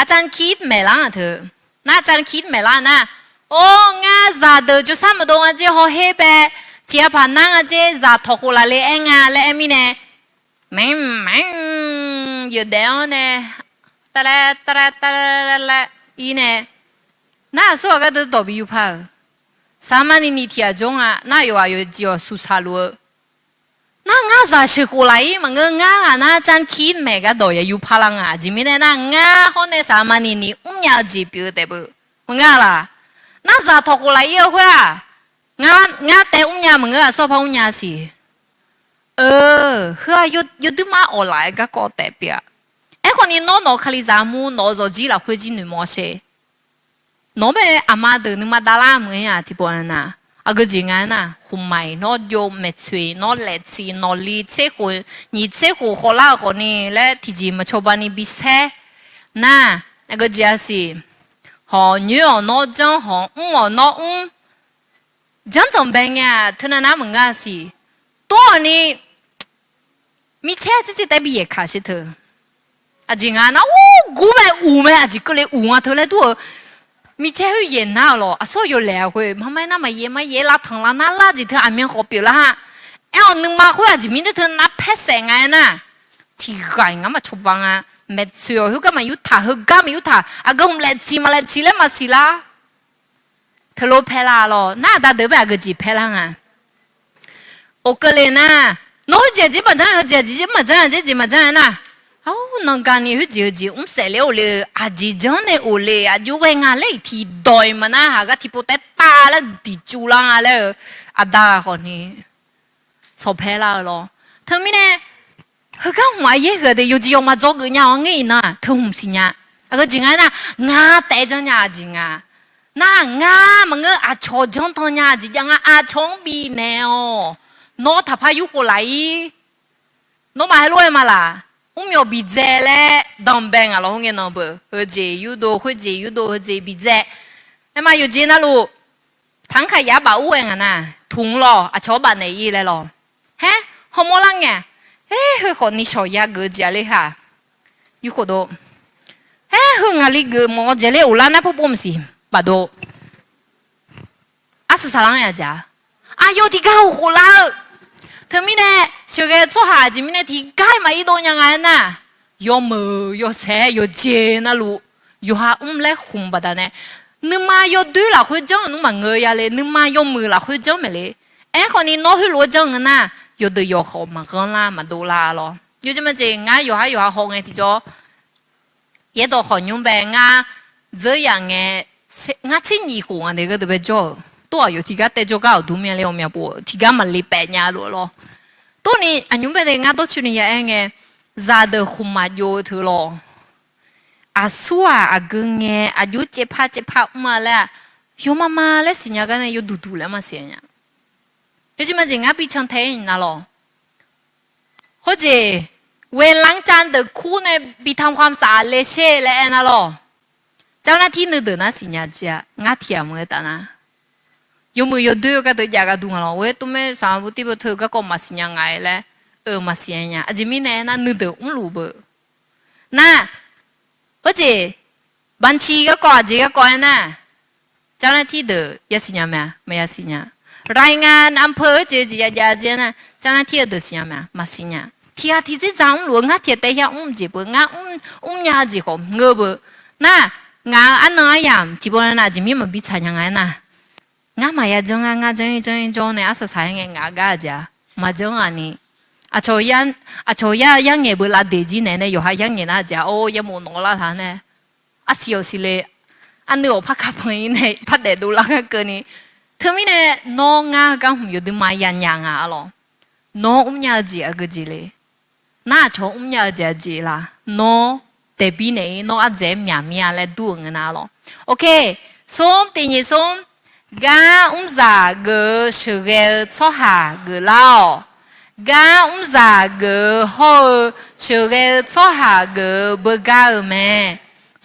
aqcawq kir maeqlar-aq teu. Nar aqcawq kir maeqlar nar, or, ngar zaqdeuq jawrshar maqdov nga jeq hawher bae, tiq ghaq-aq nar nga jeq zaq tawq khof laf le aer nga laer aer mirnae, maeq maeq, yawdaef-anr nae, taraer taraer taraer laer ir nae, nar aqsur ghaq gardeuv dawq bi yur par-euq. Saqmaqniqniq tiq ghaq jawr nga nar, yawqghaq yawqjeq-awq suqsaq luf-eu. Nar ngar zaq sheuq khof laf-ir maqngeur, ngar ghaq nar aqcawq kir maeq gardawq yayur parlar nga. Aqjeq mirnae nar, ngar hawr nae saqmaqniqniq mrnya-eu jeq pyeuf-eu taef beu. Maqngeur laf. Nar zaq tawq khof laf-ir-eu khoer-aq, ngar taef mrnya maqngeur, aqsur par mrnya siq. Eu, heu-aq yawduimar awq laf-aer garkawv taef pyeuf-a. Aerkhawf ni nawr nawq-eu kalizaq mur, nawq-eu zawqjir lafkhoer jir noeqmawr sher. Nawq-anr bae aqma deuq nuima davlar maqaer-a tiqpov-a nar, aqgeu jeq nga aernar, khmqmaq-iq nawr jov, maeqtsoeq-iq nawr laeqtsiq, nawqli tser khof, nyiq tser khof khawvlar-eu khawfni laer tiqjeq maqcawba ni bisaer nar, aqgeu jeq-a siq. Hawq nyoer-awq nawr janr, hawq mr-awq nawr mr. Janr danqbae ngae-aq teunav nar maqngeur-a siq. Tov-awq ni micaer tser tser taef bi yaeq kaq sher teu. Aqjeq nga nar, or, gur mae uq mae, aqjeq keuvle uq nga teu laer dur-eu. Micaer khoer yaeq nar-euq lawq, aqsur yawlaeq-a khoer maqmae nar maqyaeq maqyaeq lavtanq lavnar lar jeq teu aqmyan khawf pyeuflar-a. Aer-awq nuima khoer aqjeq mirnae teu nar paersaef nga aernar, tiq ghaq-iq ngar maqcawba nga. Maeqtsoeq-awq heugar maqyur taq, heugar maqyur taq, aqgeu hmq laeqtsiq maq laeqtsiq laer maqsiq lar. Teulof paerlar lawr, nar aqda deuq bae aqgeu jeq paerlar nga. Of keuvle nar, nawr khoerjeq jeq maqjanr, heujeq jeq maqjanr, jeq jeq maqjanr aernar, ar, nanqgani khoerjeq heujeq mr saef ler of le-eu, aqjeq janr nae of le, aqjox ghae nga laer-iq tiqdawq-iq maqnar, haq gar tiqpov taef taf laer diqcuv lar nga laer-eu, aqda ghaq khawfni tsawq paerlar-eu lawr. Teumirnae, heugar hmq aqyaer huiq-a de yawqjeq yawqma dzawgeuf nya-awr ngaer-iq nar teu hmq siqnya. Aqgeu jeq nga aernar, ngar taef janr nya-a jeq nga. Nar ngar maqngeur, aqcawq janr tan nya-a jeq jav nga, aqcawq-anr bifnaeq-awq. Nawr taqpar yurkhof laf-ir. Nawmaf heulof-aer ma laq, mrmyawf bidzae laer danqbae ngaq lawr. Khoerngae nan beu, heujeq yurdov, khoerjeq yurdov, heujeq bidzae. Aerma yawqjeq navluf, tanqkaq yaf baf ur-aer ngaq nar, tmq lawr, aqcawq-anr bafnaeq-ir laer lawr. Haer, hawmawr lar ngae, aer, heu khawfni shawq yageuf-eu jeq-a ler ha. Yurkhof dov. Aer, heu ngaqli geufmawf-eu jeq ler of lar nar pov pov maqsiq, bafdov. Arsaq saqlar-anr ya jaq. Aqyawf tiqgar-euq khoflar-eu. Teumirnae, sheuqghae-eu tsawrhaq aqjeq mirnae tiqgar-iq maqir dov nya nga aernar, yawmuiq yawsaeq yawqjeq navluf, yawqha mr laer khmq baqdanae, nuima yawdoer lafkhoer janr-euq nmr maqngeur ya le, nuima yawmuiq lafkhoer janr maeq le. Aerkhawfni nawr heulof-aer janr-eu nar, yawdeuq yawqkhawf maqghanr lar maqdov lar lawr. Yawjeq majeq ngar yawqhar yawqha haw ngae tiqjawr, yaerdawq khawf nymr bae ngar dzeur yaf ngae, ngar tser nyiq khof nga de gardeuq bae jawr-euq. Tov-aq yawf tiqgar taev jawrgar awqdur mya le awq mya pov tiqgar maqle paef nya lof lawr. Tov ni aqnymr bae de ngar dawrcoeni ya aer ngae, zaqdeuq khmqmaq jov-eu teu lawr. Aqsur-aq aqgeu ngae aqjox caevpar caevpar mr-a laer-aq, yawmama laer siqnya gar nae yawduq duq laer maqsiq nya. Yawjeq majeq ngar bi can tae-ir nar lawr. Khoerjeq, เวลาจันทร์ deuq kur nae bi ทำความสะอาด le sher laer aernar lawr. เจ้าหน้าที่ nuideuq nar siqnya jir-a, ngar tiq ghaq maqngeur taf nar. Yawmuiq yawdoer-eu gardeuq jav gharduq nga lawr, ghoer tov maer saqmar bu tir beu teu garkawv maqsiqnya nga-aer laer, eu maqsiqnya nya. Aqjeq mirnae aernar nuideuq mrluf beu. Nar, khoerjeq, บัญชี garkawv aqjeq garkawv aernar, เจ้าหน้าที่ deuq yasiq nya mae-a? Maqyasiq nya. รายงานอำเภอ jeq jeq ya jav-eu jeq nar, เจ้าหน้าที่ deuq siqnya mae-a? Maqsiq nya. Tiqghaq tiqdzer dzaq mrluf-eu ngar tiqghaq taef ya mr-eu jeq pyeuf, ngar mrnya-eu jeq khawf ngeur beu. Nar, ngaq-euq arnan aryamq tiqpov nav aqjeq mir maqbi tsaq nya nga aernar, ngar maqya janr-a, ngar janr-ir janr-ir janr nae arsaq saq-aer ngae ngaq gar-eu jeq-a maqjanr-a ni. Aqcawq yar-eu yarngaeq beu lavdeq jir naeq nae yawqha yarngaeq nar jeq-a, or, yaermof nawq lar taq nae arsiq awq siqle, arnuiv awq par kar pan-ir nae par daef dovlar gar keuvni. Teumirnae nawr ngar gar hmq yawdui ma yanya nga-a lawq. Nawr mrnya-eu jeq aqgeu jeq le? Nar aqcawq mrnya-eu jeq aqjeq laf? Nawr daeqbir naeq-ir nawr ardzaeq-aer myaq mir-a laer dur-euq ngeur nar lawq. Ok, smr tiqnyif smr, gar mrzaq geuf-eu sheuqghae-eu tsawrhaq geuflar-awq. Gar mrzaq geuf-eu hawr-eu sheuqghae-eu tsawrhaq geuf-eu beugar-eu mae.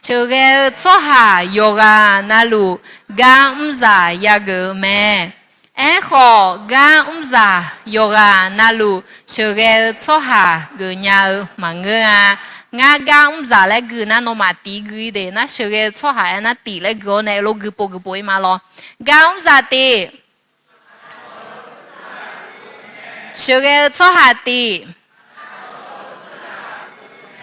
Sheuqghae-eu tsawrhaq yawqghaq navluf gar mrzaq yageuf-eu mae. Aerkhawf, gar mrzaq yawqghaq navluf sheuqghae-eu tsawrhaq geufnya-eu maqngeur-a. Ngar gar mrzaq laer gui nar nawmaf tif gui de nar, sheuqghae-eu tsawrhaq aernar tif laer gui-awr nae lof gui pov gui pov-ir ma lawr. Gar mrzaq tif. Sheuqghae-eu tsawrhaq tif.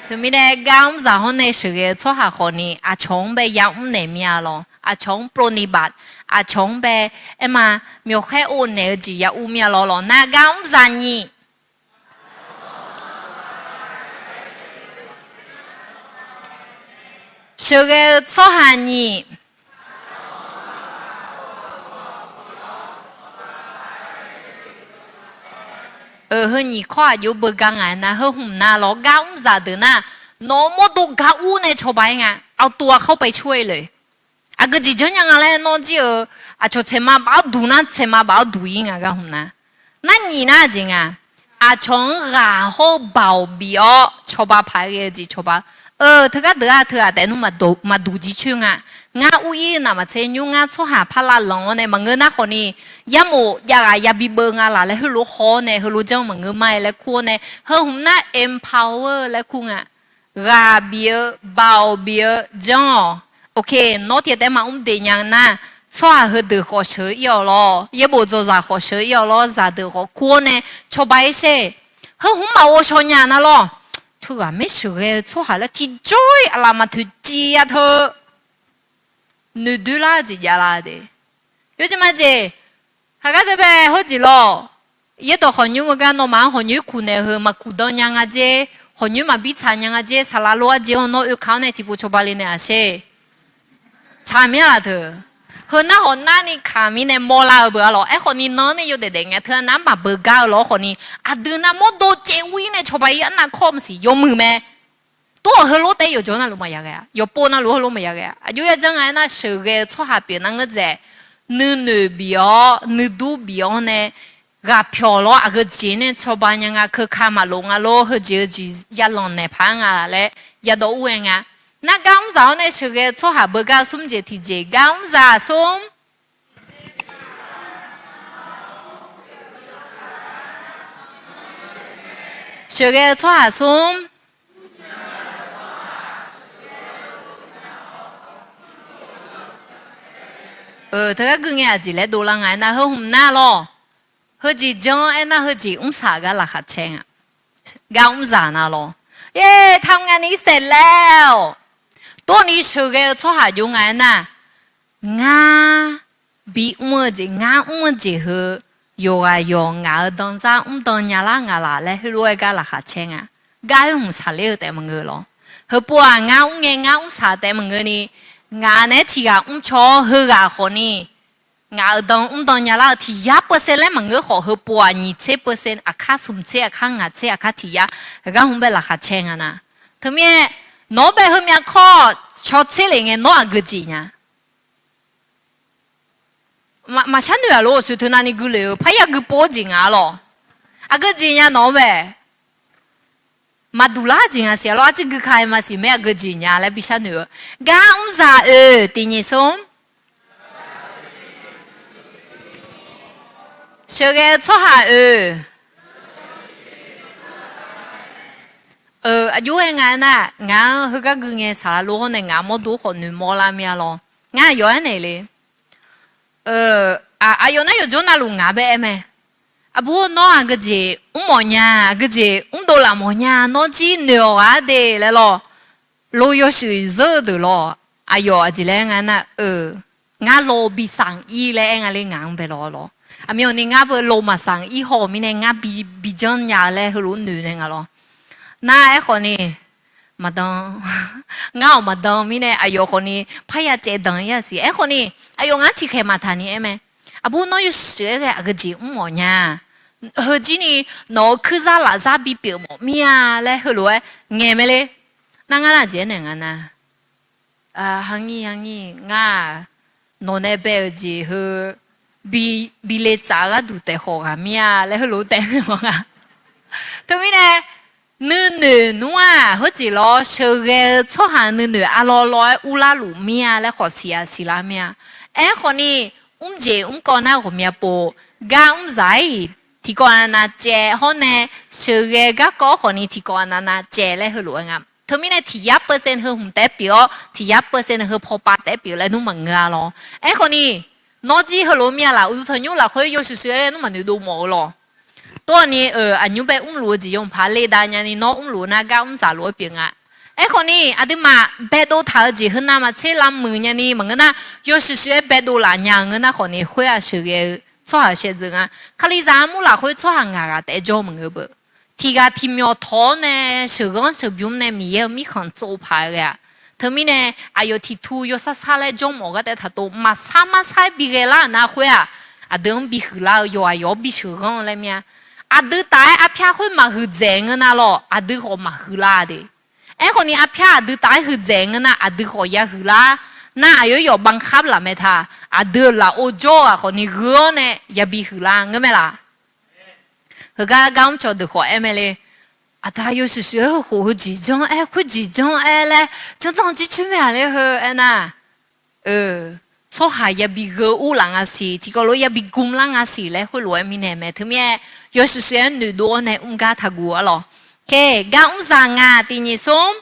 Teumirnae gar mrzaq hawr nae sheuqghae-eu tsawrhaq khawfni aqcawq-anr bae yamr naeq mir-a lawq. Aqcawq-anr provnibat, aqcawq-anr bae aerma myawqkhaer or naeq-eu jeq ya ur mir-a lawq lawq. Nar gar mrzaq nyif. Sheuqghae-eu tsawrhaq nyif. Heu nyiq kawr aqjox beugar nga aernar, heu hmq nar lawr gar mrzaq deuq nar, nawq-eu mawrdo gar ur nae cawba-ir nga. เอาตัวเข้าไปช่วยเลย. Aqgeu jeq janr nya nga laer nawr jir-eu, aqcawq tsaeqma baf-awr duq nar tsaeqma baf-awr duq-ir nga gar hmq nar. Nar nyif nar jeq nga, aqcawq-anr ghaq hawr-eu baoq bif-awr cawba paq-aer ghae-eu jeq cawba. Eu, teugar deuq-aq teughaq taef nmr maqduq jircoer nga. Ngar ur-ir-eu navmaqtser nymr ngar tsawrhaq par lavlanq-awr nae maqngeur nar khawfni, yarmof jav ghaq yabi beuv nga laf laer heulof haw-awr nae heulof janr maqngeur ma-aer laer kur-awr nae heu hmq nar empower laer kur nga. Ghaq bif-eu, baoq bif-eu janr-awq. Ok, nawr tiqtaef maqmr de nya-eu nar, tsawrhaq heudeuq khawf sheuq-ir-awq lawr, yaerbof dzawzaq khawf sheuq-ir-awq lawr, zaqdeuq khawf kur-awr nae cawba-ir sher. Heu hmq maqghov shaw nya nar lawr. Teughaq maer sheuqghae-eu tsawrhaq laer tiqjawr-ir aqlaf maqtoeq civ ya teu noeqdoer lar-eu jeq javlar de. Yawjeq majeq, haqgar deuq bae hawr jeq lawr. Yaerdawq khawqnymr-eu gar nawmaf-anr khawqnymr kuq naeq heu maqkuq dan nya nga jer, khawqnymr maqbir tsaq nya nga jer, saqlaq lof-aer jeq-anr nawr oekaq-awr nae tiqpov cawba le naeq-aq sher. Tsaq mir-a laf teu. Heu nar hawq narni kaq mirnae mawrlar-eu beu-a lawq. Aerkhawfni nan-anr nae yawdaef daef ngae teu nar maqbeugar-eu lawr khawfni, aqdui nar mawrdo caev ur-ir nae cawba-ir arnav kawr maqsiq yawmuiq mae. Tov-awq heulof taef yawqjawr navluf maqya ghae-a, yawqpov navluf heulof maqya ghae-a. Aqjox ya janr nga aernar sheuqghae-eu tsawrhaq pyeuf nar ngeur dzaeq, nuinoeq bif-awr nuidur bif-awr nae ghaq pyawq lawr aqgeu jeq nae cawba nya nga keuka maqlof nga lor, heujeq-eu jeq yalanq naeq paq-aer nga laf laer yadawv ur-aer nga. Nar gar mrzaq-awr nae sheuqghae-eu tsawrhaq beugar-eu smr jeq tiqjeq gar mrzaq smr. Sheuqghae-eu tsawrhaq smr. Teugar gui ngae aqjeq laer dovlar nga aernar heu hmq nar lawr. Heujeq janr aernar heujeq mrsaq gar laqkhaq caer nga. Gar mrzaq nar lawr. Eq, ทำงานนี้เสร็จแล้ว. Tov ni sheuqghae-eu tsawrhaq jov nga aernar, ngar bi mr-eu jeq, ngar mr-eu jeq heu yawqghaq yawq ngaq-eu danzar mrdan nyalar nga laf laer heulof-aer gar laqkhaq caer nga. Gar heu hmq saqler-eu taef maqngeur lawr. Heupov-aq ngar mr ngae ngar mrsaq taef maqngeurni, ngaq naeq-aer tiqghaq mrcaw-awr heughaq khawfni ngaq-euq dan mrdan nyalar-eu tiq yar percent laer maqngeur khawf, heupov-aq nyiq tser percent, aqkar smq tser, aqkar ngaq tser, aqkar tiq yar, gar hmq bae laqkhaq caer nga nar. Teumirnae nawq-anr bae heumyav kawr cawtser lef ngae nawr aqgeu jeq nya. Maqshar noeq-aq lor, aqsur teu navni gui lef-eu parya gui pov-eu jeq nga lawr. Aqgeu jeq nya nawq-anr bae. Maqduq lar jeq nga siq-a lawr, arciv gui ka aer maqsiq mae, aqgeu jeq nya laer bishar noeq-eu. Gar mrzaq oe tiqnyif smr. Sheuqghae-eu tsawrhaq oe-euq aqjox-aer nga aernar, ngaq-anr heugar gui ngae saqlaq lof hawr nae ngaq mawrdo khawf noeqmawr lar mir-a lawr. Ngar yawf-aer naeq le. aqyawf nar yawqjawr navluf ngaq bae aer mae. Aqbur nawr aqgeujeq mrmawf nya, aqgeujeq mrdov laf mawf nya, nawr jir noeq-awq ghaq de laer lawr. Lo yawshuif zeur-eu deuq lawr, aqyawf aqjeq laer aer nga nar-eu, ngar lo bi sanq ir laer aer nga le ngaq-anr bae lawr lawr. Aqmyanni ngar beu lo maqsanq ir haw-eu mirnae ngar bi, bi janr nya laer heulof noeq nae nga lawr. Nar aerkhawf ni, maqdan, ngar-awq maqdan mirnae aqyawf khawf ni parya caev danq ir-a siq. Aerkhawf ni, aqyawf ngar tiqkhaeq maqtaq ni aer mae. Aqbur nawr yawshuif shuif-aer ghae aqgeujeq mrmawf nya. Heujir ni nawq-euq kuirzar lafzar bipyeuf mawf mir-a laer heulof-aer ngaeq mae le. Nar ngar nar jeq aernaeq nga nar, hangir hangir ngar-aq, nawq nae bae-euq jeq heu bi, bi le tsaf-eu gharduq taef khawf ghaq mir-a laer heulof taef naeq mawf nga. Teumirnae, nuinoeq nmr-aq heujeq lawr sheuqghae-eu tsawrhaq nuinoeq arlawr lawr-aer urlar luf mir-a laer khawf siq-aq siqlar mir-a. Aerkhawf ni, mrjeq mrkawv nar ghawqmya pov, gar mrzaq-aer-iq tiqkawv aqnav nav caev hawr nae, sheuqghae garkawv khawf ni tiqkawv aqnav nav caev laer heulof-aer nga. Teumirnae tiq yar percent heu hmq taef pyeuf-awr tiq yar percent heu pawpav taef pyeuf laer nmr maqngeur-a lawr. Aerkhawf ni, nawr jir heulof mir-a laf, uqduq tanqnymr lafkhoer yawshuif shuif-aer nmr maqnoeq dov mawf-eu lawr. Tov-awq ni, aqnymr bae mrluf-eu jeq yawmuiq paq le dav nyani nawr mrluf-eu nar gar mrzaq lof-aer pyeuf nga. Aerkhawf ni aqduimaf baedov taq-eu jeq heunav maqtser lavmuiq nyani maqngeur nar, yawshuif shuif-aer baedov laf nya-eu ngeur nar khawf ni khoer-aq sheuqghae-eu tsawrhaq shaevdzeuf nga. Kalizaq armur lafkhoer tsawrhaq ngaq ghaq taef-aer jawr maqngeur beu. Tiq ghaq tiq myawq tawq-awr nae sheuqghanr sheuqbymr nae Miqyaer-euq mirkhanq tsov paq-aer ghae-aq. Teumirnae, aqyawf tiq tu yawsar sar laer jawr mawf-eu gar taef taqtov maqsar marsar-aer bi ghae lar-euq nar khoer-aq, aqdui-anr bi huiqlar-eu yawqghaq yawq-anr bi sheuqghanr-eu laer mir-a. Aqdui taf-aer arpyar khoer maqhuiqdzaeq ngeur nar lawr, aqdui khawf maqhuiqlar de. Aerkhawf ni arpyar aqdui taf-aer huiqdzaeq ngeur nar aqdui khawf ya huiqlar. Nar aqyawf yawf บังคับ laf mae ta, aqdui-euq lafov jawr-eu ghaq khawf ni gheu-awr nae yabi huiqlar ngeur mae laf. Heugar gar mrcawq deuq khawf aer mae le. Aqda yawshuif shuif-aer heukhof heujeq janr-aer khoerjeq janr-aer laer janrdanr jircoer mae-aq laer heu aernar, tsawrhaq yabi gheu ur laf nga siq, tiqkawv lof yabi gmlar nga siq laer khoerlof-aer mirnae mae. Teumirnae yawshuif shuif-aer noeqdov-awr nae mr gar taqguv-a lawq. Khe, gar mrzaq nga tiq nyiq smr.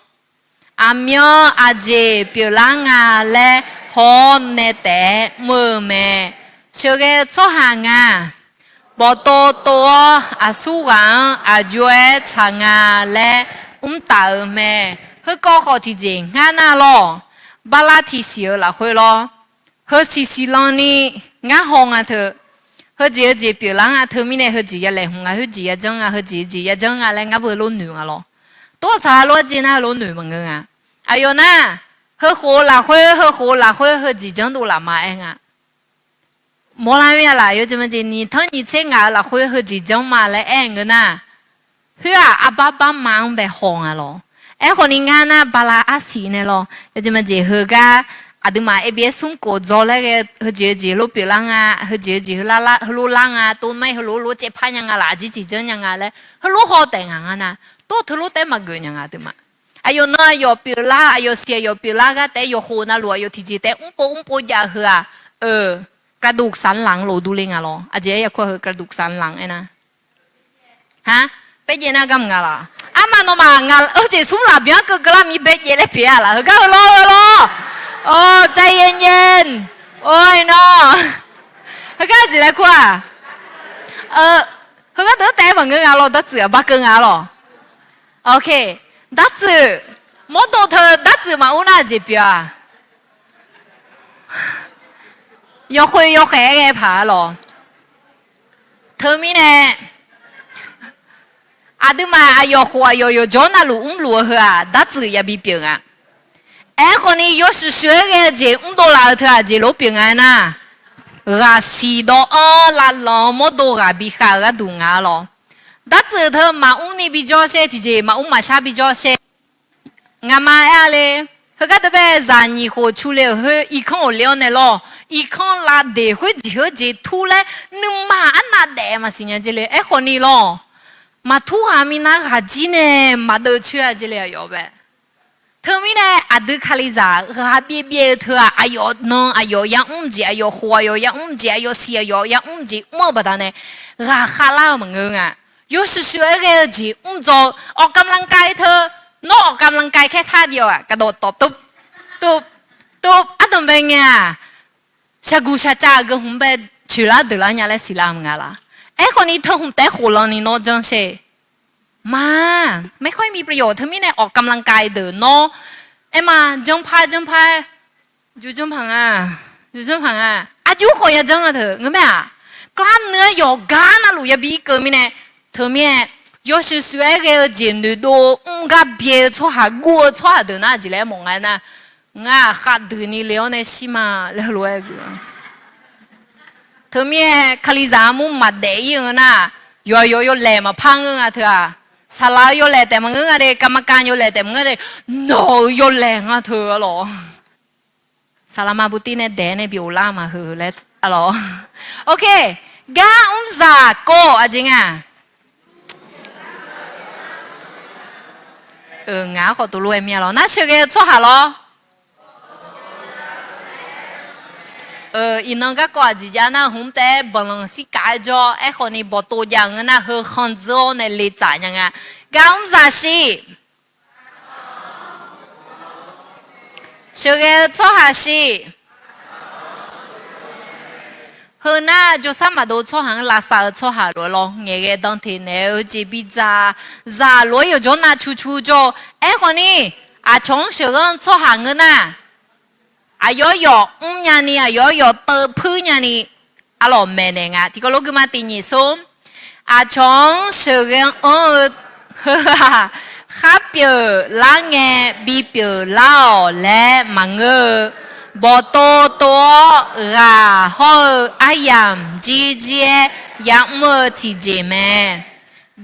Aqmyan aqjeq pyeuflar nga laer haw-awr nae taef-aer mr-eu mae. Sheuqghae-eu tsawrhaq nga. Bawqtov tov-awr aqsur ghaq-anr aqjox-aer tsaq nga laer mr taf-euq mae. Heukawv khawf tiqjeq ngar nar lawr, bala tiqsiq-eu lafkhoer lawr. Heusiq siqlan ni ngar haw nga teu. Heujeq heujeq pyeuflar nga teumirnae heujeq ya laeqhmq nga, heujeq ya janr nga, heujeq heujeq ya janr nga laer ngar beu lof noeq nga lawr. Tov-awq saqlaq lof-aer jeq nar lof noeq maqngeur nga. Aqyawf nar, heukhof-eu lafkhoer heukhof-eu lafkhoer heujeq janrdov laf ma aer nga. Mawrlar mir-a laf, yawjeq majeq nyiq tanr nyiq tser ngaq-euq lafkhoer heujeq janr ma laer aer ngeur nar, khoer-aq arbar barma-anr bae haw nga lawr. Aerkhawf ni ngar nar bala arsiq nae lawr, yawjeq majeq heugar aqduimaf abs smr khof dzaw laer ghae, heujeq heujeq lof pyeuflar nga, heujeq heujeq heulof lar nga, tov mar heulof lof caevpar nya nga laf, aqjeq jeq janr nya nga laer heulof haw taef ngaq nga nar, tov teulof taef-aer maqgeuf nya nga aqduimaf. Aqyawf nan aqyawf pyeuflar, aqyawf siq aqyawf pyeuflar gar taef-aer yawqkhof navluf aqyawf tiqjeq taef mrpov mrpov jav-eu heu-aq, gaqduq saqlanq lof durler nga lawr. Aqjeq-aer yakur-a heu gaqduq saqlanq aernar, ha, baejaev nar gar mq nga laf. Arma nawmaf nga-eu jeq smr laf byan keuv keuvlar mir baejaev laer pyeuf-a laf, heugar heu lawr heu lawr. Or, ใจเย็นๆ. Or, nawr heugar jeq laer kur-aq, heugar deuq taef-aer maqngeur nga lawr, dartsuif-aq bar keuv nga lawr. Ok, dartsuif, mawrdo teu dartsuif maqur nar jeq pyeuf-a. Yawkhof yawkhaeq-aer ghae paq-a lawr. Teumirnae, aqduimaf aqyawf khof aqyawf yawqjawr navluf mrluf-eu heu-aq dartsuif yabi pyeuf nga. Aerkhawf ni yawshuif shuif-aer ghae-eu jeq mrdov laf-eu teu aqjeq lof pyeuf nga aernar, ghaq siq dawv-anr lavlanq-anr mawrdo ghaq bikhav-eu gharduq nga-a lawr. Dartsuif teu maqmr ni bijawr shaer tiqjeq, maqmr maqshar bijawr shaer. Ngaqma aer-a le, heugar deuq bae zaq nyiq khof cu le-euq khoer irkanr ghofle-awr nae lawr, irkanr lavdeq khoerjeq heujeq tur laer nuima arnav daef maqsiq nya jeq le. Aerkhawf ni lawr, maqtur ghaq minav ghaq jir nae maqdeuv coer-a jeq le aqyawf bae. Teumirnae aqdui Kalizaq ghaq byaev byaev-eu teu-aq, aqyawf nan aqyawf yamr jeq, aqyawf khof aqyawf yamr jeq, aqyawf siq aqyawf yamr jeq mr-eu baqdanae ghaq khavlar-eu maqngeur nga. Yawshuif shuif-aer ghae-eu jeq mrdzaw-eu, ออกกำลังกาย teu, nawr ออกกำลังกาย khaertar diav-aq gaqdawq tawf tov tov tov ardanqbae ngae-aq, shaqguq shaqcav aqgeu hmq bae coeqlar deuqlar nya laer siqlar maqnga laf. Aerkhawf ni teu hmq taef-aer khof lan ni nawr janr sher. Ma, ไม่ค่อยมีประโยชน์ teumirnae ออกกำลังกาย deuq nawr, aerma janrpar janrpar-aer, janrpar nga, janrpar nga, aqjox khawf ya janr-a teu ngeur mae-aq, กล้ามเนื้อ yawqgar navluf yabi keuv mirnae, teumirnae yawshuif shuif-aer ghae-eu jeq noeqdov mr gar byae-eu tsawrhaq guv-eu tsawrhaq deuq nar jeq laer mawf nga nar, ngar-aq khavdui ni le-awr nae shir ma laer heulof-aer gui-a. Teumirnae Kalizaq armur maqdaef ir-eu nar, yawqyawq yawlaeq maqpar ngeur nga teu-aq, saqlaq-eu yawlaeq taef maqngeur nga de, กรรมการ yawlaeq taef maqngeur de, nawq-euq yawlaeq nga teu-a lawq. Saqlaqma butir nae daef-aer nae bi of lar maqheu laer-a lawq. Ok, gar mrzaq kawv aqjeq nga. Ngaq-anr khawf tov lof-aer mir-a lawq. Nar sheuqghae-eu tsawrhaq lawr. Iqnan garkawv aqjeq jav nar hmq taef-aer banqlanq sirkaf-aer jawr, aerkhawf ni bawqtov jav ngeur nar heu khanqdzeur-awr nae le tsaf nya nga. Gar mrzaq shiq. Sheuqghae-eu tsawrhaq shiq. Heu nar jawrsar maqdov tsawrhaq-anr lavsav-eu tsawrhaq lof-aer lawr, ngaeqghae dan teq naeq-eu jeq bidzaq, zaq lof-aer yawqjawr navcuq cuq jawr-eu. Aerkhawf ni, aqcawq-anr sheuqghanr-eu tsawrhaq ngeur nar, aqyawf yawf mrnya ni, aqyawf yawf teupuir nya ni, arlawq maeqnaeq nga. Tiqkawv lof guima tiq nyiq sor, aqcawq-anr sheuqghae anr-eu heu-aq, khar pyeuf lar ngae bipyeuf lar-awq laer maqngeur-eu, bawqtov tov-awr ghaq hawr-eu aryamq jirjir-aer ya'mr-eu tiqjeq mae.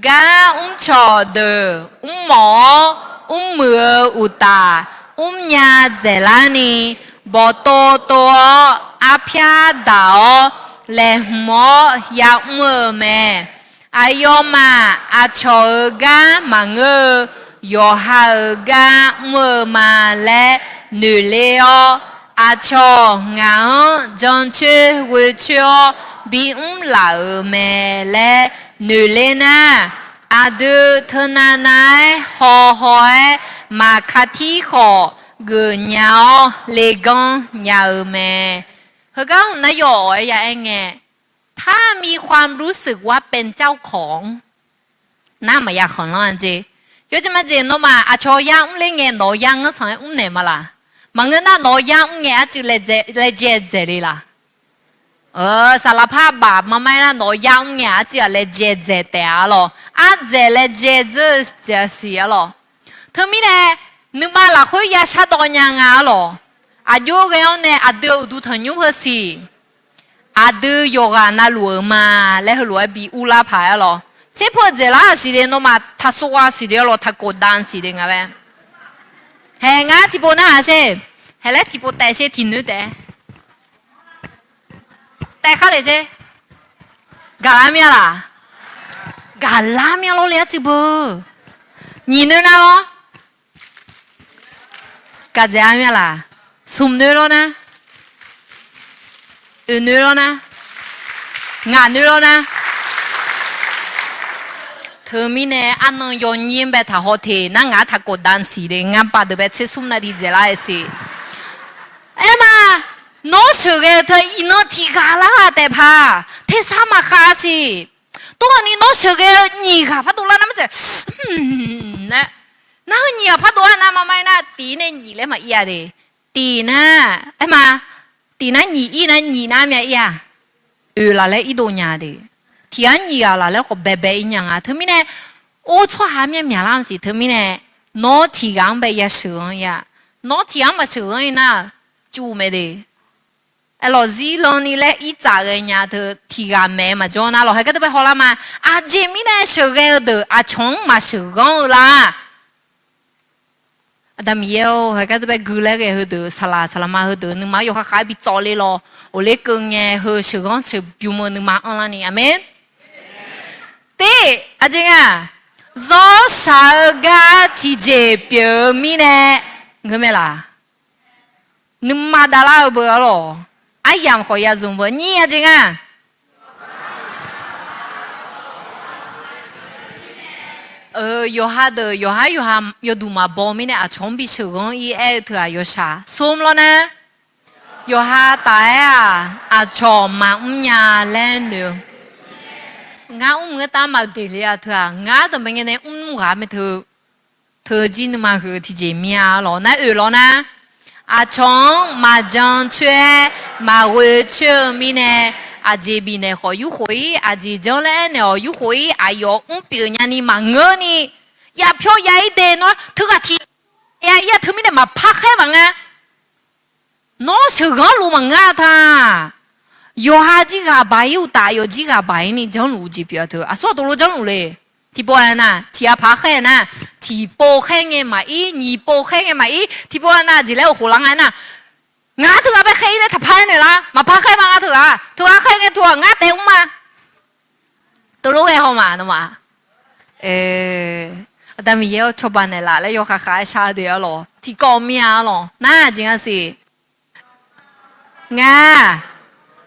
Gar mrcawq deuq mrmawf-awr mrmuiq-eu uqtaf, mrnya dzaeqlar ni, bawqtov tov-awr arpyar daq-awr laeqhmq-awr ya'mr-eu mae. Aqyawfmaf aqcawq-euq gar maqngeur-eu, yawqha-euq gar mr-eu ma laer noeqler-awr, aqcawq ngaq-anr jancoer ghoecoer-awr bimr laf-euq mae laer noeqler nar, aqdui teunav nav-aer hawhaw-aer maqka tir khawf geufnya-awr leganr nya-eu mae. Heugar hmq nar yawf-awq-aer ya aer ngae, ถ้ามีความรู้สึกว่าเป็นเจ้าของ nar maqya khanqlanr-a jeq. Yawjeq majeq nawmaf aqcawq ya'mr ler ngae nawq-eu ya'nganr sanq-aer mrnaeq ma laq? Maqngeur nar nawq-eu ya'mr ngae arcuiv laejae dzaeq le laq? Saqlaqpar baf maqmaer nar nawq-eu ya'mr ngae arcuiv-aq laejae dzaeq taef-a arlawq. Ardzaeq laejae dzeur-eu jeq-a siq arlawq. Teumirnae nuima lafkhoer ya shardawv nya nga arlawq. Aqjox ghae-awr nae aqdui-euq uqduq tanqnymr heu siq, aqdui yawqghaq navluf-euq ma laer heulof-aer bi urlar paq-aer arlawq. Tserpov dzaeqlar-euq siq de, nawmaf taqsov gha siq de arlawq, taqkof dan siq de nga laer. Haeq ngar tiqpov narhaq sher. Haeq laer tiqpov taef sher, tiqnoer taef. Taef khar le sher. Gaqlar mir-a laq? Gaqlar mir-a lawr le arcuiv beu. Nyiq noer nar lawr. Gaqdzaeq-a mir-a laq? Smq noer lawr nar. Oeq noer lawr nar. Ngaq noer lawr nar. Teumirnae arnan yawnyir-anr bae taqhaw teq nar ngaq-anr taqkof dan siq de, ngar pav deuq bae tser smr nav di dzaeqlar-eu siq. Aerma, nawr sheuqghae-eu teu iqnan tiqghaq lar-aq taef paq, tersar maqkhav siq. Tov hawq ni nawr sheuqghae-eu nyiq ghaq pardov lar nar maqtsaev laer, nar heu nyiq ghaq pardov-a nar maqmaer nar tiq nae nyiq laer maqir-a de. Tiq nar, aerma, tiq nar nyiq ir nar nyiq nar myav ir-a. Oeq laf laer irdov nya de. Tiq ghaq nyiq ghaq laf laer khawf baebae ir nya nga. Teumirnae, or tsawrhaq-anr myavmyaq lar maqsiq. Teumirnae, nawr tiq ghaq-anr bae ya sheuqghanr ir-a. Nawr tiq ghaq-anr maqsheuqghanr ir nar, cuv mae de. Aerlawq, zirlan ni laer irtsaf ghae nya teu tiq ghaq maeq-aer maqjawr nar lawq, haeq gar teu bae hawlar ma. Aqjeq mirnae sheuqghae-eu deuq aqcawq-anr maqsheuqghanr-eu lar. Aqda Miqyaer-or, haeq gar teu bae gui laer ghae heudeuq, saqlaq saqlaqma heudeuq nuima-anr yawkhav khav-aer bi tsawv le lawq. Of ler keuv ngae heu sheuqghanr sheuqbymr-eu nuima anrlar ni. Aqmeq. Tiq, aqjeq nga, zawr shaq-eu gar tiqjeq pyeuf-eu mirnae, ngeur mae laq? Nuima davlar-eu beu arlawq. Aryamq khawf ya zmq beu nyir-a jeq nga. Yawqha deuq yawqhar yawqha yawduq maqbaw mirnae aqcawq-anr bisheuq ghanr ir aer-eu teu-aq yawshaq smr lawr nar. Yawqha taf-aer-aq, aqcawq maqmr nya laer noeq-eu. Ngar mr-eu taf maqdeq le-a teu-aq, ngar deuq mae ngae nae mr ghaq mae teu. Teu jir nuima huiq-eu tiqjeq mir-a lawq. Nar oeq lawr nar, aqcawq-anr maqjan coer-aer maqghoe coer-eu mirnae, aqjeq bifnaeq khawf yurkhof-ir, aqjeq janr laer aernaeq-awq yurkhof-ir, aqyawf mr pyeuf nyani maqngeurni, yapyawr ya-ir de nawr teughaq tiq ya-ir-a teumirnae maqpar khaer maqnga. Nawr sheuqghanr luf maqngeur-a ta. Yawqha jir ghaq baq-ir uqtaf, aqyawf jir ghaq baq-ir ni janrluf-eu jeq pyeuf-a teu. Aqsur aqdov lof janrluf le. Tiqpov-aq nar, tiq ya paq khaer nar, tiqpov khaer ngae maqir, nyiqpov khaer ngae maqir, tiqpov-aq nar, jeq laer-eu khof lar nga aernar, ngar teughaq bae khaer-ir laer taqpar aernaeq lar. Maqpar khaer ma ngar teughaq. Teughaq khaer ngae teughaq ngar taef mr ma. Teulof ghae haw ma nawmaf. Aqda Miqyaer-awr cawba naeqlaf laer yawkhav khav-aer shar-eu de-a lawq. Tiqkawv mir-a lawq. Nar jeq nga siq. Ngar,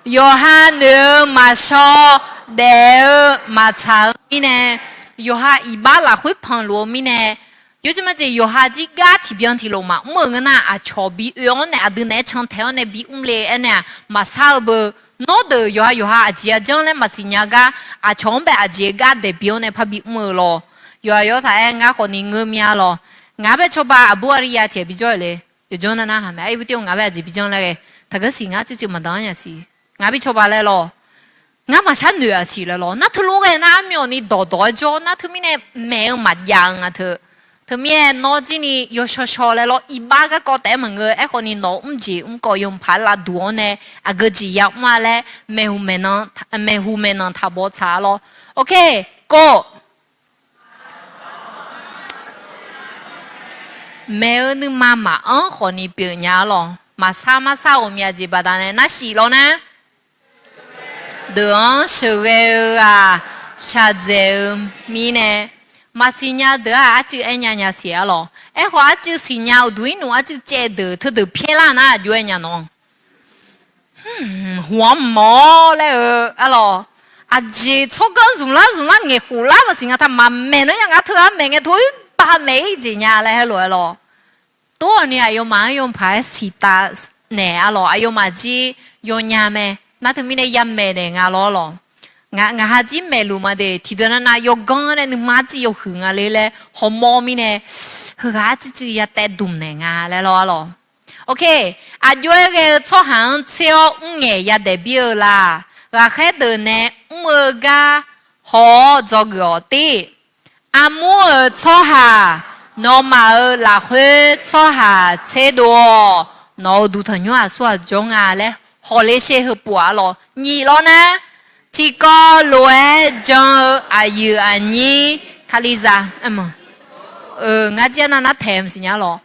yawqha noeq-eu maqshaw, daef-eu maqtsaq-eu mirnae, yawqha iqbax lafkhoer panq luf-eu mirnae, yawjeq majeq yawqha jir gar tiqbyan tiqlof maqmr-euq ngeur nar, aqcawq bi oe-awr nae aqdui naeq-aer cantaeq-awr nae bi mr le aernaeq-aq maqsar-eu beu. Nawr deuq yawqha yawqha aqjeq-a janr laer maqsiq nya gar, aqcawq-anr bae aqjeq gar daeqbi-awr nae parbi mr-eu lawq. Yawqha yawr taq-aer ngar khawfni ngeur mir-a lawq. Ngaq-anr bae cawba aqbur aqli ya tiq ghaq bijawr-euq le. Yawqjawr nar narhaq mae. Aer-eu tir-eu ngaq-anr bae aqjeq bijawr laer ghae, taqgeur siq ngar cuivcuiv maqdan-anr nya siq. Ngaq-anr bi cawba laer lawq. Ngar maqshar noeq-aq siq laer lawq. Nar teulof ghae nar armyawf ni dawqdawq-aer jawr nar teumirnae maeq-eu maqjav-eu nga teu. Teumirnae nawr jir ni yawshaw shaw laer lawr, iqbax garkawv taef-aer maqngeur. Aerkhawfni nawq-eu mrjeq mrkawv yawmuiq paq-aer lavduq-awr nae aqgeu jeq yamr-a laer, maeqhu maeqnan taqbaw tsaq-a lawr. Oke, kov. Maeq-eu nuima maqanr khawfni pyeuf nya-a lawq. Maqsar marsar ghawqmya jeq baqdanae nar shif lawr nar, deuq-anr sheuqghae-eu-aq, shaqdzaeq-eu mirnae, maqsiq nya deuq-aq arcuiv aer nya nya siq-a lawq. Aerkhawf arcuiv siqnya uqduq irnuf arcuiv caev deuq teudeuq pyaer lar nar aqjox-aer nya nawq. Hmq, hmq-anr mawf-awr laer-eu, a lawq. Aqjeq tsawrganr zmqlar zmqlar ngaeqkhof lar maqsiq nga ta maqmaeq nar nya ngar teughaq maeq ngae tov-ir baq maeq-ir jeq nya laer heulof-aer lawq. Tov-awq ni aqyawfmaf-anr yawpaq-aer siqtav naeq, a lawq. Aqyawfmaf jir yawnya mae. Nar teumirnae yamaeq naeq nga lawr lawq. Ngaq, ngaqha jir maeqluf ma de tiqdeuq navnav yawganr nae nuima arcuiv yawhuiq nga le laer hawmawr mirnae, heughaq arcuiv cuiv ya taev dmq naeq nga laer lawr, a lawq. Oke, aqjox-aer ghae-eu tsawrhaq-anr tser-awr mrngaeq yadaef bir-eu la. Ghaqkhaer deuq nae mr-eu gar haw-awr dzawgeuf-awq tir. Armur-euq tsawrhaq, nawmaf-euq lafkhoer tsawrhaq tserdov-awq. Nawq-euq uqduq tanqnymr aqsur ghaq jawr nga laer hawle sher heupov-a lawq. Nyiq lawr nar, tiqkawv lof-aer jan-eu aqyuif aqnyir Kalizaq, ngar jir-a nar nar taeq maqsiq nya lawq.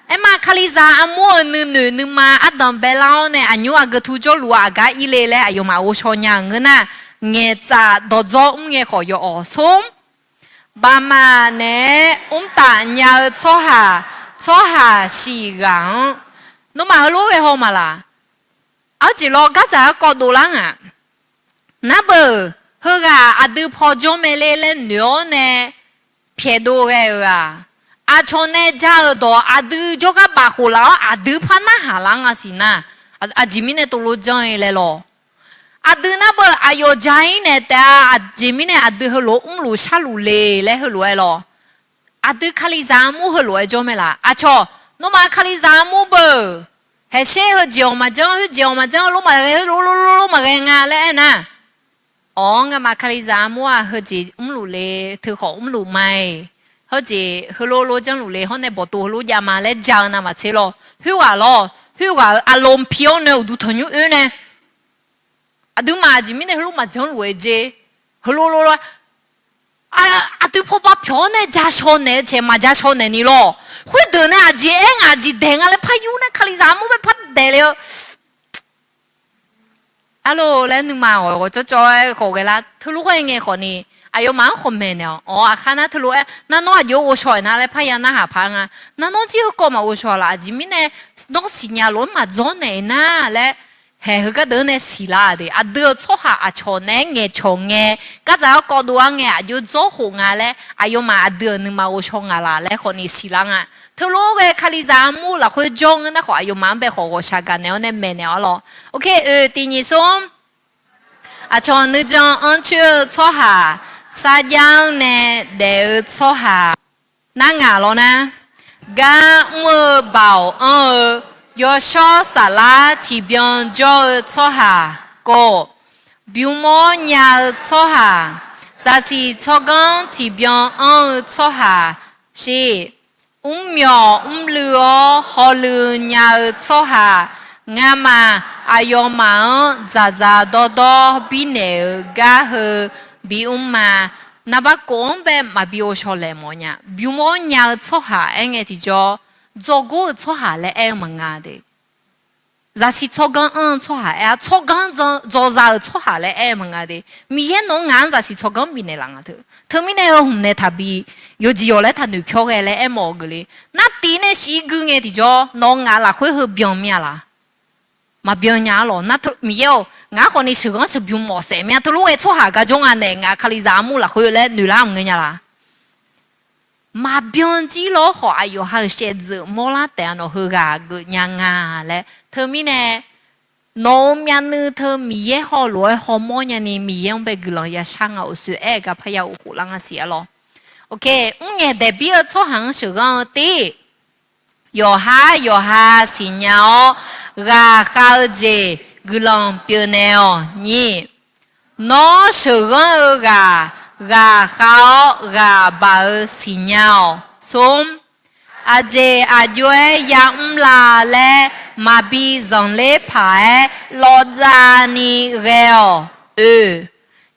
Aerma Kalizaq armur-euq nuinoeq nuima ardanq baelar-awr nae aqnymr aqgeu tur jawrluf-a aqgar ir le laer aqyawfmaf ghovshaw nya-euq ngeur nar, ngaeqtsaf dawqdzawr mr ngae khawf yaw-awq. Smr, baqmaf naeq-aer mrtaf nya-eu tsawrhaq, tsawrhaq shif ghaq-anr, nawmaf heulof ghae haw ma laq? Arjeq lawr gardzaq-aer kawv dovlar ngaq. Narbeuq, heughaq aqdui paw jawr mae le laer noeq-awr nae pyaeqdov ghae-euq-aq, aqcawq nae ja-euq dawq aqdui jawrgar bafkhof laf-awr aqdui par narhaq lar nga siq nar, aqjeq mirnae tov lof janr-ir laer lawq. Aqdui narbeuq aqyawf ja-ir naeq taef-a, aqjeq mirnae aqdui heulof mrluf sharluf le laer heulof-aer lawq. Aqdui Kalizaq armur heulof-aer jawr mae laq? Aqcawq, nawmaf Kalizaq armur beu, haeqsher heujeq awq maqjanr, heujeq awq maqjanr, heulof maqghae, heulof lof lof maqghae nga laer aernar, awq, ngamaf Kalizaq armur-aq heujeq mrluf le, teukhawf mrluf ma-iq, heujeq heulof lof janrluf le, hawr nae bawqtov heulof jav ma laer ja-eu navmaqtser lawr. Khoerghaq lawr, khoerghaq-euq aqloq pi-awr nae uqduq tanqnymr oer nae, aqduimaf aqjeq mirnae heulof maqjanrluf-aer jer, heulof lof lawr, aqdui paw ba pyawq-awr nae ja shaw naeq-eu taeq maqja shaw naeq ni lawr. Khoerdeuq nae aqjeq aer nga aqjeq daeq nga laer par yur nae Kalizaq armur bae par daeq le-eu arlor laer nuima ghawq ghawq cawv cawv-aer khawf ghae lar. Teulof ghae ngae khawfni, aqyawfmaf-anr khawf maeqnaeq-awq. Awq, aqkhar nar teulof-aer nar nawr aqjox-aer ghovshaw-aeq nar laer parya narhaq paq nga. Nar nawr jir heukawv maqghovshaw laf, aqjeq mirnae nawr siqnya lof-aer maqdzawr naeq nar laer Haeq, heugar deuq-anr nae siqlar-a de. Aqdui-euq tsawrhaq aqcawq naeq-aer ngaeqcawq ngae, gardzaq-awr kawv dov-ar ngae, aqjox dzawr khof nga laer, aqyawfmaf aqdui-euq nuima ghovshaw nga laf laer khawf ni siqlar nga. Teulof-aer ghae Kalizaq armur lafkhoer jawr ngeur nar khawf, aqyawfmaf-anr bae khawf ghawqshaq gaqnaeq-awr nae maeqnaeq-awr lawr. Oke, oe tiq nyiq smr. Aqcawq nuijan anr coer-eu tsawrhaq, sarjax-anr nae daef-eu tsawrhaq, nar ngaq lawr nar, gar mr-eu baoq anr-eu, yawshawr saflar tiqbyan jawr-eu tsawrhaq, kov, bymr-awr nya-eu tsawrhaq, zaqsiq tsawrganr tiqbyan anr-eu tsawrhaq, shiq, mrmyawq mrluiv-awr hawluiv nya-eu tsawrhaq, ngamaf aqyawfmaf-anr dzaqdzaq dawrdawr birnaeq-eu gar heu bimr ma. Naqbaqkof-anr bae maqbi ghovshaw laeq mawf nya. Bymr-awr nya-eu tsawrhaq aer ngae tiqjawr, dzawrgor-eu tsawrhaq laer aer-eu maqnga de. Zaqsiq tsawrganr anr-eu tsawrhaq aer-a, tsawrganr dzawqzaq-euq tsawrhaq laer aer-eu maqnga de. Miqyaer nawq-anr ngaq-anr zaqsiq tsawrganr bifnaeq laf nga teu. Teumirnae heu hmq nae taqbi yawqjeq yawq laer taqnoeq pyawr ghae laer aermawf-eu geufle. Nar tiq nae shif gui ngae tiqjawr, nawq-eu ngaq lafkhoer heu byan mir-a laf? Maqbyan nya-ar lawq. Nar Miqyaer-or, ngaq-anr khawf ni sheuqghanr sheuqbymr mawf saef mir-a. Teulof ghae tsawrhaq gar jawr nga nae, ngaq Kalizaq armur lafkhoer laer noeqlar mq ngeur nya laf? Maqbyan jir lawr khawf, aqyawf ha-euq shaevdzeuf mawrlar taef-a, nawq heughaq geufnya nga laer. Teumirnae nawq-euq myavnuiv teu Miqyaer hawlof-aer hawmawr nyani, Miqyaer-anr bae guiqlanq yashar nga uqshoe aer-eu gar parya uqkhof lar nga siq-ar lawr. Oke, mrngaeq daeqbir-eu tsawrhaq-anr sheuqghanr-eu tir, yawqhar yawqha siqnya-awr, ghaqkhav-eu jeq guiqlanq pyeufnaeq-awq. Nyiq, nawr sheuqghanr-eu ghaq ghaqkhav-awr, ghaq baq-eu siqnya-awq. Smr, aqjeq aqjox-aer yamr la laer maqbi zanqler paq-aer lawvdzav ni ghae-awq. Oe,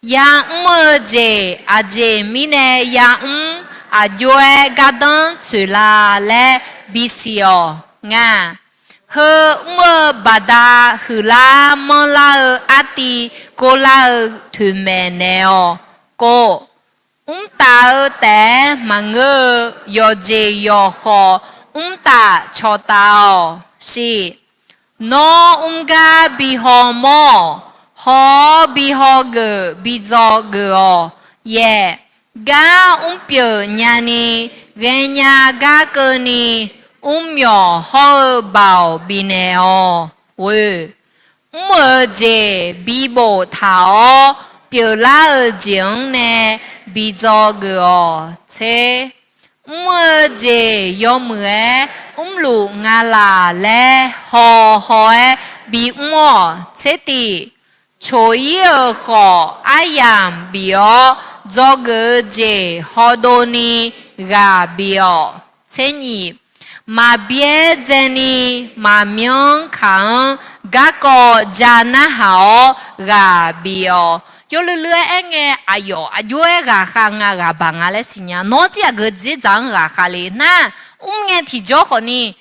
yamr-eu jeq aqjeq mirnae yamr, aqjox-aer gardanr tsoeq la laer bisiq-awq. Nga, heu mr-eu baqda huiqlar manrlar-eu artiv gorlar-eu toeqmaeq naeq-awq. Kov, mrtaf-eu taef-aer maqngeur-eu yawqjeq yawqkhawf mrtaf cawqtaf-awq. Shiq, nawr mrgar bi hawmawr-awq. Haw-awr bi hawgeuf bi dzawgeuf-awq. Yaeq, gar mrpyeuf nyani, ghaenya gar keuvni, mrmyawq hawr-eu baoq bifnaeq-awq. Ghoe, mr-eu jeq bi boftaq-awr, pyeuflar-eu jeq-anr nae bi dzawgeuf-awq. Tser, mr-eu jeq yawmuiq-aer mrluf nga laq laer haw haw-aer bimr-awq. Tser tiq, coq-ir-euq khawf aryamq bif-awr, dzawgeuf-eu jeq hawdov ni ghaq bif-awq. Tser nyif, maqbyaer dzaeni maqmyanr kaq-anr garkawv ja narhaq-awr ghaq bif-awq. Yawluiv luiv-aer aerngae, aqyawf aqjox-aer ghaqkhav nga ghaq baq nga laer siqnya. Nawr tir aqgeu dzerdzaq-anr ghaqkhav le nar, mr ngae tiqjawr khawfni,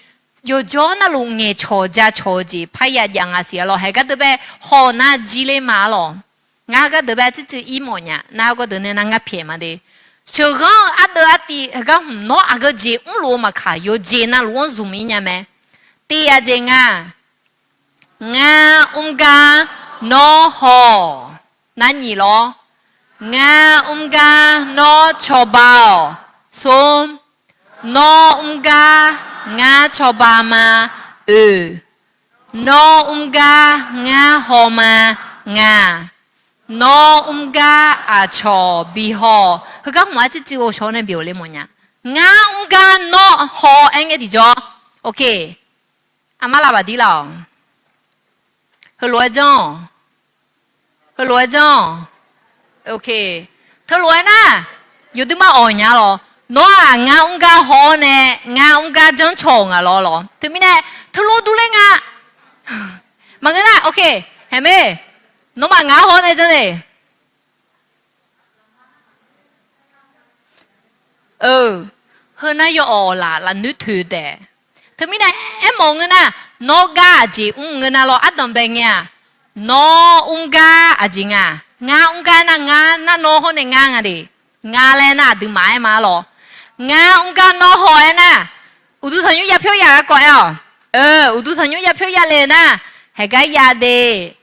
yawqjawr navluf ngaeqcawq jacawq-eu jeq parya jav nga siq-ar lawq. Haegar deuq bae hawq nar jir ler ma-ar lawq. Ngar heugar deuq bae tsuir tsuir ir mawf nya. Nar heugar deuq nae nar ngar pyaeq ma de. Sheuqghanr-eu ardeuv artiv heugar hmq nawr aqgeu jeq mrluf-eu maqkaq, yawqjeq navluf-anr zmq ir nya mae. Tiq aqjeq nga, ngar mr gar nawr haw-awq. Nar nyiq lawr, ngar mr gar nawr cawba-awq. Smr, nawr mr gar ngar cawba ma. Oeq, nawr mr gar ngar haw ma. Ngaq, nawr mr gar aqcawq bi haw-awq. Heugar hmq-ar tsuir tsuir ghovshaw-awr nae byov ler mawf nya. Ngar mr gar nawr haw-awr aer ngae tiqjawr. Oke. Aqma laf baqdir laf-awq. Heulof-aer janr-awq. Heulof-aer janr-awq. Oke. Teulof-aer nar, yawduima awq nya lawq. Nawr-aq ngar mr gar haw-awr nae, ngar mr gar janr caw-euq nga lawr lawq. Teumirnae, teulof durler nga. Maqngeur nar, oke. Haeq mae. Nawmaf ngaq-anr haw-awr nae janr le. Eu, heu nar yawawq laf lafnoer toeq taef. Teumirnae aermawf ngeur nar, nawr gar aqjeq mr ngeur nar lawr ardanq bae ngae-aq, nawr mr gar aqjeq nga. Ngar mr gar nar, ngar nar nawr hawr nae ngar nga de. Ngar laer nar aqduimaf aer ma-ar lawq. Ngar mr gar nawr haw-aer nar, uqduq tanqnymr yapyawr ya garkawv aer-awq. Eu, uqduq tanqnymr yapyawr ya le nar, Haeqgar ya de.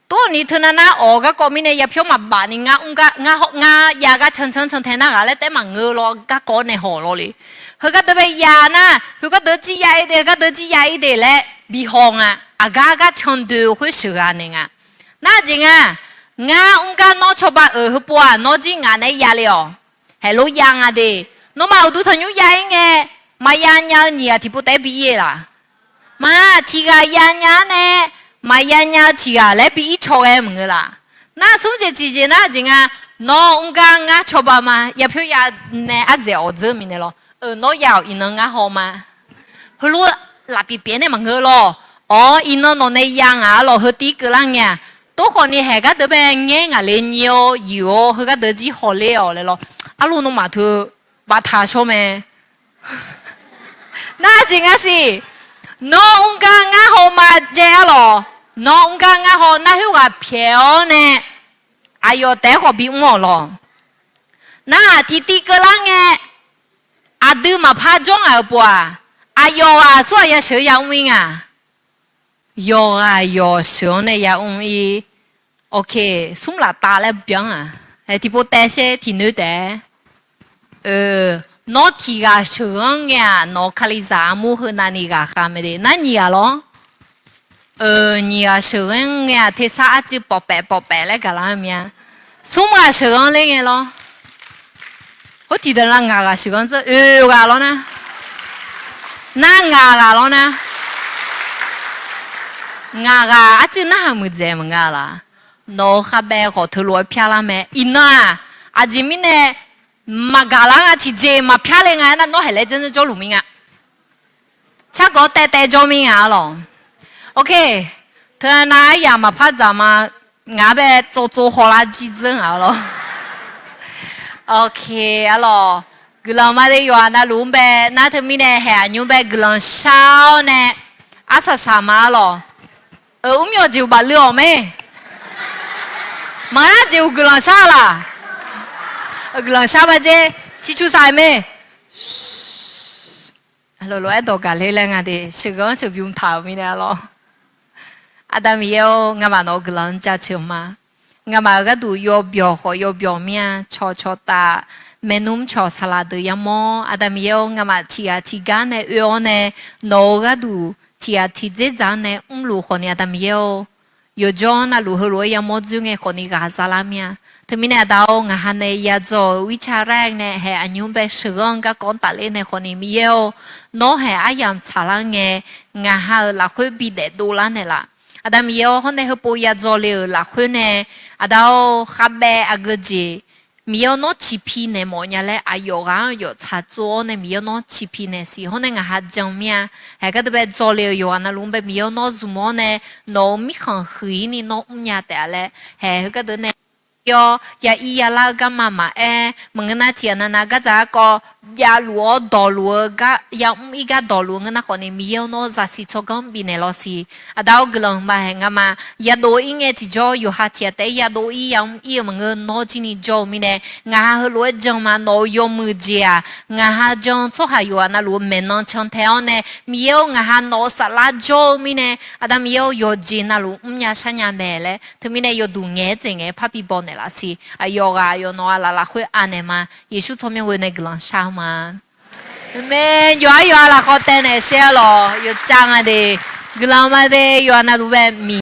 Tov ni teunav nar awq garkawv mirnae yapyawr maqbaf ni ngar mr gar, ngar ya gar can can can tae nar ghaq laer taef maqngeur lawr, garkawv nae haw lawr le. Heugar deuq bae ya nar, heugar deuq jir ya-ir de, heugar deuq jir ya-ir de laer bi haw nga. Aqgar gar can doe-eu khoer sheuqghae naeq nga. Nar jeq nga, ngar mr gar nawr cawba-euq heupov-aq nawr jir ngaq naeq-aer ya le-awq. Haeq lof ya nga de. Nawmaf uqduq tanqnymr ya-ir ngae, maqya nya-eu nyiq ghaq tiqpov taef-aer bi ir-e laq? Maq, tiq ghaq ya nya-ar nae, maqya nya-eu tiq ghaq laer bi ir caw ghae maqngeur laq? Nar smr jeq tiqjeq nar jeq nga, nawr mr gar ngar cawba ma, yapyawr ya nae ardzaeq awq dzeur minae lawr. Nawr ya-awq, iqnan ngar haw ma. Heulof laf pyeuf pyeuf nae maqngeur lawr. Awr, iqnan nawq nae ya ngaq-ar lawq, heu tiv keuvlar ngae-aq, tov khawf ni haeq gar deuq bae ngaer ngaq le nyir-awr yif-awr heugar deuq jir haw ler-awq laer lawr. Arluf nawmaf teu baftaq shawr mae. Nar jeq nga siq. Nawr mr gar ngar haw ma dzae-ar lawq. Nawr mr gar ngar haw nar khoerghaq pyaeq-awr nae aqyawf taef-aer khawf bimr-awq lawq. Nar tiqtiv keuvlar ngae, aqdui maqpar jawr ngaq-euq pov-aq, aqyawf ghaq aqsur ghaq ya sheuq-eu yamr ir nga. Yawqghaq yawq sheuq-anr nae yamr ir. Ok, smr laftav laer byan-aq, haeq tiqpov taev sher tiqnoer taef-aer. Nawr tiq ghaq sheuq-anr ngae-aq, nawq-eu kalizaq armur heunav ni ghaqkhav mae de. Nar nyiq ghaq lawr. Nyiq ghaq sheuq-anr ngae-aq, tersar arcuiv pawqpaef pawqpaef laer gaqlar mya. Smr ghaq sheuq-anr ler ngae lawr. Hawr tiqdeuq nar ngaq ghaq sheuq-anr dzeur oe ghaq lawr nar. Nar ngaq ghaq lawr nar. Ngaq ghaq arcuiv narhaq muiqdzaeq maqnga laq? Nawq-euq khavbaev khawf teulof-aer pyarlar mae. Iqnan-aq, aqjeq mirnae maqgaqlar nga, tiqjeq maqpyar le nga aernar, nawr haeq laer janr janr jawrluf mir nga. Cargawv taev taev jawr mir nga-ar lawq. Ok, teunav nav aryaq maqpar dzaq ma. Ngaq-anr bae tsov tsov hawlar jir dzeur ngaq-ar lawq. Ok, ar lawq. Guiqlanq ma de yawqghaq navluf-anr bae nar teumirnae haeq aqnymr bae guiqlanq shar-awr nae arsaq saq ma-ar lawq. Mr myawq jeq uqbaf leu-awq mae. Maqnar jeq uq guiqlanq shar laq? Guiqlanq shar ma dzer. Ciqcu saq-aer mae. Lof lof-aer dawq gaq ler laer nga de, sheuqghanr sheuqbymr taq-euq mirnae-ar lawq. Aqda Miqyaer-or, ngamaf nawq-euq guiqlanq-anr jaceuq ma. Ngamaf-euq gharduq yawbyawq khawf yawbyawq mir-a, cawqcawq taf, maernmr cawq saqlaq deuq yamawr. Aqda Miqyaer-or, ngamaf tiqghaq tiqgar nae oe-awr nae, nawq-euq gharduq tiqghaq tiqdzer dzaq-anr nae mrluf khawf ni Aqda Miqyaer-or, yawqjawr navluf heulof-aer yamawr dzoer ngae khawf ni ghaq zalar mir-a. Teumirnae Aqda-or, ngaq ha nae yadzaw-euq Wirtsa Raer nae haeq aqnymr bae sheuqghanr garkawv-anr tafler nae khawf ni Miqyaer-or, nawr haeq aryamq tsaqlar ngae, ngaq ha-euq lafkhoer bidaef dovlar naeqlaf. Aqda Miqyaer-or, hawr nae heupov yadzaw le-euq lafkhoer nae, Aqda-or, khavbaev aqgeu jeq, Miqyaer-or, nawr ciqpi naeq mawf nya laer aqyawf ghaq-anr yawf tsaqtsov-awr nae Miqyaer-or, nawr ciqpi naeq siq hawr nae ngaq ha jan mir-a. Haeq gardeuv bae dzaw le-euq yawqghaq navluf-anr bae Miqyaer-or, nawr zmq-awr nae nawq-euq mirkhanq huiq-ir ni nawr mr nya taef-a laer, haeq heugar deuq nae Miqyaer-or, ya ir ya lar-eu garma maqaer, maqngeur nar tiqghaq navnav gardzaq garkawv javluf-awr dawqluf-eu gar yamr ir gar dawqluf-eu ngeur nar khawf ni Miqyaer-or, nawr zaqsiq tsawrganr bifnaeq lawq siq. Aqda-or, guiqlanq ma haeq ngamaf yadov ir ngae tiqjawr yawqha tiqghaq taef-aer yadov ir yamr ir-eu maqngeur, nawr jir ni jawr-eu mirnae ngaq ha heulof-aer jan ma. Nawq-euq yawmuiq jeq-aq, ngaq ha jan tsawrhaq yawqghaq navluf-eu maeqnan cantae-awr nae, Miqyaer-or, ngaq ha nawq-euq saflar jawr-eu mirnae, Aqda Miqyaer-or, yawqjeq navluf mrnya sharnya mae laer teumirnae yawduq ngaeq-aer dzaeq ngaeq-aer parbi baw naeqlaf siq. Aqyawf ghaq aqyawf nawq-a laf lafkhoer anaeq ma. Yeqsur tsawrmyanr ghoe nae guiqlanq shar-eu ma. Aqmeq. Yawqha yawqha lafkhawf taev naeq shar-a lawq. Yawqcar nga de. Guiqlanq ma de yawqha navluf bae